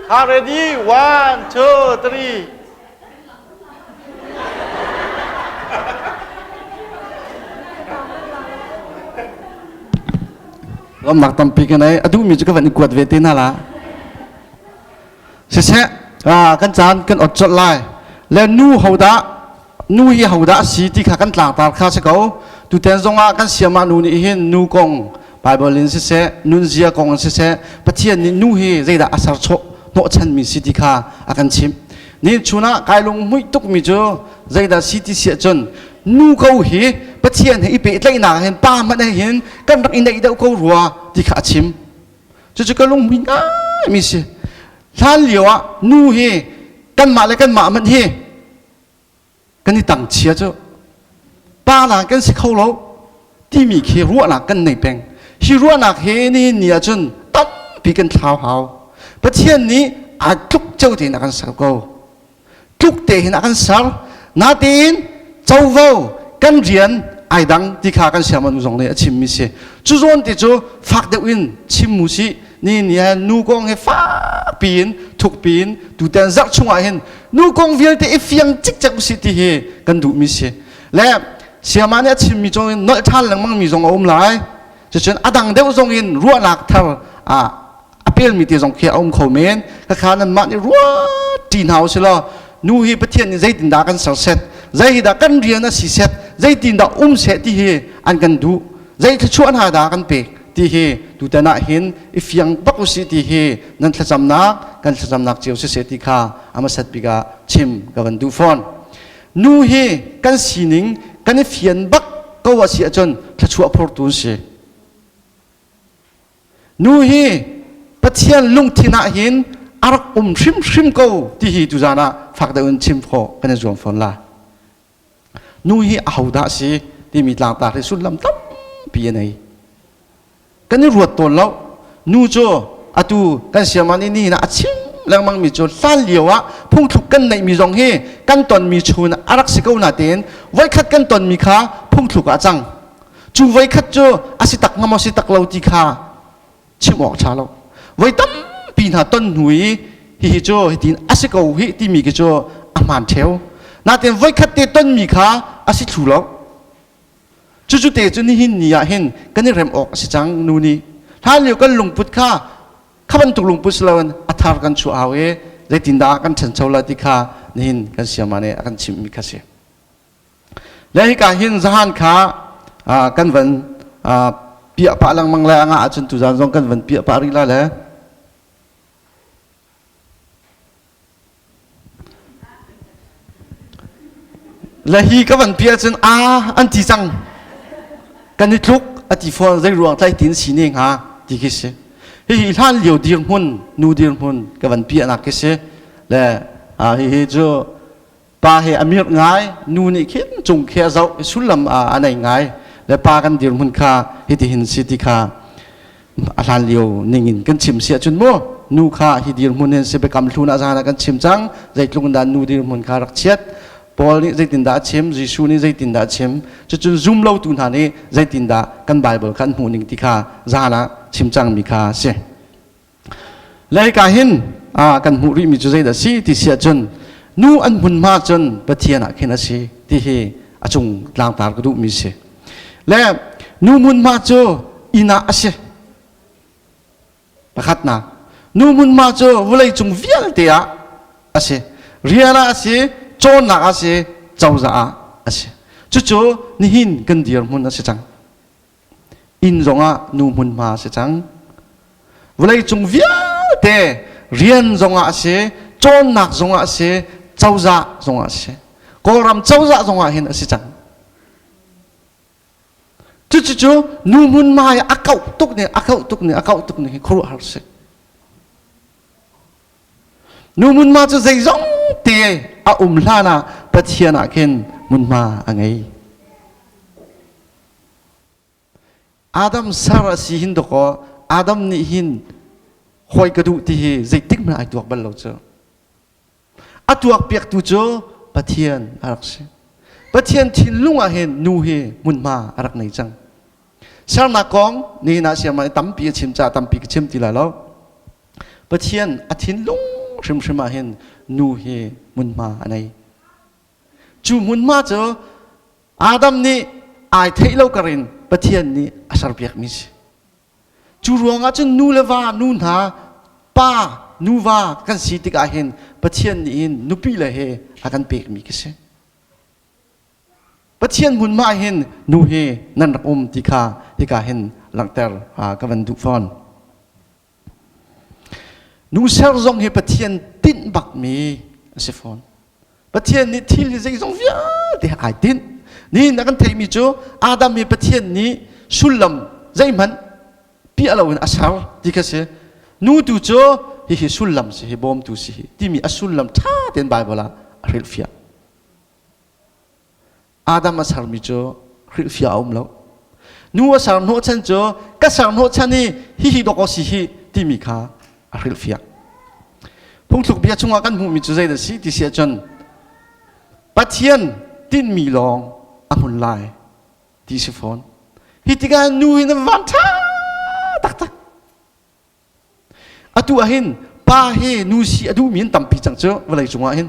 Ha ready one two three. Lawmnak tampi ka nei. A duhmi cu ka van i kuat ve te hna la. Siseh, kan caan kan ot colh lai. Le nu hodah nu hi hodah a si ti kha kan tlangtar kha si ko. Tuten zongah kan siamah nu nih hin nu kong Bible in siseh, nunzia kong in siseh, Pathian nih nu hi zeidah a serchawh hnawhchanmi si ti kha a kan chimh. Ni chun ah kai lunghmuih tukmi cu zeidah si ti si ahcun nu ko hi Pathian he i pehtlaihnak hin pa hmanh he hin kan rak i neih deuh ko rua ti kha a chim. Cucu ka lunghmuih ngaimi si. Hlan lio ah nu hi kanmah le kanmah hmanh hi kan i tang chia cu pa lang kan si kho lo timi khi ruahnak kan nei peng. Hi ruahnak he nihin ni ahcun tampi kan thlau hau. Pathian nih aa tluk ceu tein a kan ser ko. Tluk te hin a kan ser. Natein covo kan rian ai dang ti kha kan siamanu zong nih a chimmi si. Cu zawn te cu fak deuh in chim mu sih. Ni ni ah nu kong he fak piin thuk piin tutan zarh chungah hin nu kong vialte i fiang cikcek usih ti hi kan duhmi si. Le siama nih a chimmi zong in nolh ṭhan lengmang mi zong a um lai. Cucun a dang deuh zong in ruahnak thar ah a pelmi te zong khi a um kho men. Khakha nanmah nih ruat ṭi hna usih law nu hi Pathian nih zeitindah kan ser set, zei hi dah kan rian a si set, zeitindah um seh ti hi an kan duh. Zei thluachuah hna dah kan pek ti hi tutan ah hin i fiang bak usih ti hi nan thlacamnak kan thlacamnak cio siseh ti kha a hmasat bik ah chim ka van duh fawn. Nu hi kan sining kan i fian bak ko a si ahcun thluachuah phortu an si. Nu hi Pathian lungthin ah hin a rak um hrimhrim ko ti hi tuzaan ah fak deuh in chim khawh kan i zuam fawn la. Nu hi ahodah a si timi tlangtar hi sullam tampi a nei. Kan i ruat tawn lo. Nu cu atu kan siama nih nihin ah a chim lengmang mi cu hlan lio ah phungthluk kan neihmi zong hi kan tonmi chun a rak si ko natein voikhat kan tonmi kha phungthluk ah a cang. Cu voikhat cu a si tak hnga maw si tak lo ti kha chim awk ṭha lo. Voi tampi hna ton hnu i hihi cu hitin a si ko hi timi khi cu a hmaan ṭheo. Natein voikhat te tonmi kha a si thlu lo. Cucu te cu nihin ni ah hin kan i rem awk a si cang nu nih. Hlan lio kan lungput kha kha bantuk lungput si loin a thar kan chuah hau i zeitindah kan ṭhancho lai ti kha nihin kan siama nih a kan chimhmi kha si. Le hika hin zahan kha kan van piah pah lengmang le a ngah ahcun tuzaan zong kan van piah pah rih la le. Le hi ka van piah cun a an ti cang. Kan i tluk a ti fawn zei ruang tlai tin si ne hnga ti khi si. Hihi hlan lio dirhmun nu dirhmun ka van piahnak khi si. Le hihi cu pa he a mirh ngai nu nih khin cung khi a zoh sullam a nei ngai le pa kan dirhmun kha hitihin si ti kha a hlan lio ningin kan chim si ahcun mu nu kha hi dirhmun hin si biakam hlun ah zan ah kan chim cang zeitluk in dah nu dirhmun kha rak chiat Paul nih zeitindah a chim Jesuh nih zeitindah a chim cucun zum lotu hna nih zeitindah kan Bible kha an hmuh ning ti kha zan ah chim cangmi kha si Le hika hin kan hmuh rihmi cu zeidah si ti si ahcun nu an hmunhma cun Pathian ah khin a si ti hi a cung tlangtar ka duhmi si. Le nu hmunhma cu inn ah a si. Pakhatnak. Nu hmunhma cu vawlei cung vialte ah a si. Rian ah a si, cawnnak ah a si, cozah ah a si. Cucu nihin kan dirhmun a si cang. Inn zongah nu hmunhma a si cang. Vawleicung vialte rian zongah a si, cawnnak zongah a si, cozah zongah a si. Kawlram cozah zongah hin a si cang. Cucucu nu hmunhma hi a kauh tuk ning, a kauh tuk ning, a kauh tuk ning hi khuaruahhar si. Nu hmunhma cu zeizong te a um hlan ah Pathian ah khin hmunhma a ngei. Adam ser a si hin dawkaw Adam nih hin hawi ka duh ti hi zeitik hmanh ai tuak bal lo cu. A tuak piaktu cu Pathian a rak si. Pathian thinlung ah hin nu hi hmunhma a rak nei cang. Sernak kong nihin ah siamah tampi a chim caah tampi ka chim ti lai lo. Pathian a thinlung hrimhrim ah hin nu hi hmunhma a nei. Cu hmunhma cu Adam nih ai theih lo karin Pathian nih a serpiakmi si. Cu ruangah cun nu le va, nu hna, pa, nuva kan si tikah hin Pathian nih hin nupi le he a kan pekmi ka si. Pathian hmunhma hin nu hi nan rak um ti kha hika hin langhter ka van duh fawn. Nu ser zong hi Pathian tinh bakmi a si fawn. Pathian nih thil hi zeizong vialte ai tinh. Nihin a kan theihmi cu Adam hi Pathian nih sullam zeihmanh piah loin a ser ti kha si. Nu tu cu hihi sullam si hi bawmtu si hi timi a sullam ṭha tein Baibal ah a hrilhfiah. Adam a sermi cu hrilhfiah a um lo. Nu a ser hnawhchan cu ka ser hnawhchan i hihi dawk si hi timi kha a hrilhfiah. Phungthluk bia chungah kan hmuhmi cu zeidah si ti si ahcun Pathian tinhmi lawng a hmun lai ti si fawn. Hi tikah nu hi na van ṭha taktak. Atu ah hin pa hi nu si a duhmi an tampi cang cu vawlei cungah hin.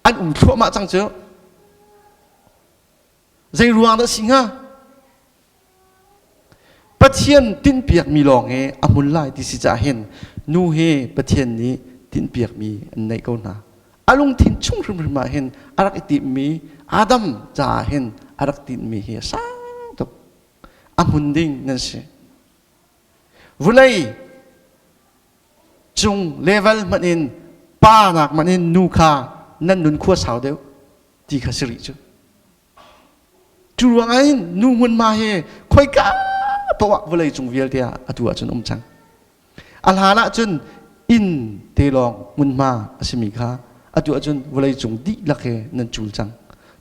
An um thluahmah cang cu. Zei ruang dah si hnga? Pathian tinhpiakmi lawng hi a hmun lai ti si caah hin nu hi Pathian nih tinhpiakmi an neih ko hna. A lungthin chung hrimhrim ah hin a rak i timhmi Adam caah hin a rak tinhmi hi a sang tuk. A hmun ding nan si. Vulei cung level hmanh in pa nak hmanh in nu kha nan nun khua sau deuh ti kha si rih cu. Cu ruangah hin nu hmunhma hi khoika poah vawlei cung vialte ah atu ahcun um cang. A hlan ahcun inn te lawng hmunhma a simi kha atu ahcun vawlei cung dihlak he nan cul cang.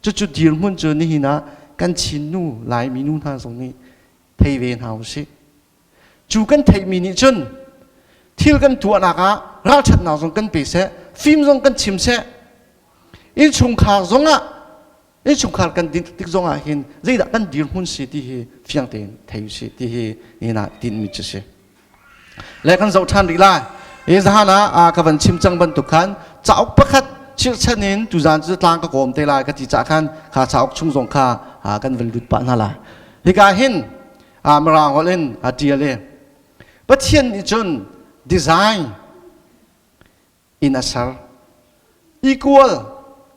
Cucu dirhmun cu nihin ah kan Chin nu Laimi nu hna zong nih thei ve hna usih. Cu kan theihmi nih cun thil kan tuahnak ah ralṭhatnak zong kan pe seh, fim zong kan chim seh, innchungkhar zongah innchungkhar kan din tik zongah hin zeidah kan dirhmun si ti hi fiang tein thei usih ti hi nihin ah tinhmi cu si. Le kan zoh ṭhan rih lai. Hi zahan ah ka van chim cang bantuk khan cauk pakhat chirhchan in tuzaan cu tlang ka kawm te lai ka ti cah khan kha cauk chung zong kha kan van lut pah hna lai. Hika hin Mirang holh in a ṭial i Pathian nih cun design in a ser. Equal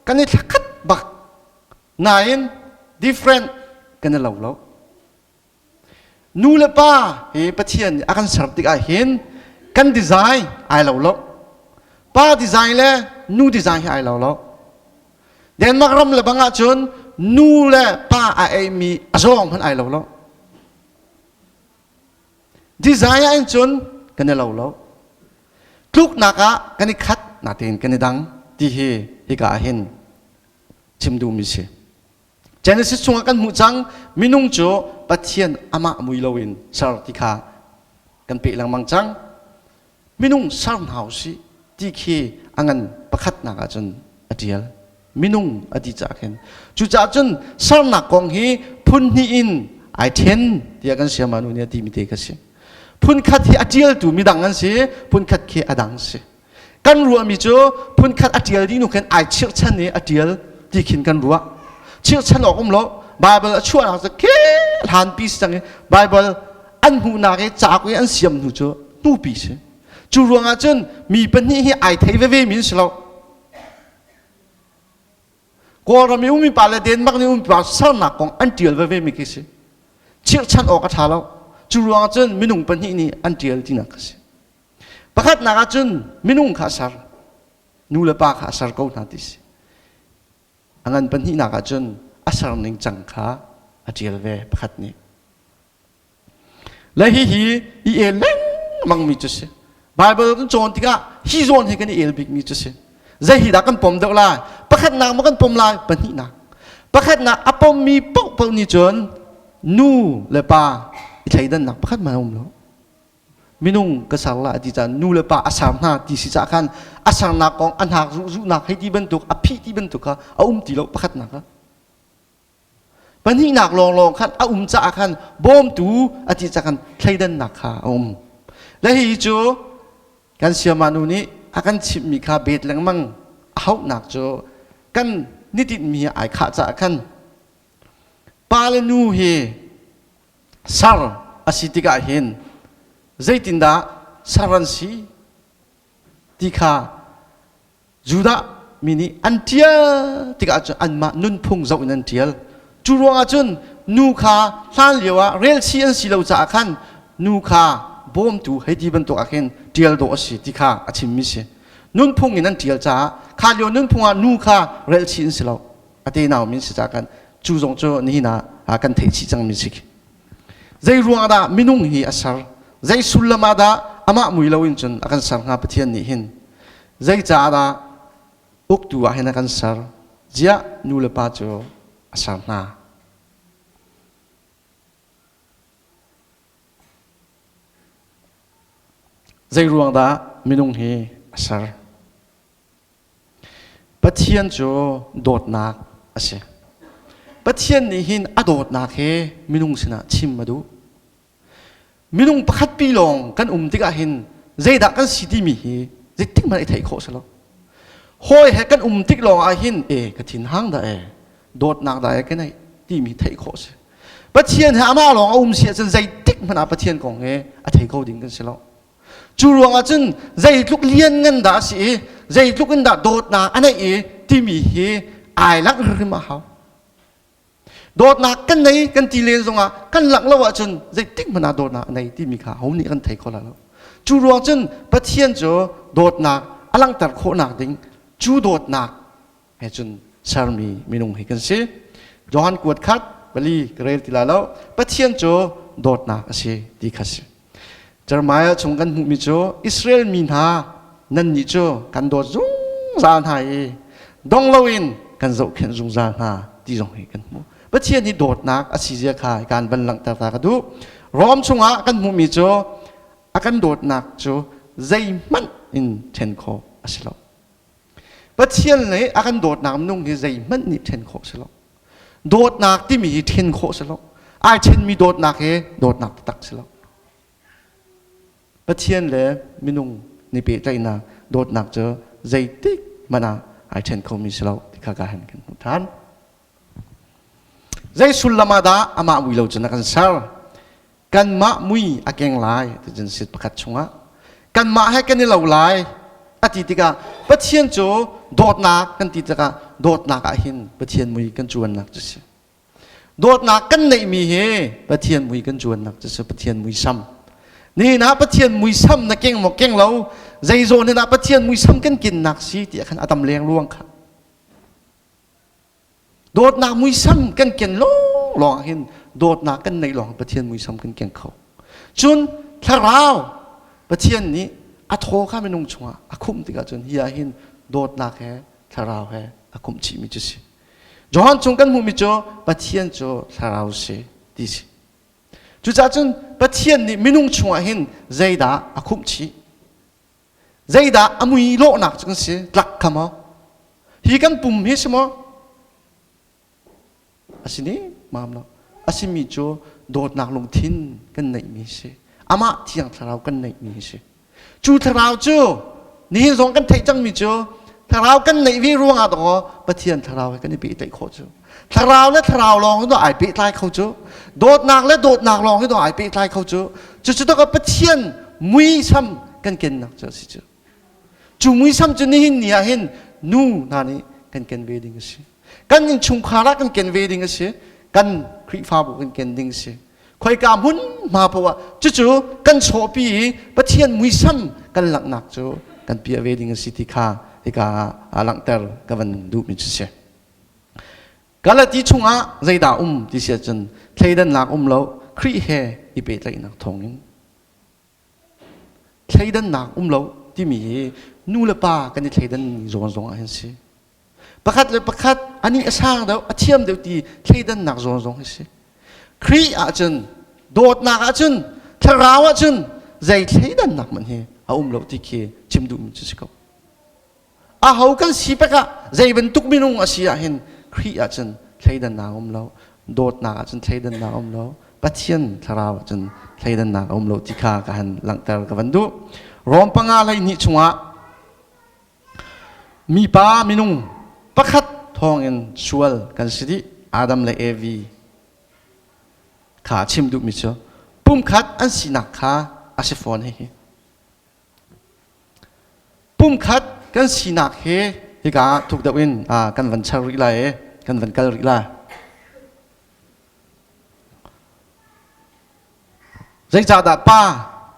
kan i thlakhat bak nain different kan i lo lo. Nu le pa hi Pathian nih a kan ser tikah hin kan design ai lo lo. Pa design le nu design hi ai lo lo. Denmark ram le bang ahcun nu le pa a eimi a zawng hmanh ai lo lo. Design ah in cun kan i lo lo. Tluknak ah kan i khat natein kan i dang ti hi hika ah hin chim duhmi si. Genesis chungah kan hmuh cang minung cu Pathian amah mui loin ser ti kha kan peh lengmang cang. Minung ser hna usih ti khi a ngan pakhatnak ahcun a ṭial. Minung a ti caah khin. Cucaah cun sernak kong hi phun hnih in ai ṭhen tiah kan siamanu nih a timi te kha si. Phun khat hi a ṭialtu midang an si, phun khat khi a dang si. Kan ruahmi cu phunkhat a ṭial dih hnu khin ai chirhchan i a ṭial ti khin kan ruah. Chirhchan awk um lo. Bible a chuahnak cu ke hlanpi si cang i Bible an hmuhnak i cauk i an siam hnu cu hnupi si. Cu ruangah cun mi pahnih hi ai thei veve mi an si lo. Kawlram i ummi pa le Denmark nih ummi pa sernak kong an ṭial veve mi khi si. Chirhchan awk a ṭha lo. Cu ruangah cun minung pahnih nih an ṭial tinak a si. Pakhatnak ah cun minung kha a ser. Nu le pa kha a ser ko hna ti si. A ngan pahnihnak ah cun a ser ning cang kha a ṭial ve pakhat nih. Le hihi i el lengmang mi cu si. Bible kan cawn tikah hi zawn hi kan i el bikmi cu si. Zei hi dah kan pom deuh lai? Pakhatnak maw kan pom lai? Pahnihnak. Pakhatnak a pommi paohpaoh nih cun nu le pa i thleidannak pakhat hmanh a um lo. Minung ka ser la ti caan nu le pa a ser hna ti si cah khan a sernak kong a hnak zuhzuhnak hei ti bantuk a phih ti bantuk kha a um ti lo pakhatnak ah. Pahnihnak lawnglawng khan a um caah khan bawmtu a ti caah khan thleidannak kha a um. Le hi cu kan siama nu nih a kan chimhmi kha bet lengmang a hauhnak cu kan nitinmi ai khah caah khan pa le nu hi sar a si tikah hin zeitindah sar an si? ti kha Judah mi nih an ṭial tikah cun anmah nunphung zoh in an ṭial. Cu ruangah cun nu kha hlan lio ah relchih an si lo caah khan nu kha bawmtu hei ti bantuk ah khin ṭial dawh a si ti kha a chimmi si. Nunphung in an ṭial caah kha lio nunphung ah nu kha relchih an si lo. A tenau min si caah khan cu zong cu nihin ah kan theih chih cangmi si. Zei ruangah dah minung hi a ser? Zei sullam ah dah amah mui loin cun a kan ser hnga Pathian nih hin? Zeicaah dah uktu ah hin a kan ser? Ziah nu le pa cu a ser hna? Zei ruang dah minung hi a ser? Pathian cu dawtnak a si. Pathian nih hin a dawtnak he minung sinah chim a duh. Minung pakhat pi lawng kan um tikah hin zeidah kan si timi hi zeitik hmanh i theih khawh si lo. Hawi he kan um tik lawng ah hin e ka thin hang dah e dawtnak dah e ka neih timi theih khawh si. Pathian he amah lawng a um si ahcun zeitik hmanh ah Pathian kong he a thei kho ding kan si lo. Cu ruangah cun zeitluk lianngan dah a si i zeitluk in dah dawtnak a neih i timi hi ai langh hrimhrim a hau. Dawtnak kan nei kan ti len zongah kan langh lo ahcun zeitik hmanh ah dawtnak a nei timi kha ho nih kan thei kho lai lo. Cu ruang cun Pathian cu dawtnak a langhter khawhnak ding cu dawtnak he cun sermi minung hi kan si. Johan kuat khat pali ka rel ti lai lo. Pathian cu dawtnak a si ti kha si. Jeremiah chung kan hmuhmi cu Israel mi hna nannih cu kan dawt zungzal hna i dong loin kan zohkhenh zungzal hna ti zong hi kan hmuh. Pathian hi dawtnak a si zia kha kan van langhter ta ka duh. Rom chungah kan hmuhmi cu a kan dawtnak cu zeihmanh in ṭhen khawh a si lo. Pathian nih a kan dawtnak minung hi zeihmanh nih ṭhen khawh a si lo. Dawtnak timi hi ṭhen khawh si lo. Ai ṭhenmi dawtnak hi dawtnak taktak si lo. Pathian le minung ni pehtlaihnak dawtnak cu zeitik hmanh ah ai ṭhen khomi si lo ti kha ka han kan hmuh ṭhan. Zei sullam ah dah amah mui lo cun a kan ser? Kanmah mui a keng lai ti cun sit pakhat chungah kanmah he kan i lo lai a ti tikah Pathian cu dawtnak kan ti tikah dawtnak ah hin Pathian mui kan cuannak cu si. Dawtnak kan neihmi hi Pathian mui kan cuannak cu si Pathian muisam. Nihin ah Pathian muisam na keng maw keng lo zeizawn hin ah Pathian muisam kan kinnak si ti khan a tam leng luang kha. Dawtnak muisam kan ken lawnglawng ah hin dawtnak kan neih lawng Pathian muisam kan keng kho. Cun thlarau Pathian nih a thaw kha minung chungah a khumh tikah cun hi ah hin dawtnak he thlarau he a khumh chihmi cu si. Johan chung kan hmuhmi cu Pathian cu thlarau si ti si. Cucaah cun Pathian nih minung chungah hin zeidah a khumh chih? Zeidah a mui lawhnak cu kan si? Tlak kha maw? Hi kan pum hi si maw? A si ne mam lo. A simi cu dawtnak lungthin kan neihmi si. Amah thiang thlarau kan neihmi si. Cu thlarau cu nihin zong kan theih cangmi cu thlarau kan neih ve ruangah dawh Pathian thlarau he kan i pehtlaih khawh cu. Thlarau le thlarau lawng hi ai pehtlai kho cu. Dawtnak le dawtnak lawng hi ai pehtlai kho cu. Cucu to Pathian muisam kan kennak cu a si cu. Cu muisam cu nihin ni ah hin nu hna nih kan ken ve ding a si. Kan innchungkhar ah kan ken ve ding a si. Kan Khrihfabu kan ken ding a si. Khoika hmun hma poah ah cucu kan chawhpi i Pathian muisam kan langhnak cu kan piah ve ding a si ti kha hika ah langhter ka van duhmi cu si. Galati chungah zeidah um ti si ahcun thleidannak um lo Khrih he i pehtlaihnak thawngin thleidannak um lo timi hi nu le pa kan i thleidan zawn zong ah hin si. Pakhat le pakhat anih a sang deuh a thiam deuh ti thleidannak zawn zong hi si. Khrih ahcun dawtnak ahcun thlarau ahcun zei thleidannak hmanh hi a um lo ti khi chim duhmi cu si ko. Aho kan si pek ah zei bantuk minung a si ah hin Khrih ahcun thleidannak a um lo dawtnak ahcun thleidannak a um lo Pathian thlarau ahcun thleidannak a um lo ti kha ka han langhter ka van duh Rom panga 12 chungah mipa minung pakhat thawngin sual kan si dih Adam le Evi kha chim duhmi cu pumkhat an sinak kha a si fawn hihi. Pumkhat kan sinak he hika ah thuk deuh in kan van char rih lai i kan van kal rih lai. Zeicahdah pa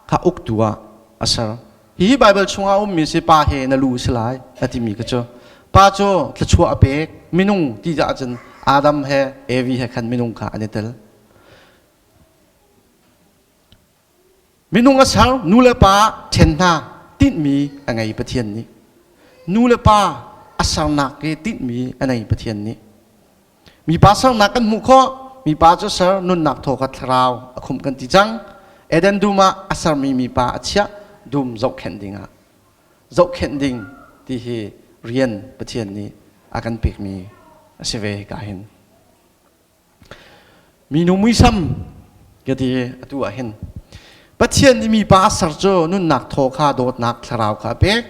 kha uktu ah a ser? Hihi Baibal chungah a ummi si pa he na lu si lai a timi kha cu. Pa cu thluachuah a pek minung ti ahcun Adam he Evi he khan minung kha an i tel. Minung a ser nu le pa ṭhen hna tinhmi a ngei Pathian nih. Nu le pa a sernak hi tinhmi a nei Pathian nih. Mipa sernak kan hmuh khawh. Mipa cu ser nunnak thaw kha thlarau a khumh kan ti cang. Eden dum ah a sermi mipa a chiah dum zohkhenh dingah. Zohkhenh ding ti hi rian Pathian nih a kan pekmi a si ve ka hin. Minu muisam ka ti atu ah hin Pathian nih mipa a ser cu nunnak thaw kha dawtnak thlarau kha a pek.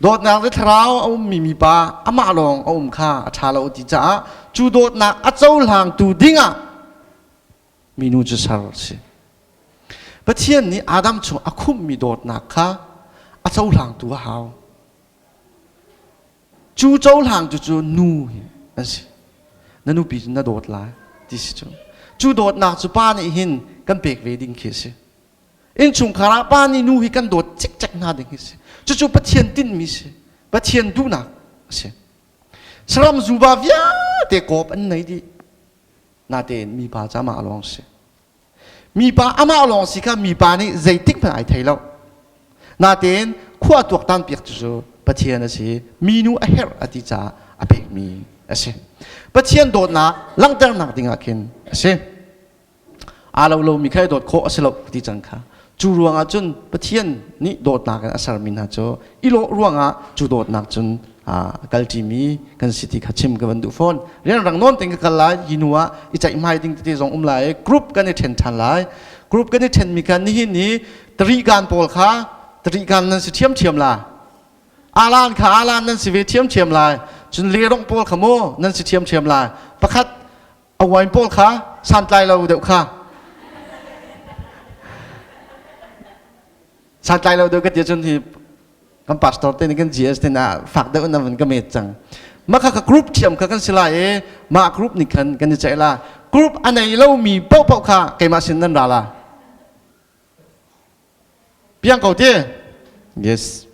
Dawtnak le thlarau a ummi mipa amah lawng a um kha a ṭha lo ti caah cu dawtnak a cohlangtu dingah minu cu ser a si. Pathian nih Adam chung a khumhmi dawtnak kha a cohlangtu a hau. Cu cohlangtu cu nu hi an si. Na nupi cu na dawt lai ti si cu. Cu dawtnak cu pa nih hin kan pek ve ding khi a si. Innchungkhar ah pa nih nu hi kan dawt cikcek hna ding hi a si. Cucu Pathian tinhmi si. Pathian duhnak a si. Saram zuva vialte kawp an nei dih. Natein mipa cu amah lawng si. Mipa amah lawng si kha mipa nih zeitik hmanh ai thei lo. Natein khua tuaktan piak cu cu Pathian a si. Minu a herh a ti caah a pekmi a si. Pathian dawtnak langhternak dingah khin a si. Aa lo lomi kha i dawt khawh a si lo ti cang kha. Cu ruangah cun Pathian nih dawtnak in a sermi hna cu i lawh ruangah cu dawtnak cun kalṭimi kan si ti kha chim ka van duh fawn. Rianrang nawn tein ka kal lai, hi hnu ah i ceihmai ding tete zong um lai i group kan i ṭhen ṭhan lai. Group kan i ṭhenmi kha nihin i tarikan pawl kha tarikan nan si ṭhiamṭhiam la. Alan kha alan nan si ve ṭhiamṭhiam lai. Cun lerong pawl kha mu nan si ṭhiamṭhiam lai. Pakhat a wine pawl kha santlai lo deuh kha santlai lo deuh ka ti cun hi kan pastor te nih kan GS te na fak deuh na van ka met cang ma kha ka group thiam kha kan si lai i mah group nih khan kan i ceih la group a nei lo mi paoh paoh kha keimah sin nan ra la piang ko ti yes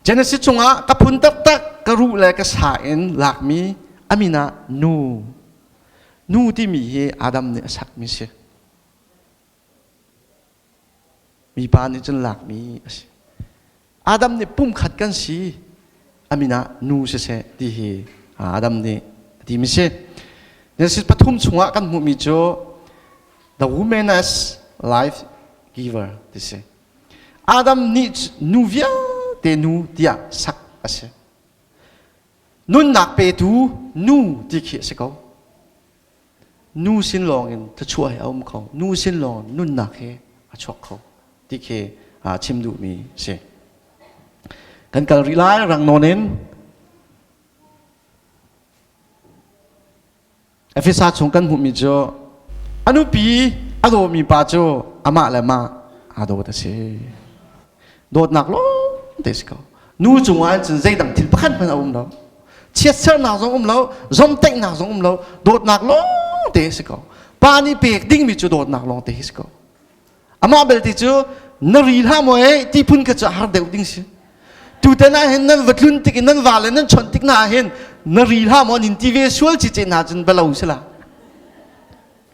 Genesis chungah ka phun taktak ka ruh le ka sa in lakmi a min ah nu. Nu timi hi Adam nih a sakmi si. Mipa nih cun lakmi a si. Adam nih pumkhat kan si a min ah nu siseh ti hi Adam nih a timi si. Genesis pathum chungah kan hmuhmi cu the woman as life giver ti si. Adam nih nu vialte nu tiah sak a si. Nunnak petu nu ti khi a si ko. Nu sin lawngin thluachuah hi a um kho. Nu sin lawng nunnak hi a chuak kho ti khi chim duhmi a si. Kan kal rih lai rang nawn in Efesa chung kan hmuhmi cu a nupi a dawmi pa cu amah le mah aa dawt a si. Dawtnak lawng te si ko. Nu cungah cun zeidang thil pakhat hmanh a um lo. Chiatsernak zong um lo, zomtaihnak zong um lo, dawtnak lawng te si ko. Pa nih pek dingmi cu dawtnak lawng te hi si ko. Amah belte cu na ri hlah maw eh ti phun kha cu a har deuh ding si. Tutan ah hin nan va tlun tik in nan va le nan chawnh tik na ah hin na ri hlah maw nin ti ve sual ci ce hna cun balo si la.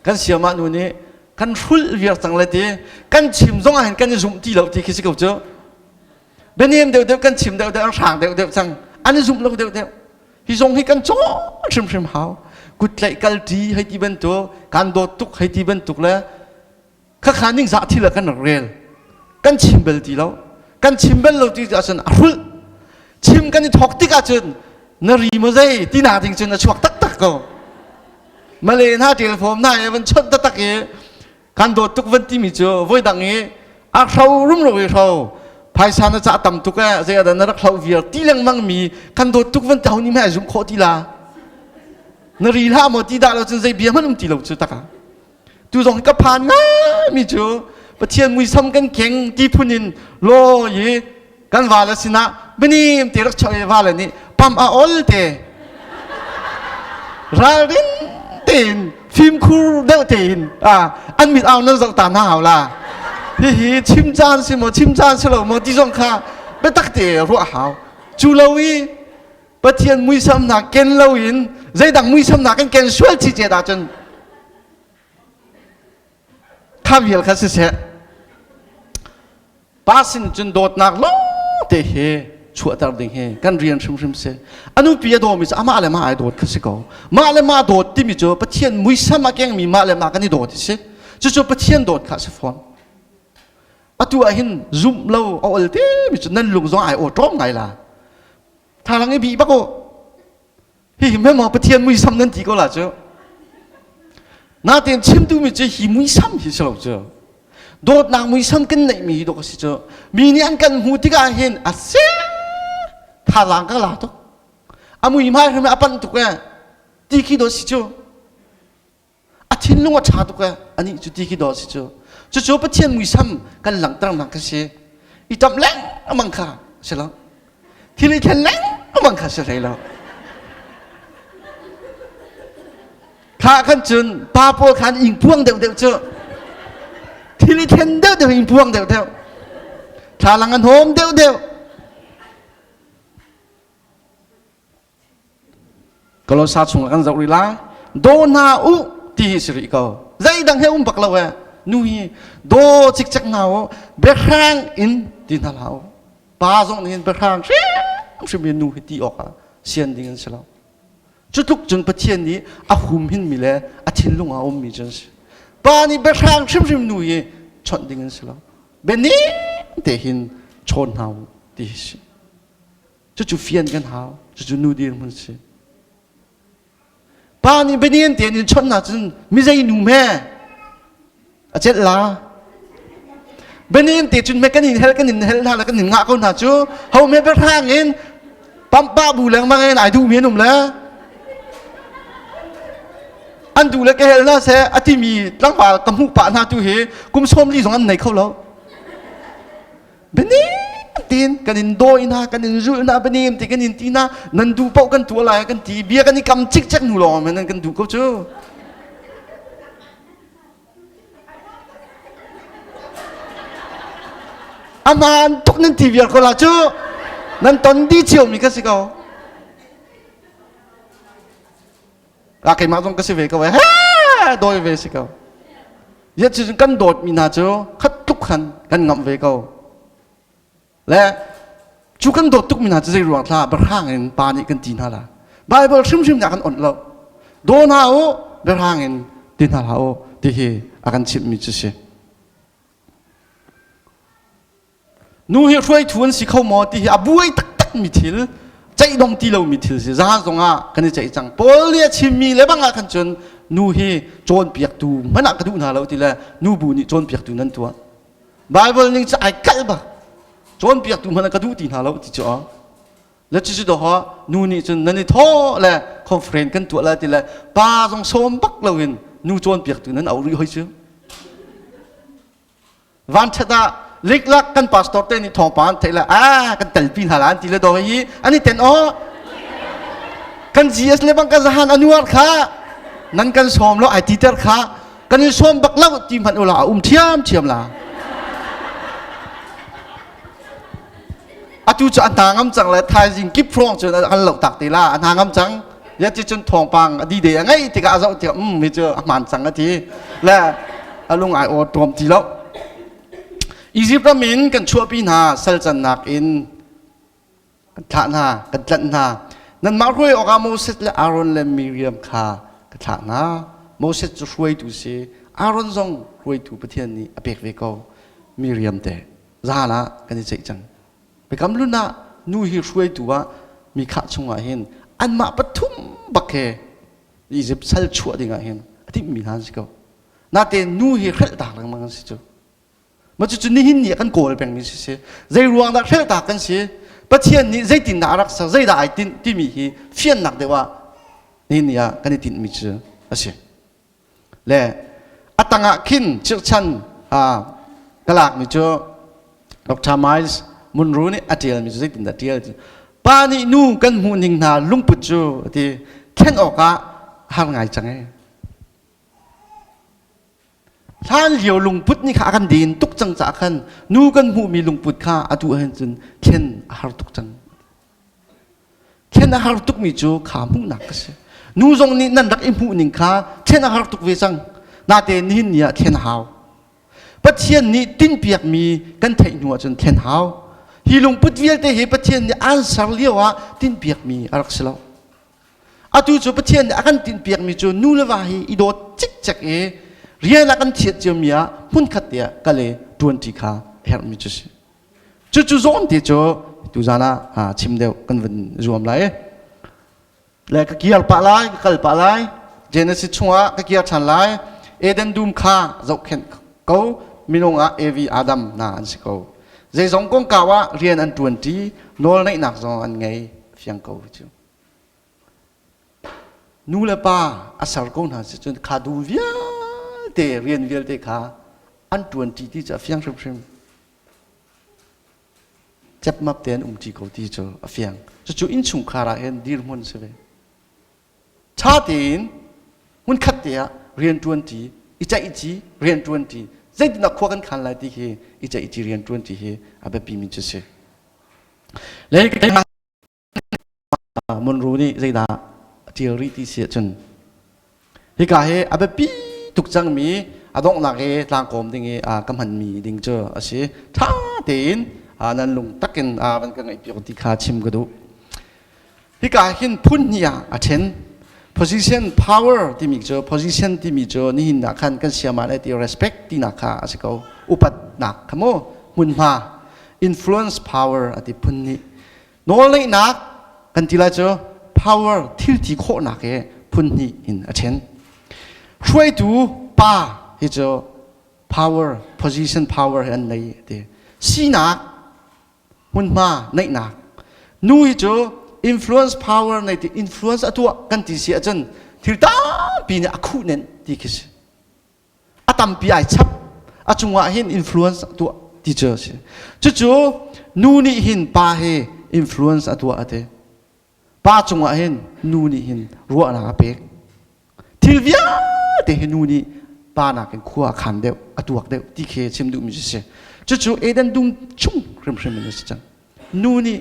Kan siamah nu nih kan hrulh viar cang le ti kan chim zong ah hin kan i zumh ti lo ti khi si ko cu. Bianem deuh deuh kan chim deuh deuh an hrang deuh deuh cang an i zumh lo deuh deuh. Hi zong hi kan caw hrimhrim hau. Kut tlaih kal ṭi hei ti bantuk kan dawt tuk hei ti bantuk le Khakha ningzah thil ah kan rak rel. Kan chim bal ti lo. Kan chim bal lo ti ahcun a hrulh. Chim kan i thawk tik ahcun na ri maw zei ti na ding cun a chuak taktak ko. Malay hna ṭel fawm hna i van chawnh taktak i kan dawt tuk van timi cu voi dang i a hro rumro i hro phaisa na cah tam tuk eh zei ah na rak hlo viar ti lengmang mi kan dawt tuk van ti ho nih hmai zum khawh ti la na ri hlah maw ti dah lo cun zei bia hmanh um ti lo cu taka Tu zong ka phan ngaimi cu Pathian muisam kan keng ti phun in law i. Kan vale sinah binim te rak chok i vale nih pam a ol te ralrin tein fimkhur deuh tein an mit au nan zoh ta hna hau la. Hihi chim caan si maw chim caan si lo maw ti zong kha biatak te ruah hau. Cu lo i Pathian muisam hna ken lo in zeidang muisam hna kan ken sual ci cet ahcun kha vial kha siseh pa sin cun dawtnak lawng te hi chuahter ding hi kan rian hrimhrim si. Anu pi a dawmi cu amah le mah ai dawt kha si ko. Mah le mah dawt timi cu Pathian muisam a kengmi mah le mah kan i dawt si. Cucu Pathian dawt kha si fawn. Atu ah hin zumh lo a ol te mi cu nan lung zong ai aw ṭawm ngai la. Thalang i bih bak u. Hihi memo Pathian muisam nan ti ko la cu. Natein chim duhmi cu hi muisam hi si lo cu. Dawtnak muisam kan neihmi hi dawk a si cu. Mi nih an kan hmu tikah hin a si thazaang ka la tuk. A mui hmai hrim a panh tuk e. Ti khi dawt si cu. A thinlung a ṭha tuk e. Anih cu ti khi dawt si cu. Cucu Pathian muisam kan langhternak kha si. I ṭamh lengmang kha si lo. Thil i thlen lengmang kha si hlei lo. Kha kan cun pa pawl khan ing puang deuh deuh cu. Thil i thlen deuh deuh ing puang deuh deuh. Thlalang an hawm deuh deuh. Kolosa chung kan zoh rih lai. Daw hna u ti hi si rih ko. Zeidang he um bak lo e. Nu hi daw cikcek hna u. Biahrang in ti hna hlah u. Pa zong nih hin biahrang hrimhrim in nu hi ti awk ah sian ding an si lo. Cu tluk cun Pathian nih a hum hinmi le a thinlung ah a ummi cu an si. Pa nih biahrang hrimhrim nu hi chawnh ding an si lo. Bianem te hin chawn hna u ti hi si. Cucu fian kan hau. Cucu nu dirhmun si. Pa nih bianian tein in chawnh ahcun mizei nu hme a celh la. Bianian te cun me kan in hel kan in hel hna le kan in ngah ko hna cu ho me biahrang in pampa bu lengmang in ai duh mi an um le an duh le ka hel hna seh a timi tlangval ka hmuh pah hna tu hi kum 40 zong an nei kho lo. Bianem tein kan in dawi hna, kan in zulh hna, bianem te kan in ti hna, nan duh paoh kan tuah lai kan ti, bia kan i kam cikcek hnu lawng nan kan duh ko cu. Aman tuk nan ti viar ko la cu. Nan ton di cio mi ka si ko. Ka keimah zong ka si ve ko eh. Dawi ve si ko. Yet cu kan dawtmi hna cu khat tluk khan kan ngamh ve ko. Le cu kan dawt tukmi hna cu zei ruang thla biahrang in pa nih kan ti hna la. Bible hrimhrim nih a kan onh lo. Daw hna u, biahrang in ti hna hlah u ti hi a kan chimhmi cu si. Nu hi hruaitu an si kho maw ti hi a buai taktak mi thil ceih dong ti lomi thil si zahan zong ah kan i ceih cang. Paul nih a chimmi le bang ah khan cun nu hi cawnpiaktu hmanh ah ka duh hna lo ti le nu bu nih cawnpiaktu nan tuah. Bible ning cu ai kalh bak. Cawnpiaktu hmanh ah ka duh ti hna lo ti cu a. Le cucu doha nu nih cun nan i thawh le conference kan tuah la ti le pa zong sawm bak loin nu cawnpiaktu nan auh rih hoi cu. Vanṭhat ah liklak kan pastor te nih thawngpang an theih le ah kan telpi hna la an ti le daw hi an i ten aw kan GS le bang ka zahan anuar kha nan kan sawm lo ai ti ter kha kan in sawm bak lo ti hmanh ula a um thiam thiam la atu cu a hna ngam cang le thaizing kip hrawng cun an lo tak te la a hna ngam cang ya ti cun thawngpang a di de a ngai tikah a zoh tikah um hi cu a hmaan cang a ti le a lung ai aw ṭawm ti lo Egypt ram in kan chuahpi hna sal cannak in kan thlah hna kan tlanh hna nanmah hruai awkah Moses le Aaron le Miriam kha ka thlah hna Moses cu hruaitu si Aaron zong hruaitu Pathian nih a pek ve ko Miriam te zan ah kan i ceih cang Biakam hlun ah nu hi hruaitu ah mi khah chungah hin anmah pathum bak he Egypt sal chuah ding ah hin a timhmi hna an si ko. Natein nu hi hrelhtak lengmang an si cu. Ma cucu nihin ni ah kan kawl pengmi si si. Zei ruang dah hrelhtak kan si? Pathian nih zeitindah a rak ser, zeidah ai tinh timi hi fiannak deuh ah nihin ni ah kan i tinhmi cu a si. Le a tangah khin chirhchan ka lakmi cu Dr. Miles Munro nih a ṭialmi cu zeitindah ṭial pa nih nu kan hmuh ning hna lungput cu ti thlen awkah har ngai cang e. Hlan lio lungput nih kha a kan den tuk cang caah khan nu kan hmuhmi lungput kha atu ahhin cun thlen a har tuk cang. Thlen a har tukmi cu kha hmuhnak ka si. Nu zong nih nan rak i hmuh ning kha thlen a har tuk ve cang. Natein nihin ni ah thlen a hau. Pathian nih tinhpiakmi kan theih hnu ahcun thlen hau. Hi lungput vialte hi Pathian nih aan ser lio ah tinhpiakmi a rak si lo. Atu cu Pathian nih a kan tinhpiakmi cu nu le va hi i dawt cikcek i rian a kan thiat ciomi ah hmunkhat te ah kal i ṭuanṭi kha a herhmi cu si. Cucu zawn te cu tuzan ah chim deuh kan vun zuam lai. Le ka kiar pah lai, ka kal pah lai. Genesis chungah ka kiar ṭhan lai. Eden dum kha zohkhenh ko. Minung ah Evi Adam hna an si ko. Zeizong kongkau ah rian an ṭuanṭi, nawlneihnak zong an ngei fiang ko cu. Nu le pa a ser ko hna si cun kha dum vialte rian vialte kha an ṭuanṭi ti cu a fiang hrimhrim. Cepmap te an umṭi ko ti cu a fiang. Cucu innchungkhar ah hin dirhmun si ve. Ṭha tein hmunkhat te ah rian ṭuanṭi, i ceihci rian ṭuanṭi, zeitindah khua kan khan lai ti hi i ceihci rian ṭuanṭi hi a biapimi cu si. Le Monroe nih zeidah a ṭial rih ti si ahcun hika hi a biapi tuk cangmi a donghnak i tlangkawm ding i ka hmanmi ding cu a si. Ṭha tein nan lung takin van ka ngaihpiak ti kha chim ka duh. Hika hin phun hnih ah a ṭhen. Position power timi cu position timi cu nihin ah khan kan siama le ti respect tinak kha a si ko. Upatnak kha mu hmunhma influence power a ti phun hnih. Nawlneihnak kan ti lai cu power thil ti khawhnak he phun hnih in a ṭhen. Hruaitu pa hi cu power position power hi an nei ti. Sinak hmunhma neihnak nu hi cu influence power nei ti influence a tuah kan ti si ahcun thil tampi nih a khuh nenh ti khi si. A tampi ai chap a cungah hin influence a tuah ti cu a si. Cucu nu nih hin pa hi influence a tuah a ti. Pa cungah hin nu nih hin ruahnak a pek. Thil vialte hi nu nih pa nakin khua a khan deuh, a tuak deuh ti khi chim duhmi cu si. Cucu Eden dum chung hrimhrim in a si cang. Nu nih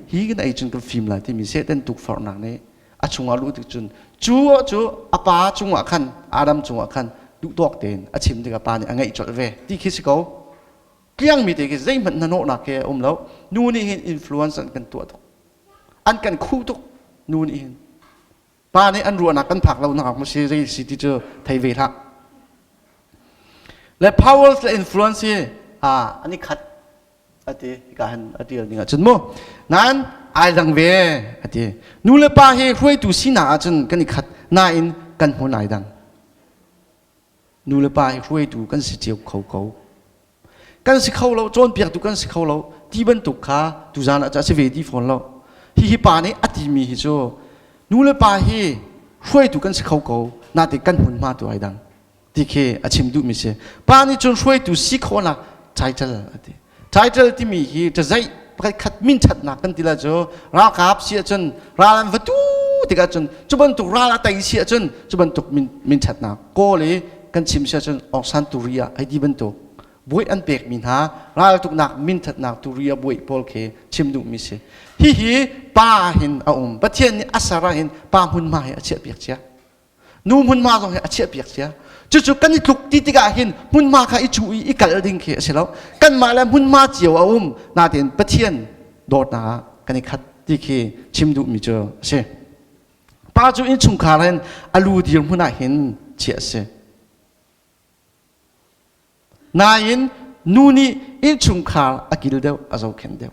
hi kan ei cun kan fim lai timi Satan tukforhnak nih a chungah luh tik cun cu cu a pa cungah khan Adam cungah khan duhtawk tein a chim tikah pa nih a ngeih colh ve ti khi si ko. Tliangmi te khi zeihmanh hnahnawhnak khi a um lo. Nu nih hin influence an kan tuah tuk. An kan khuh tuk nu nih hin. Pa nih an ruahnak kan phak lo nak si zei si ti cu thei ve hlah. Le powers le influence hi an i khat ati hika han a tial ding ahcun mu nain ai dang ve ati nu le pa hi hruaitu sinak ahcun kan i khat nain kan hmun ai dang nu le pa hi hruaitu kan si cio kho ko kan si kho lo cawnpiaktu kan si kho lo ti bantuk kha tuzan ah a si ve ti fawn lo hihi pa nih a timi hi cu nu le pa hi hruaitu kan si kho ko nate kan hmunhma tu ai dang ti khi a chim duhmi si pa nih cun hruaitu si khawhnak title a ti title timi hi ṭazeih pakhat khat min ṭhatnak kan ti lai cu ralkap si ahcun ral an va tu tikah cun cu bantuk ral a tei si ahcun cu bantuk min min ṭhatnak kawl i kan chim si ahcun Aung San Turi ah hei ti bantuk buai an pekmi hna raltuknak min ṭhatnak turi ah buai pawl khi chim duhmi si hihi pa hin a um Pathian nih a ser ah hin pa hmunhma hi a chiahpiak cia nu hmunhma zong hi a chiahpiak cia cucu kan i tluk ti tikah hin hmunhma kha i cuh i i kalh ding khi a si lo kanmah le hmunhma cio a um nain Pathian dawtnak ah kan i khat ti khi chim duhmi cu a si pa cu innchungkhar hin a lu dirhmun ah hin chiah a si Nain nu nih innchungkhar a kil deuh, a zohkhenh deuh.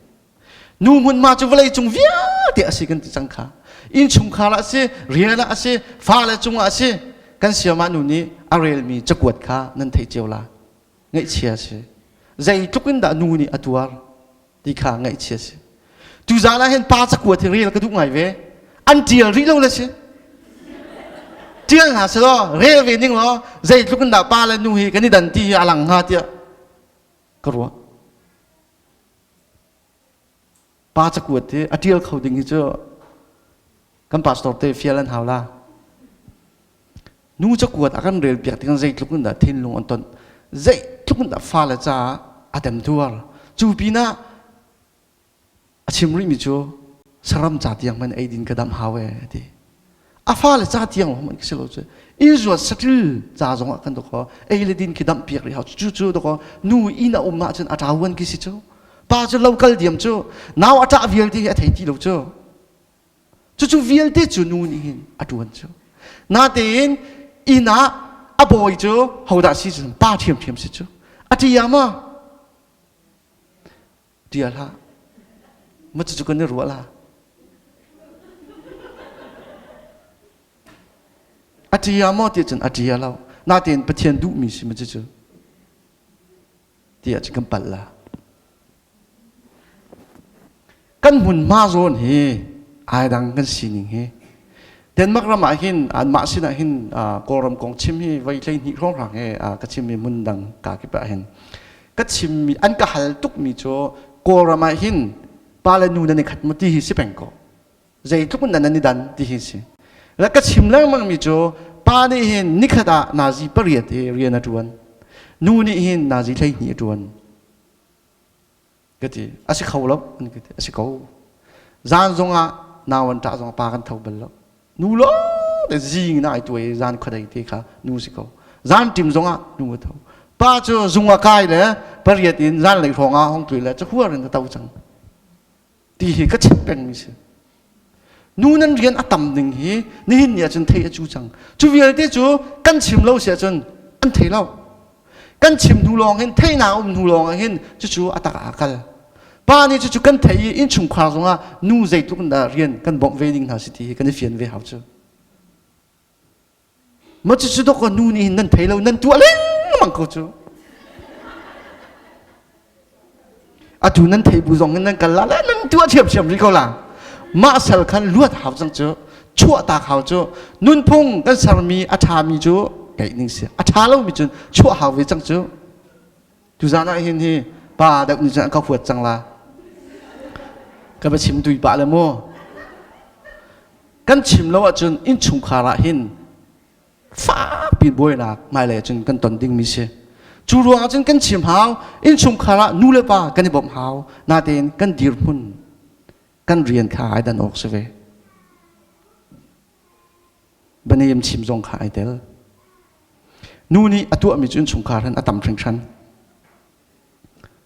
Nu hmunhma cu vawlei cung vialte a si kan ti cang kha. Innchungkhar ah a si, rian ah a si, fale cungah a si. Kan siamah nu nih a relmi cakuat kha nan theih cio la. Ngaihchia a si. Zeitluk in dah nu nih a tuar ti kha ngaihchia a si. Tuzaan ah hin pa cakuat hi rel ka duh ngai ve. An ṭial rih lo le si. Ṭial hna seh law rel ve ning law zeitluk in dah pa le nu hi kan i dan ti hi a lang hnga tiah ka ruah. Pa cakuat hi a ṭial kho ding hi cu kan pastor te fial an hau la. Nu cakuat a kan rel piak tikah zeitluk in dah thinlung an ton, zeitluk in dah fale caah a temtuar. Cu pinah a chim rihmi cu saram ca tiang hmanh eidin ka dam hau ee a ti. A fale ca tiang hmanh si lo cu inn zuat saṭil ca zong ah kan dawk ei le din khi damh piak rih hau cu cu dawk nu inn a um ahcun a ṭauan khi si cu pa cu lo kal diam cu nau a ṭah vialte hi a thei ti lo cu cucu vialte cu nu nih hin a ṭuan cu natein inn ah a bawi cu hodah si cu pa ṭhiamṭhiam si cu a ṭi ma Ṭial hlah. Ma cucu kan i ruah la. A ṭia maw ti cun a ṭia lo. Natein Pathian duhmi si ma cucu. Ti ahcun kan palh la. Kan hmunhma zawn hi ai dang kan sining hi. Denmark ram ah hin anmah sinah hin Kawlram kong chim hi voi 12 hrawnghrang he ka chimmi hmun dang ka kip ah hin ka chimmi an ka hal tukmi cu Kawlram ah hin pa le nu nan i khat maw ti hi si peng ko zeitluk in nan i dan ti hi si le ka chim lengmang mi cu pa nih hin nikhat ah nazi pariat hi rian a ṭuan nu nih hin nazi 12 a ṭuan ka ti a si kho lo an ka ti a si ko zan zongah nau an ṭah zongah pa kan tho bal lo nu lo te zing na ai tuai zan khuadei te kha nu si ko zan ṭim zongah nu a tho pa cu zung a kai le pariat in zan lei hrawng ah hong tui le cahuar in a to cang ti hi ka chim peng mi si nu nan rian a tam ding hi nihin ni ahcun thei a cu cang cu vialte cu kan chim lo si ahcun an thei lo kan chim hnu lawng hin theihnak um hnu lawng ah hin cucu a tak ah kal pa nih cucu kan thei i innchungkhar zongah nu zeitluk in dah rian kan bawmh ve ding hna si ti hi kan i fian ve hau cu ma cucu dok nu nih hin nan thei lo nan tuah lengmang ko cu atu nan thei bu zong in nan kal la le nan tuah thiamthiam rih ko la mah sal khan luat hau cang cu chuah tak hau cu nunphung kan sermi a ṭhami cu keih ning si a ṭha lomi cun chuah hau ve cang cu tuzan ah hin hi pa deuh nih cun an ka huat cang la ka va chim tui pah le mu kan chim lo ahcun innchungkhar ah hin fakpi buainak hmailei ahcun kan ton dingmi si. Cu ruangah cun kan chim hau, innchungkhar ah nu le pa kan i bawmh hau, natein kan dirhmun, kan rian kha ai dan awk si ve. Banem chim zong kha ai tel. Nu nih a tuahmi cu innchungkhar hin a tam hringhran.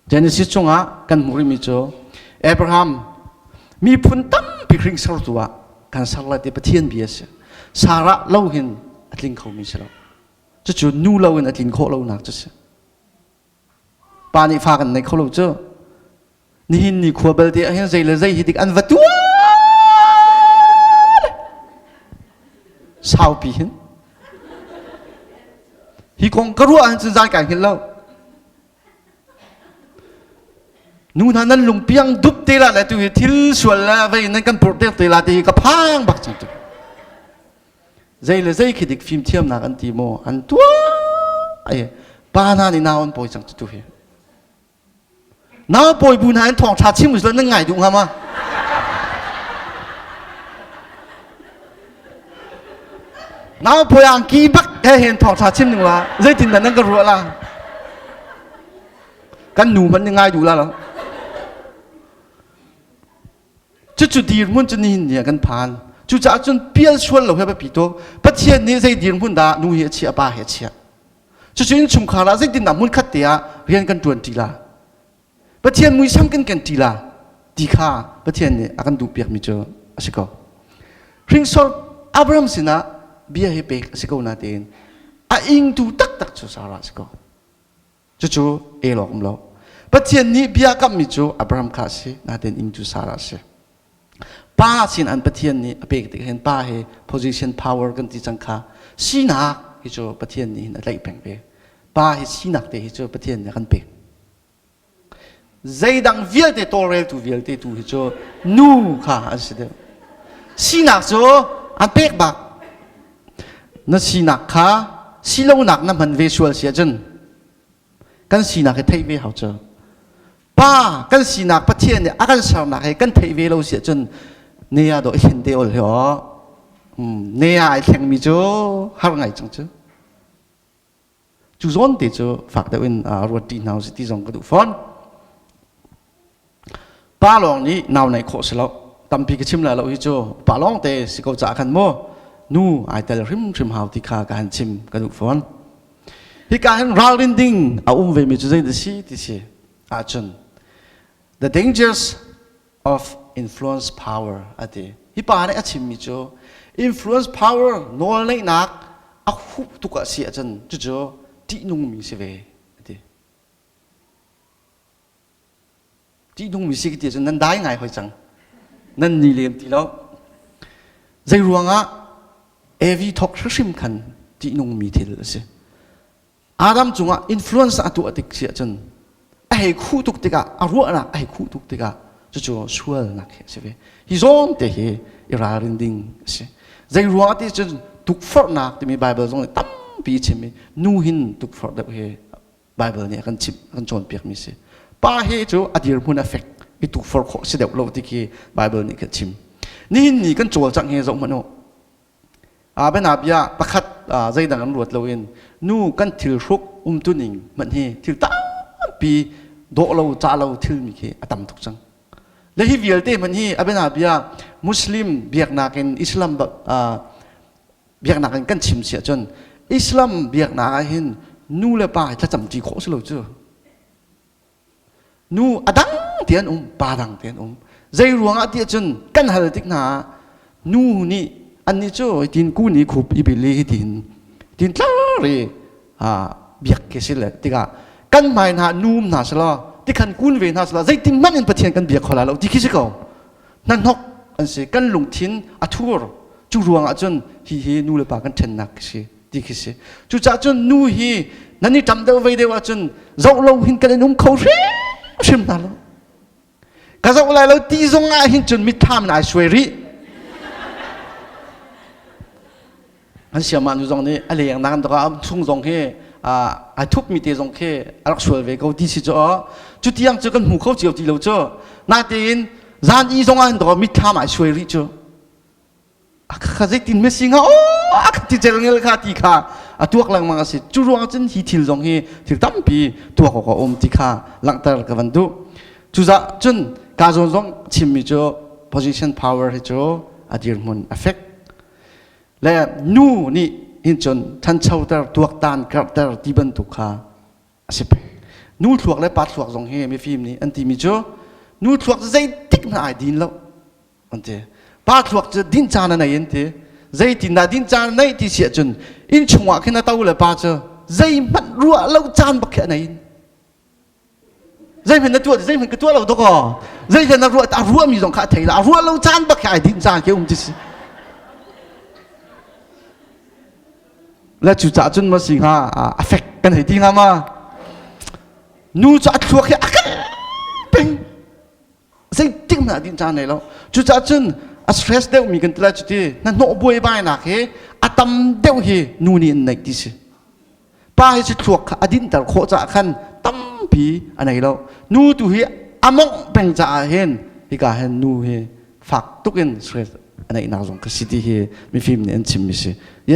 Genesis chungah kan hmuh rihmi cu Abraham miphun tampi hringsortu ah kan ser lai ti Pathian bia a si. Sarah lo hin a tling khomi si lo. Cucu nu lo in a tlin khawh lonak cu si. Pa nih fa kan nei kho lo cu. Nihin ni khua belte ah hin zei le zei hi dik an va tuah saupi hin. Hi kong ka ruah ahhin cun zan kai hngilh lo. Nu hna nan lungpiang dup te la le tu hi thil sual le vei nan kan purh tek te la ti hi ka phang bak cang tu. Zei le zei khi dik fimthiamnak an ti maw an tuah ai pa hna nih nau an pawi cang tu hi. Nau pawi bu hna in thawng ṭha chim usila nan ngai duh hnga ma? Nau pawi angki bak he hen thawng ṭha chim ning la zeitin dah nan ka ruah la? Kan nu hmanh nih ngai duh la lo. Cucu dirhmun cu nihin ni ah kan phan. Cucaah cun pial sual lo he biapi tuk. Pathian nih zei dirhmun dah nu hi a chiah, pa hi a chiah. Cucu innchungkhar ah zeitindah hmunkhat te ah rian kan ṭuan ṭi la? Pathian muisam kan ken ṭi la ti kha Pathian nih a kan duhpiakmi cu a si ko. Hringsor Abraham sinah bia hi pek a si ko natein a ingtu taktak cu Sarah a si ko. Cucu el awk um lo. Pathian nih bia kamhmi cu Abraham kha a si, natein ingtu Sarah a si. Pa sin an Pathian nih a pek tik hin pa hi position power kan ti cang kha sinak hi cu Pathian nih hin a tlaih peng ve. Pa hi sinak te hi cu Pathian nih a kan pek. Zeidang vialte tawlreltu vialte tu hi cu nu kha an si deuh. Sinak cu an pek bak. Na sinak kha silonak na hman ve sual si ahcun kan sinak hi theih ve hau cu. Pa kan sinak Pathian nih a kan sernak he kan theih ve lo si ahcun ne ah dawh i thlen te ol hi aw. Ne ah ai thlengmi cu har ngai cang cu. Cu zawn te cu fak deuh in ruat ṭi hna usih ti zong ka duh fawn. Pa lawng nih nau neih khawh si lo. Tampi ka chim lai lo hi cu pa lawng te si ko caah khan mu nu ai tel hrimhrim hau ti kha ka han chim ka duh fawn. Hika hin ralrin ding a um ve mi cu zei si ti si ahcun the dangers of influence power ati. Hi pa nih a chimmi cu influence power nawl neihnak a huh tuk ah si ahcun cucu ṭihnungmi si ve ati. Ṭihnungmi si ka ti ahcun nan dai ngai hoi cang. Nan ni lem ti lo. Zei ruangah Evi thok hrimhrim khan ṭihnungmi thil a si. Adam cungah influence a tuah tik si ahcun a hei khuh tuk tikah a ruahnak a hei khuh tuk tikah cucu sualnak hi a si ve. Hi zawn te hi i ralrin ding a si. Zei ruangah ti cun tukforhnak timi Bible zong nih tampi chim i nu hin tukforh deuh hi Bible nih a kan chimh a kan cawnpiakmi si. Pa hi cu a dirhmun a fek i tukforh khawh si deuh lo ti khi Bible nih kan chim. Nihin ni kan cawlcangh hi zoh hmanh u. Bianabia pakhat zeidang an ruat loin nu kan thil hruk umtuning hmanh hi thil tampi dawh lo ca lo thilmi khi a tam tuk cang. Le hi vialte hmanh hi a bianabia Muslim biaknak in Islam biaknak in kan chim si ahcun Islam biaknak ah hin nu le pa thlacam ṭi khawh si lo cu. Nu a dang te an um, pa dang te an um. Zei ruangah ti ahcun kan hal tik hna ah nu nih annih cu tin ku nih khup i bil i tin tin tlar i biak ke si le tikah kan hmai hna nu um hna selaw tikhan kun ve hna selaw zeitin hmanh in Pathian kan biak kho lai lo ti khi si ko. Hnahnok an si kan lungthin a thur cu ruangah cun hi hi nu le pa kan ṭhennak si ti khi si cucaah cun nu hi nan i ṭam deuh vei deuh ahcun zoh lo hin kan in um kho hrimhrim hna lo ka zoh lai lo ti zong ah hin cun mitthlam in ai suai rih an siamah nu zong nih a leng nak an chung zong hi ai thup mi te zong khi a rak sual ve ko ti si cu cu tiang cu kan hmu kho cio ti lo cu natein zan i zong ah hin dawh mitthlam ai suai rih cu kha zeitin mesi nga o a ti ngel kha ti kha a tuak lengmang a si cu ruang cun hi thil zong hi thil tampi tuak awk a um ti kha langhter ka van duh cuza cun ka zawn zong chimmi cu position power hi cu a dirhmun a fek le nu nih hin cun ṭhanchoter tuaktan karhter ti bantuk kha a si peng nu thluak le pa thluak zong hi mifim nih an timi cu nu thluak zeitik hmanh ai din lo an ti pa thluak cu din caan a nei an ti zeitindah din caan a neih ti si ahcun inn chungah khin a to le pa cu zeihmanh ruah lo caan bak khi a nei zeihmanh na tuah zeihmanh ka tuah lo dok aw zeihmanh na ruah a ruahmi zong kha a thei la a ruah lo caan bak khi ai dinh caan khi um ti si le cu cah cun ma si hnga a fek kan hei ti hnga ma nu cu a thluak hi a kal peng zeitik hmanh ah dinh caan nei lo cucaah cun a stress deuh mi kan ti lai cuti na hnawh buaibai nak hi a tam deuh hi nu nih an neih ti si pa hi cu thluak kha a dinhter khawh caah khan tampi a nei lo nu tu hi a mongh peng caah hin hika hin nu hi fak tuk in stress a neihnak zong ka si ti hi mifim nih an chimmi si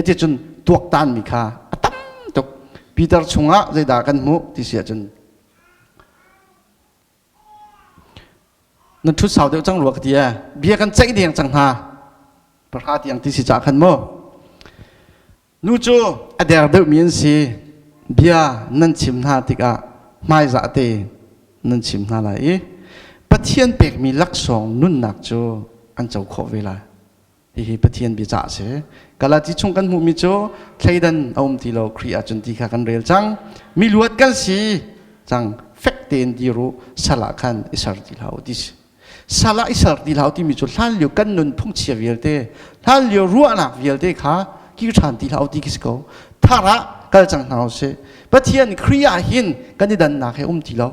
ti cun tuaktan mi kha a tam tuk Peter chungah zeidah kan hmuh ti si ahcun Nan ṭhut sau deuh cang rua ka ti ee. Bia kan ceih deng cang hna. Pahra tiang ti si cah khan mu. Nu cu a der deuhmi an si. Bia nan chim hna tikah hmaizah te nan chim hna lai i Pathian pekmi laksawng nunnak cu an co khawh ve lai. Hihi Pathian biacah a si. Galati chung kan hmuhmi cu thleidan a um ti lo Khrih ahcun ti kha kan rel cang. Mi luat kan si cang. Fek tein dir u, sal ah khan i ser ti hlah u ti si. Sal ah i ser ti hlah u timi cu hlanlio kan nun phungchia vialte, hlanlio ruahnak vialte kha kir ṭhan ti hlah u ti khi si ko. Thar ah kal cang hna u sih. Pathian Khrih ah hin kan i dannak he um ti lo.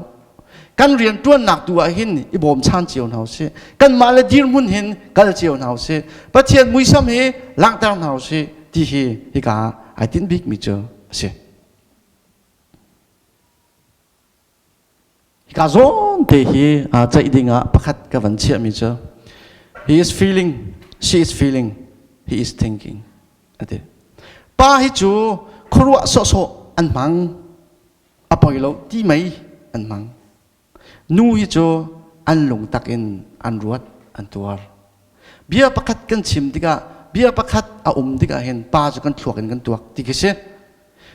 Kan rianṭuannak tu ah hin i bawmchan cio hna usih. Kanmah le dirhmun hin kal cio hna usih. Pathian muisam hi langhter hna usih ti hi hika ah ai tinh bikmi cu a si. Hika zawn te hi ceih ding ah pakhat ka van chiahmi cu he is feeling, she is feeling, he is thinking ati. Pa hi cu khuaruah sawhsawh an hmang, a poi lo ti mei an hmang. Nu hi cu an lungtak in an ruat, an tuar. Bia pakhat kan chim tikah, bia pakhat a um tikah hin pa cu kan thluak in kan tuak ti khi si.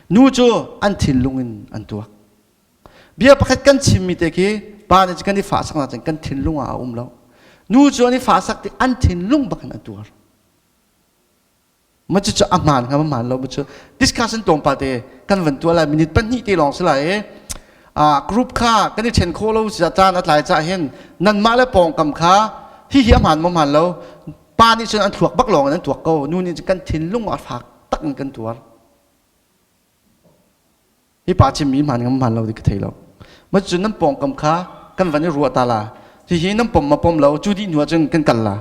Nu cu an thinlung in an tuak. Bia pakhat kan chimmi te khi pa nih kan i fahsak nak cun kan thinlung ah a um lo. Nu cu an i fahsak ti an thinlung bak in an tuar. Ma cu a hmaan hnga ma hmaan lo ma cu discussion tlawmpal te kan van tuah lai minute pahnih te lawng si lai i group kha kan i ṭhen khawh lo si caan a tlai cah hin nanmah le pawngkam kha hihi a hmaan maw hmaan lo pa nih cun an thluak bak lawng in an tuak ko nu nih cun kan thinlung a fak tak in kan tuar. Hi pa chimmi hmaan ngam hmaan lo ti ka thei lo. Ma cu nan pawngkam kha kan van i ruah ta la. Hihi nan pom ma pom lo cu dih hnu ahcun kan kal la.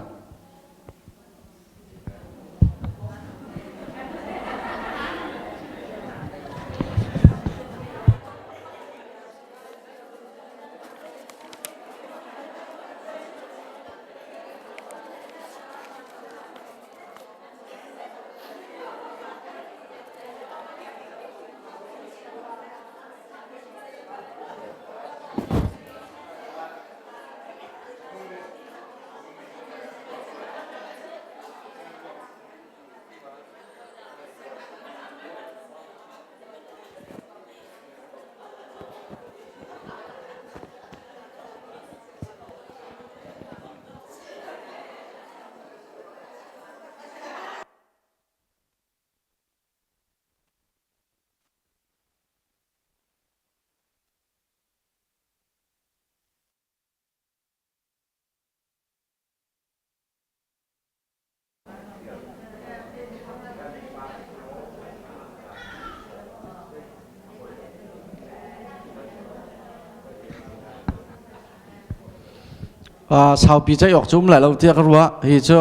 Saupi ceih awk cu um lai lo tiah ka ruah. Hi cu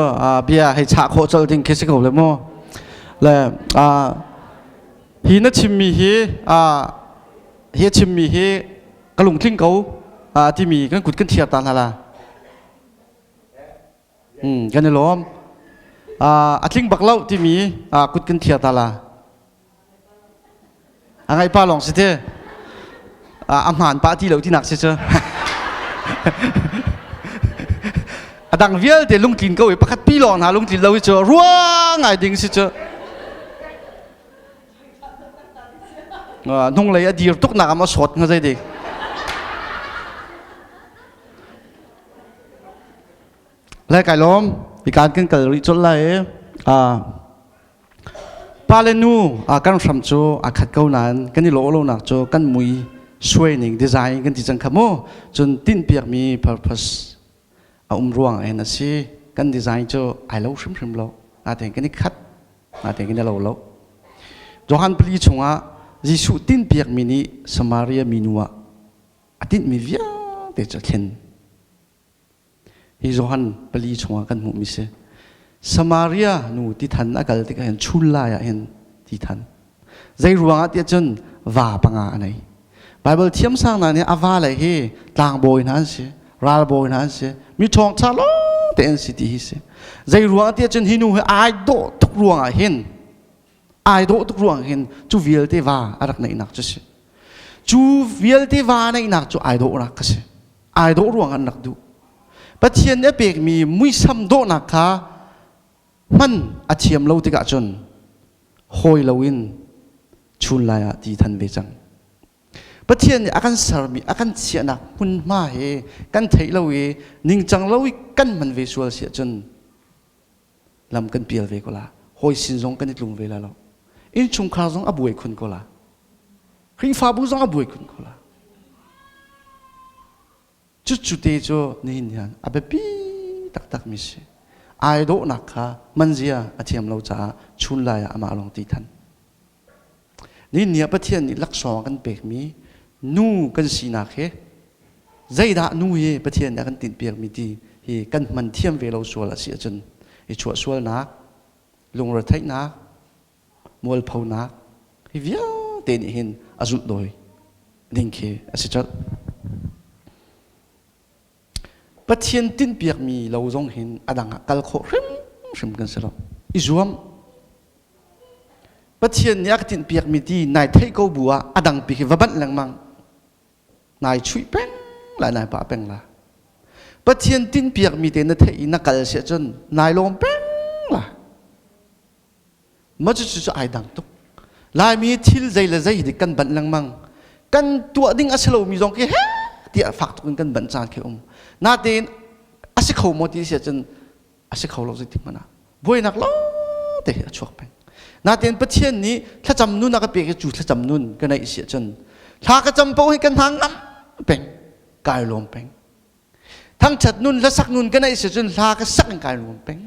bia hei chah khawh colh ding khi si ko le mu. Le hi na chimmi hi hi a chimmi hi ka lungtling ko timi kan kut kan thiar ta hna la. Kan i lawm. A tling bak lo timi kut kan thiar ta la. A ngaih pa lawng si te. A hmaan pah ti lo tinak si cu. A dang vialte lungtlin ko i pakhat pi lawng hna lungtlin lo i cu ruang ngai ding si cu. Hnunglei a dir tuk nak am a sawt nga zei dik. Le kai lawm, ikan kan kal rih colh lai i. Pa le nu kan hram cu aa khat ko nain kan i lawh lonak cu kan mui suaining design kan ti cang kha mu. Cun tinhpiakmi purpose a um ruang ah hin a si. Kan design cu ai lo hrimhrim lo. Natein kan i khat, natein kan i lo lo. Johan pali chungah Jesuh tinhpiakmi nih Samaria minu ah a tinhmi vialte cu a thlen. Hi Johan pali chungah kan hmuhmi si. Samaria nu tithan a kal tikah hin chul lai ah hin tithan. Zei ruangah tiah cun va panga a nei. Bible thiamsang hna nih a va le hi tlangbawi hna an si, ralbawi hna an si, mi ṭhawngṭha lawng te an si ti hi si. Zei ruangah tiah cun hi nu hi ai dawh tuk ruangah hin ai dawh tuk ruang hin cu vialte va a rak neihnak cu si. Cu vialte va neihnak cu ai dawhnak ka si. Ai dawh ruang an rak duh. Pathian nih a pekmi muisam dawhnak kha hman a thiam lo tikah cun hawi loin chun lai ah ti than ve cang. Pathian nih a kan sermi a kan chiahnak hmunhma he kan theih lo i ningcang lo i kan hman ve sual si ahcun lam kan pial ve ko la. Hawi sin zong kan i tlung ve la lo. Innchungkhar zong a buai khun ko la. Khrihfabu zong a buai khun ko la. Cucu te cu nihin hian a biapi taktak mi si. Ai dawhnak kha manzia a thiam lo caah chun lai ah amah lawng ti than. Nihin ni ah Pathian nih laksawng a kan pekmi nu kan sinak hi zeidah nu hi Pathian nih a kan tinhpiakmi ti hi kan hman thiam ve lo sual a si ahcun i chuahsualnak, lungretheihnak, mualphonak hi vialte nih hin a zulh dawi ding khi a si colh. Pathian tinhpiakmi lo zong hin a dang ah kal khawh hrimhrim kan si lo. I zuam. Pathian nih a ka tinhpiakmi ti nai theih ko bu ah a dang pi khi va banh lengmang. Nai chuih peng lai nai pah peng la. Pathian tinhpiakmi te na theih i na kal si ahcun nai lawm peng la. Ma cu cu ai dang tuk. Laimi thil zei le zei hi kan banh lengmang. Kan tuah ding a si lomi zong khi he tiah fak tuk in kan banh caan khi um. Natein a si kho maw ti si ahcun a si kho lo zeitik hmanh ah. Buainak lo te hi a chuak peng. Natein Pathian nih thlacam nun a ka pek i cu thlacam nun ka neih si ahcun thla ka cam paoh hi kan hna ngam peng. Kai lawm peng. Thangṭhat nun hlasak nun ka neih si ahcun hla ka sak in kai lawm peng.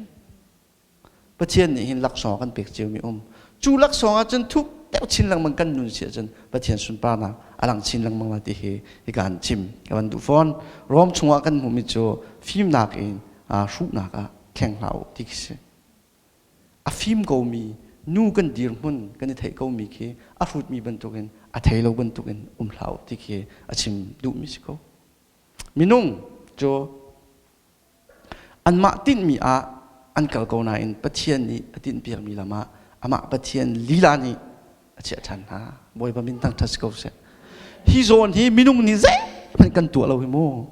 Pathian nih hin laksawng kan pek ciomi um. Cu laksawng ahcun thuk deuh chin lengmang kan nun si ahcun Pathian sunparnak a lang chin lengmang lai ti hi hika an chim ka van duh fawn. Rom chungah kan hmuhmi cu fimnak in hruhnak ah thleng hlah u ti khi si. A fim komi nu kan dirhmun kan i theih komi khi a hrutmi bantukin a thei lo bantukin um hlah u ti khi a chim duhmi si ko. Minung cu Anmah tinhmi ah an kal ko nain Pathian nih a tinhpiakmi lam ah amah Pathian lila nih a chiah ṭhan hna. Bawipa min thangṭhat si ko seh. Hi zawn hi minung nih zeihmanh kan tuah lo hi mu.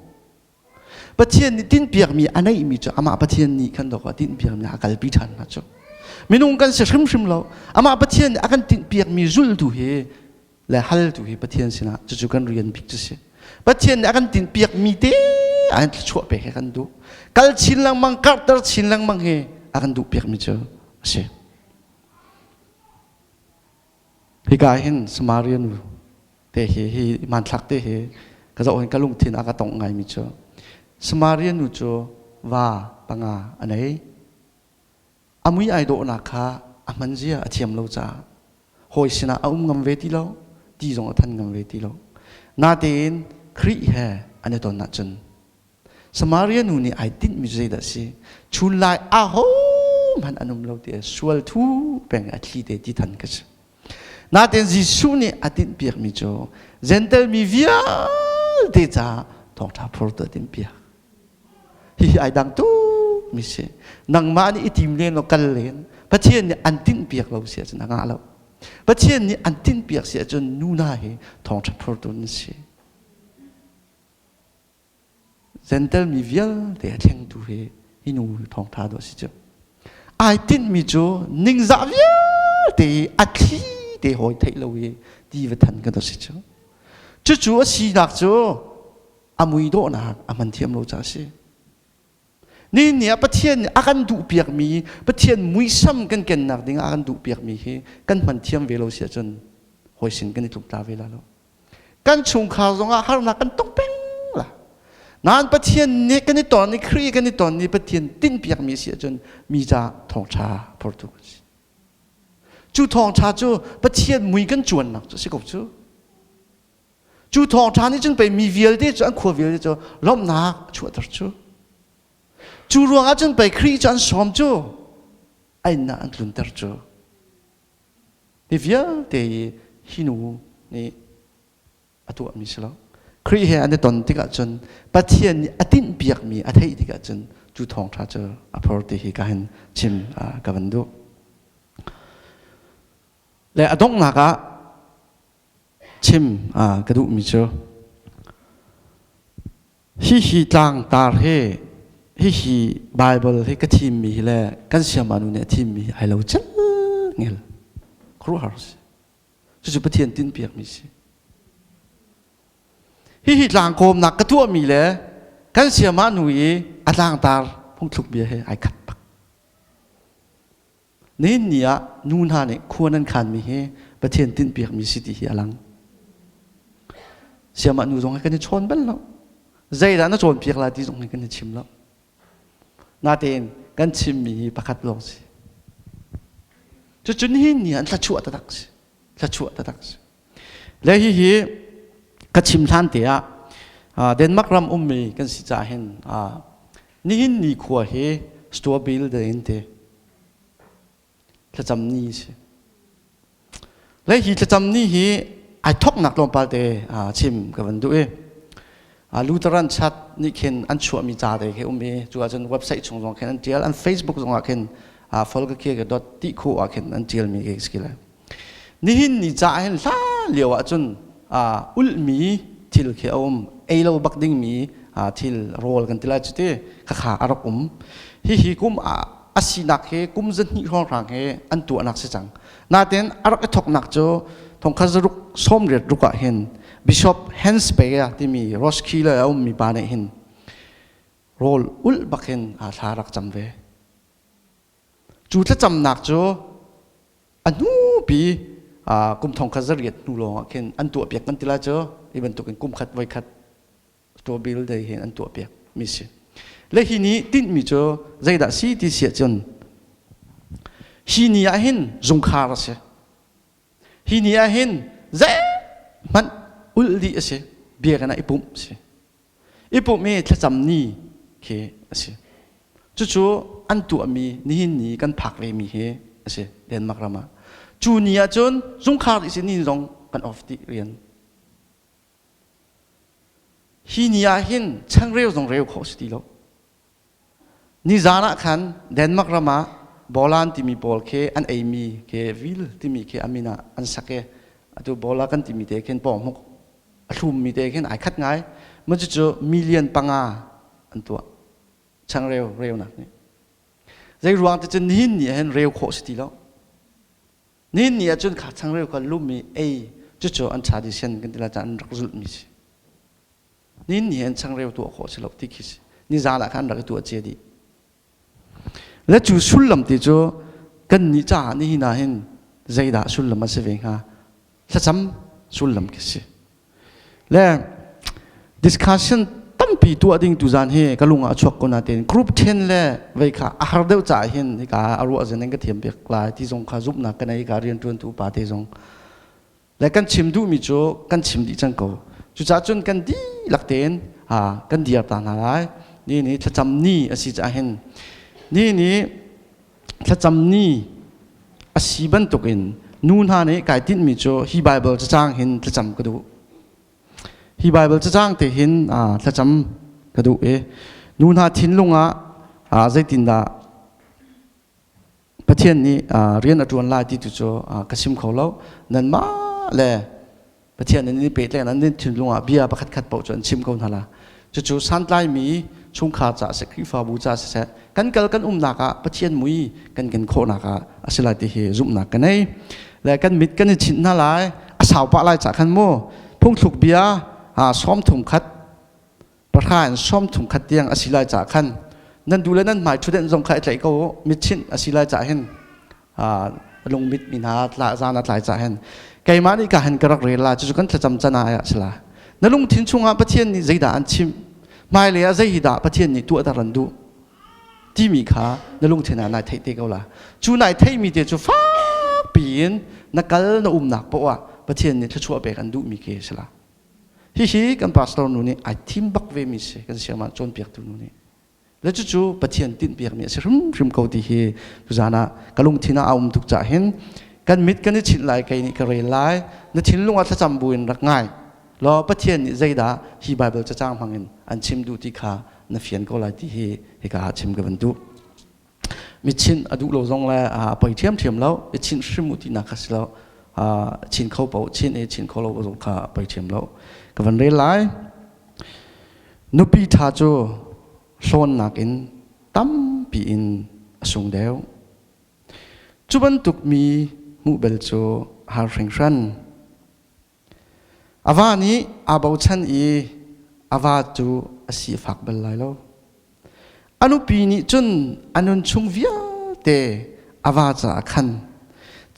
Pathian nih tinhpiakmi a neihmi cu amah Pathian nih khan dawk a tinhpiakmi a kalpi ṭhan hna cu. Minung kan si hrimhrim lo. Amah Pathian nih a kan tinhpiakmi zultu hi le haltu hi Pathian sinah cucu kan rian bik cu si. Pathian nih a kan tinhpiakmi te ah thluachuah pek hi kan duh. Kal chin lengmang, karhter chin lengmang hi a kan duh piakmi cu a si. Hika hin Samaria nu te hi hi hmanthlak te hi ka zoh hin ka lungthin a ka tongh ngaimi cu Samaria nu cu va panga a nei. A mui ai dawhnak kha a hman zia a thiam lo caah hawi sinah a um ngam ve ti lo, ti zong a than ngam ve ti lo. Natein Khrih he an i ton ahcun Samaria nu nih ai tinhmi cu zeidah a si? Chunlai ahohmanh an um lo ti sual thu peng a thli te ti than ka si. Natein Jesuh nih a tinhpiakmi cu Gentel mi vialte caah thawngṭha phurtu a tinhpiak. Hihi ai dang tuk mi si. Nangmah nih i tim len law kal len. Pathian nih an tinhpiak lo si ahcun a ngah lo. Pathian nih an tinhpiak si ahcun nu hna hi thawngṭha phurtu nan si. Gentel mi vialte a thlengtu hi hi nu thawngṭha dawh si cu. Ai tinhmi cu ningzah vialte i a thli te hawi theih lo i ti va than kan si cu. Cucu a sinak cu a mui dawhnak a hman thiam lo caah a si. Nihin ni ah Pathian nih a kan duhpiakmi Pathian muisam kan kennak ding ah a kan duhpiakmi hi kan hman thiam ve lo si ahcun hawi sin kan i tluktla ve la lo. Kan chungkhar zongah harnak kan tong peng la. Nain Pathian nih kan i ton i Khrih kan i ton i Pathian tinhpiakmi si ahcun mi ca thawngṭha phortu kan si. Cu thawngṭha cu Pathian mui kan cuannak cu a si ko cu. Cu thawngṭha nih cun pei mi vialte cu an khua vialte cu lawmhnak a chuahter cu. Cu ruangah cun pei Khrih cu an sawm cu a inn ah an tlunter cu. Hi vialte hi hi nu nih a tuahmi si lo. Khrih he an i ton tikah cun Pathian nih a tinhpiakmi a theih tikah cun cu thawngṭha cu a phor ti hi ka hin chim ka van duh. Le a donghnak ah chim ka duhmi cu hihi tlangtar hi hihi Bible hi ka thimmi hi le kan siamanu nih a thimmi hi ai lo cel ngel khuaruahhar si cucu Pathian tinhpiakmi si hihi tlangkawmnak ka tuahmi le kan siamanu i a tlangtar phungthluk bia he ai khat bak Nihin ni ah nu hna nih khua nan khanmi hi Pathian tinhpiakmi si ti hi a lang. Siamah nu zong hi kan i chawn bal lo. Zeidah na cawnpiak lai ti zong hi kan i chim lo. Natein kan chimmi hi pakhat lawng si. Cucu nihin ni ah an thlachuah taktak si. Thlachuah taktak si. Le hihi ka chim hlan te ah Denmark ram ummi kan si caah hin nihin ni khua hi Stuabil in te thlacam ni si. Le hi thlacam ni hi ai thoknak tlawmpal te chim ka van duh i. Lutheran Church nih khin an chuahmi ca te khi um i cu ahcun website chung zong khin an tial an Facebook zong ah khin folkekirke dot ti khu ah khin an tialmi khi si lai. Nihin ni ca hin hla lio ahcun ulhmi thil khi a um ei lo bak dingmi thil rawl kan ti lai cu ti khakha a rak um. Hihi kum a sinak hi kum zahnih hrawnghrang hi an tuahnak si cang. Nain a rak i thawknak cu thongkhat zaruk sawmriat ruk ah hin Bishop Hans Beyer timi Roskilde a ummi pa nih hin rawl ulh bak hin aa thla rak cam ve. Cu thlacamnak cu a hnupi kum thongkhat zariat hnu lawng ah khin an tuahpiak kan ti lai cu hi bantukin kum khat voi khat Strawbill Day hin an tuahpiak mi si. Le hi ni tinhmi cu zeidah si ti si ahcun hi ni ah hin zungkhar a si. Hi ni ah hin zeihmanh ulh dih a si. Biakinn ah i pumh a si. I pumh i thlacam ni khi a si. Cucu an tuahmi nihin ni kan phak ve mi hi a si Denmark ram ah. Cu ni ahcun zungkhar dih si ni zong kan off dih rian. Hi ni ah hin changreu zong reu khawh si ti lo. Nizan ah khan Denmark ram ah Bolan timi pawl khi an eimi khi vil timi khi a min ah an sak i atu bola kan timi te khin pawng a hlummi te khin ai khat ngai. Mu cucu million panga an tuah changreu reunak nih. Zei ruang ti cun nihin ni ah hin reu khawh si ti lo. Nihin ni ah cun kha changreu kha lum i ei cucu an tradition kan ti lai an rak zulhmi si. Nihin ni an changreu tuah khawh si lo ti khi si. Nizan ah khan an rak i tuah cia dih. Le cu sullam ti cu kan nih caah nihin ah hin zeidah sullam a si ve hnga? Thlacam sullam khi si. Le discussion tampi tuah ding tuzan hi ka lung ah a chuak ko nain group then le vei kha a har deuh caah hin hika a ruah zan in ka thiam bik lai ti zong kha zumhnak ka nei ka rianṭuantu upa te zong le kan chim duhmi cu kan chim dih cang ko cucaah cun kan dihlak tein kan dir ta hna lai ni ni thlacam ni a si caah hin ni ni thlacam ni a si bantukin nu hna nih kai tinhmi cu hi Bible cacang hin thlacam ka duh hi Bible cacang te hin thlacam ka duh i nu hna thinlung ah zeitindah Pathian nih rian a ṭuan lai ti tu cu ka chim kho lo nanmah le Pathian nih nan i pehtlaih nan thinlung ah bia pakhat khat paoh cu an chim ko hna la cucu santlaimi chungkhar caah siseh Khrihfabu caah siseh kan kal kan umnak ah Pathian mui kan ken khawhnak ah a si lai ti hi zumhnak ka nei le kan mit kan i chinh hna lai a sau pah lai cah khan mu phungthluk bia sawm thum khat pahra in sawm thum khat tiang a si lai cah khan nan duh le nan hmai ṭhutdenh zong kha i tlaih ko u mit chinh a si lai cah hin lungmit mi hna tla zan a tlai cah hin keimah nih ka han ka rak rel la cucu kan thlacam can ah a si la na lungthin chungah Pathian nih zeidah an chimh hmailei ah zei hi dah Pathian nih tuahter an duh timi kha na lungthin ah nai theih te ko la cu nai theihmi te cu fak piin na kal na umnak poah ah Pathian nih thluachuah pek an duhmi khi si la hihi kan pastor nu nih ai thim bak ve mi si kan siamah cawnpiaktu nu nih le cucu Pathian tinhpiakmi a si hrimhrim ko ti hi tuzan ah ka lungthin ah a um tuk cah hin kan mit kan i chinh lai kei nih ka rel lai na thinlung ah thlacam buin rak ngai law Pathian nih zeidah hi Bible cacang hmangin an chim duh ti kha na fian ko lai ti hi hika ah chim ka van duh mitchinh a duh lo zong le a poi ṭhiamṭhiam lo i chinh hrim u tinak kha si lo chin kho paoh chin i chin kho lo zong kha a poi ṭhiam lo ka van rel lai Nupi ṭha cu hlawnnak in tampi in a sung deuh. Cu bantuk mi hmuh bel cu har hringhran. A va nih aa bochan i a va cu a si a fak bal lai lo. A nupi nih cun a nun chung vialte a va caah khan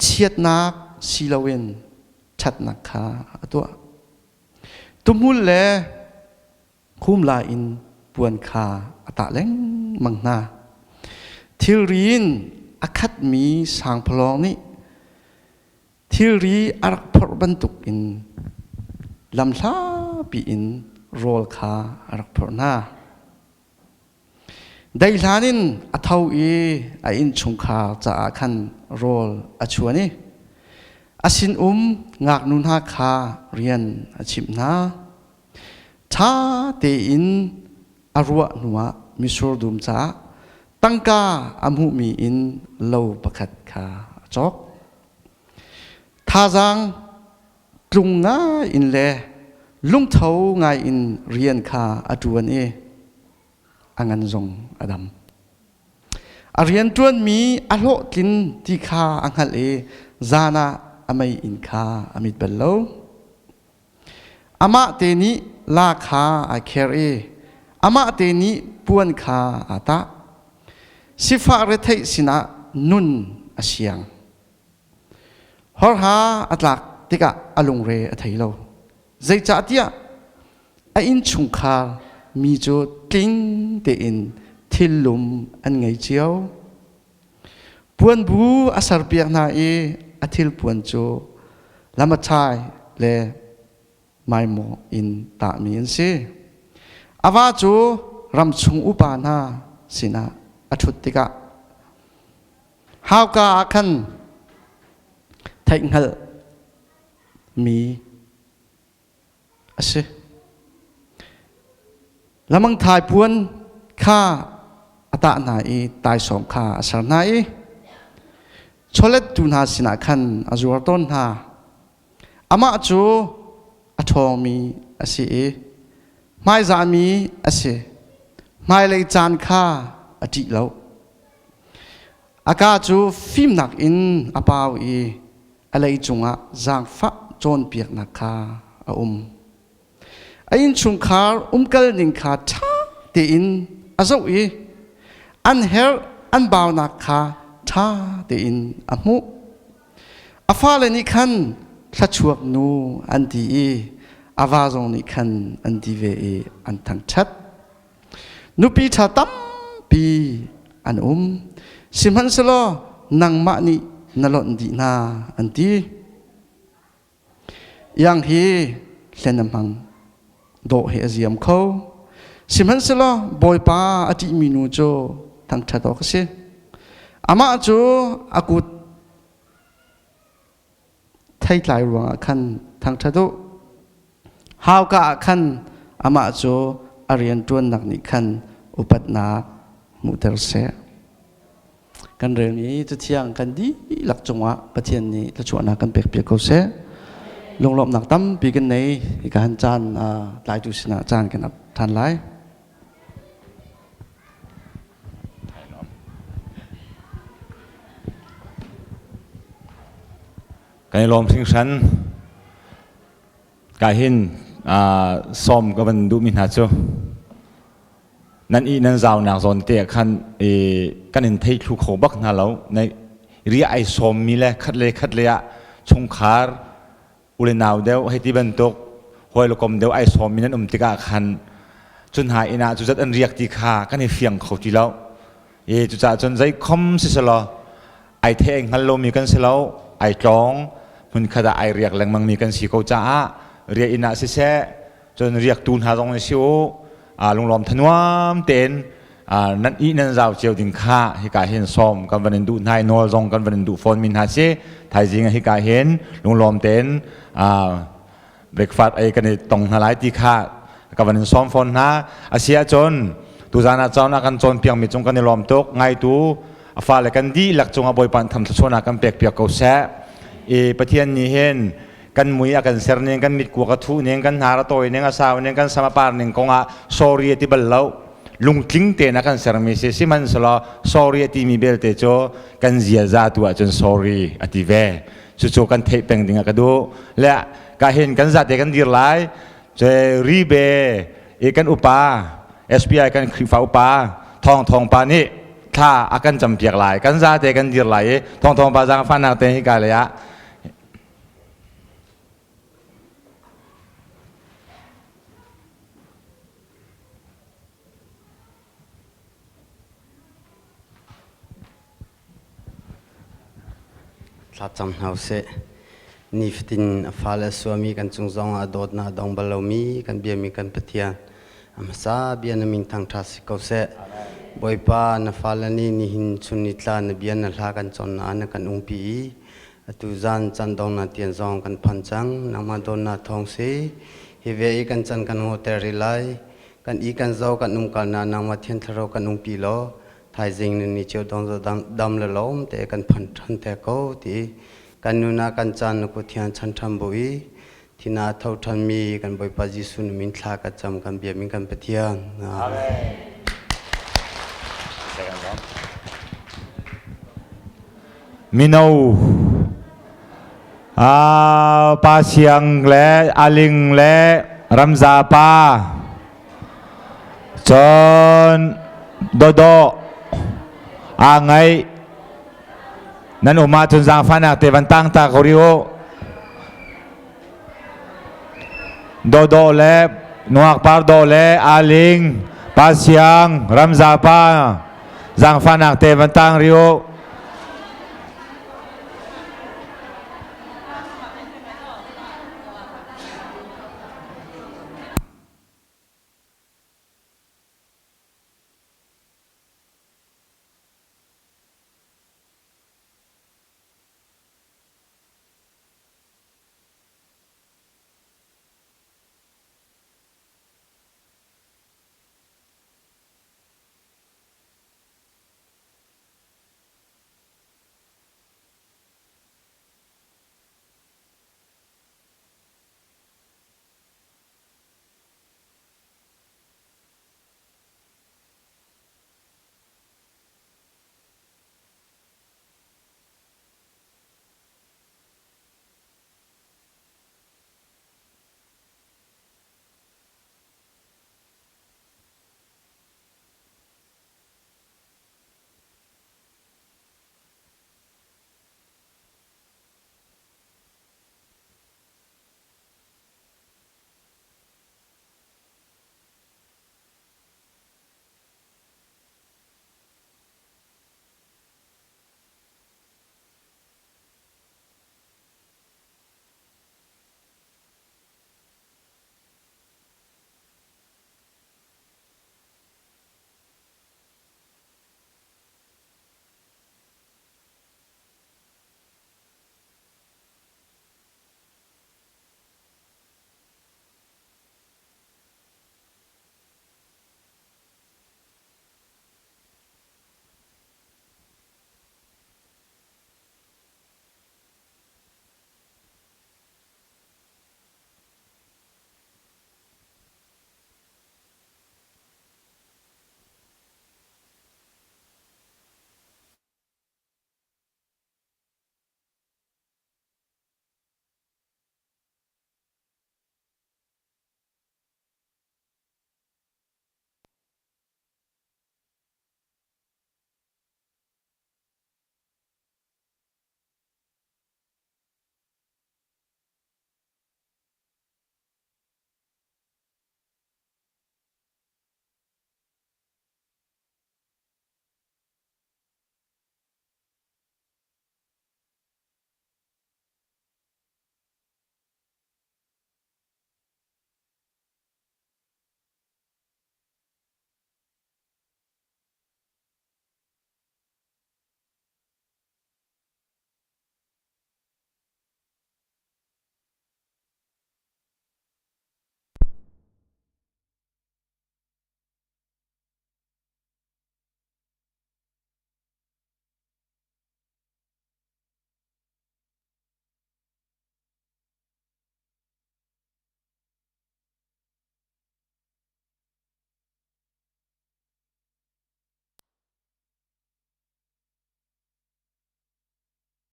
chiatnak si loin ṭhatnak kha a tuah. Tuhmul le khumla in puan kha a tah lengmang hna. Thilri in a khatmi sangphalawng nih thilri a rak phorh bantukin lamhlapi in rawl kha a rak phorh hna. Daihlan in a tho i a innchungkhar caah khan rawl a chuan i a sinum ngaknu hna kha rian a chimh hna. Ṭha tein a ruah hnuah mitsur dum caah tangka a hmuhmi in lo pakhat kha a cawk. Thazaang tlung ngai in le lungtho ngai in rian kha a ṭuan i a ngan zong a dam. A rianṭuanmi a hlawhtlin ti kha a hngalh i zan ah a meiinn kha a mit bal lo. Amah te nih la kha ai kher i amah te nih puan kha aa tah. Sifah retheih sinah nun a siang. Horha a tlak tikah a lungre a thei lo. Zeicahtiah a innchungkhar mi cu tling tein thillum an ngei cio. Puanbu a serpiak hna i a thilpuan cu lamachai le maimaw in tahmi an si. A va cu ramchung upa hna sinah a ṭhut tikah hauka ah khan theihhngalh mi a si. Lamang thai puan kha a tah hna i taisawm kha a ser hna i chawlettu hna sinah khan a zuar tawn hna. Amah cu a ṭhawngmi a si i hmaizahmi a si. Hmailei caan kha a ṭih lo. A kaa cu fimnak in a pau i a lei cungah zaangfah cawnpiaknak kha a um. A innchungkhar umkal ning kha ṭha tein a zoh i an herh an baunak kha ṭha tein a hmuh. A fale nih khan thlachuak nu an ti i a va zong nih khan an ti ve i an thangṭhat. Nupi ṭha tampi an um, sihmanhsehlaw nangmah nih na lonh dih hna, an ti. Iang hi hlen a hmang, dawh hi a ziam kho. Sihmanhsehlaw Bawipa a ṭihmi nu cu thangṭhat awk a si. Amah cu a kut theitlai ruangah khan thangṭhat u. Hauka ah khan amah cu a rianṭuannak nih khan upatnak hmuhter seh. Kan relmi Cathiang kan dihlak cungah Pathian nih thluachuahnak kan pekpiak ko seh. Lunglawmhnak tampi kan nei. Hika han caan tlaitu sinah caan kan ap ṭhan lai. Kan i lawm hringhran. Ka hin sawm ka van duhmi hna cu nan i nan zaunak zawn te ah khan kan in thei thlu kho bak hna lo. Na ria ai sawmmi le khat le khat le ah chungkhar ule nau deuh hei ti bantuk hawi le kom deuh ai sawmmi nan um tikah khan cun hna inn ah cuzat an riak ti kha kan i fiang kho ti lo. E cucaah cun zei khom si selaw ai the ai hngal lomi kan si lo, ai tlawng hmunkhat ah ai riak lengmangmi kan si ko caah riah inn ah siseh cun riaktu hna zong si u lunglawm thanuam tein nan ih nan zau cio ding kha hika hin sawm kan van in duh hna i nawl zong kan van in duh fawn mi hna si. Thaizing ah hika hin lunglawm tein breakfast ei kan i tong hna lai ti kha ka van in sawm fawn hna. A si ahcun tuzan ah cawn a kan cawnpiak mi cung kan i lawm tuk. Ngaitu a fale kan dihlak cungah Bawipa tham thluachuahnak kan pek piak ko seh. I Pathian nih hin kan mui a kan ser ning, kan mit kuak a thuh ning, kan hnar a tawi ning, a sau ning, kan sam a par ning kongah sorry a ti bal lo. Lungtling tein a kan sermi si. Sihmanhsehlaw sorry a timi belte cu kan ziaza tu ahcun sorry a ti ve. Cucu kan theih peng ding ah ka duh. Le ka hin kan zate kan dir lai. Ce ribe i kan upa SPI kan Khrihfa upa Thawng Thawng pa nih thla a kan campiak lai. Kan zate kan dir lai i Thawng Thawng pa zaangfahnak te hi ka lei ah. Thlacam hna usih. Nifatin a fale suami kan cung zong ah dawtnak a dong bal lomi kan biami kan Pathian a hmasa bia na min thangṭha si ko seh. Bawipa na fale nih nihin chun nitla na bia na hla kan cawnnak na kan ungpi i atu zan caan dongnak tiang zong kan phan cang. Nangmah dawtnak thawng si. Hi ve i kan can kan ngoter rih lai. Kan i kan zo kan umkal na nangmah Thiang Thlarau kan umpi law thaizing ni ni cio dong zo dam le lawm te kan phan than te ko ti kan nuna kan caan na ku thiang chan tham bu i thina tho than mi kan Bawipa Jesuh na min thla ka cam kan bia min kan Pathian. Amen. Mino pa siang le aling le ramza pa cun dodo a ngai nan um ahcun zaangfahnak te van tang ta ko rih u. Dodo le nuak par do le aling pa siang ramza pa zaangfahnak te van tang rih u.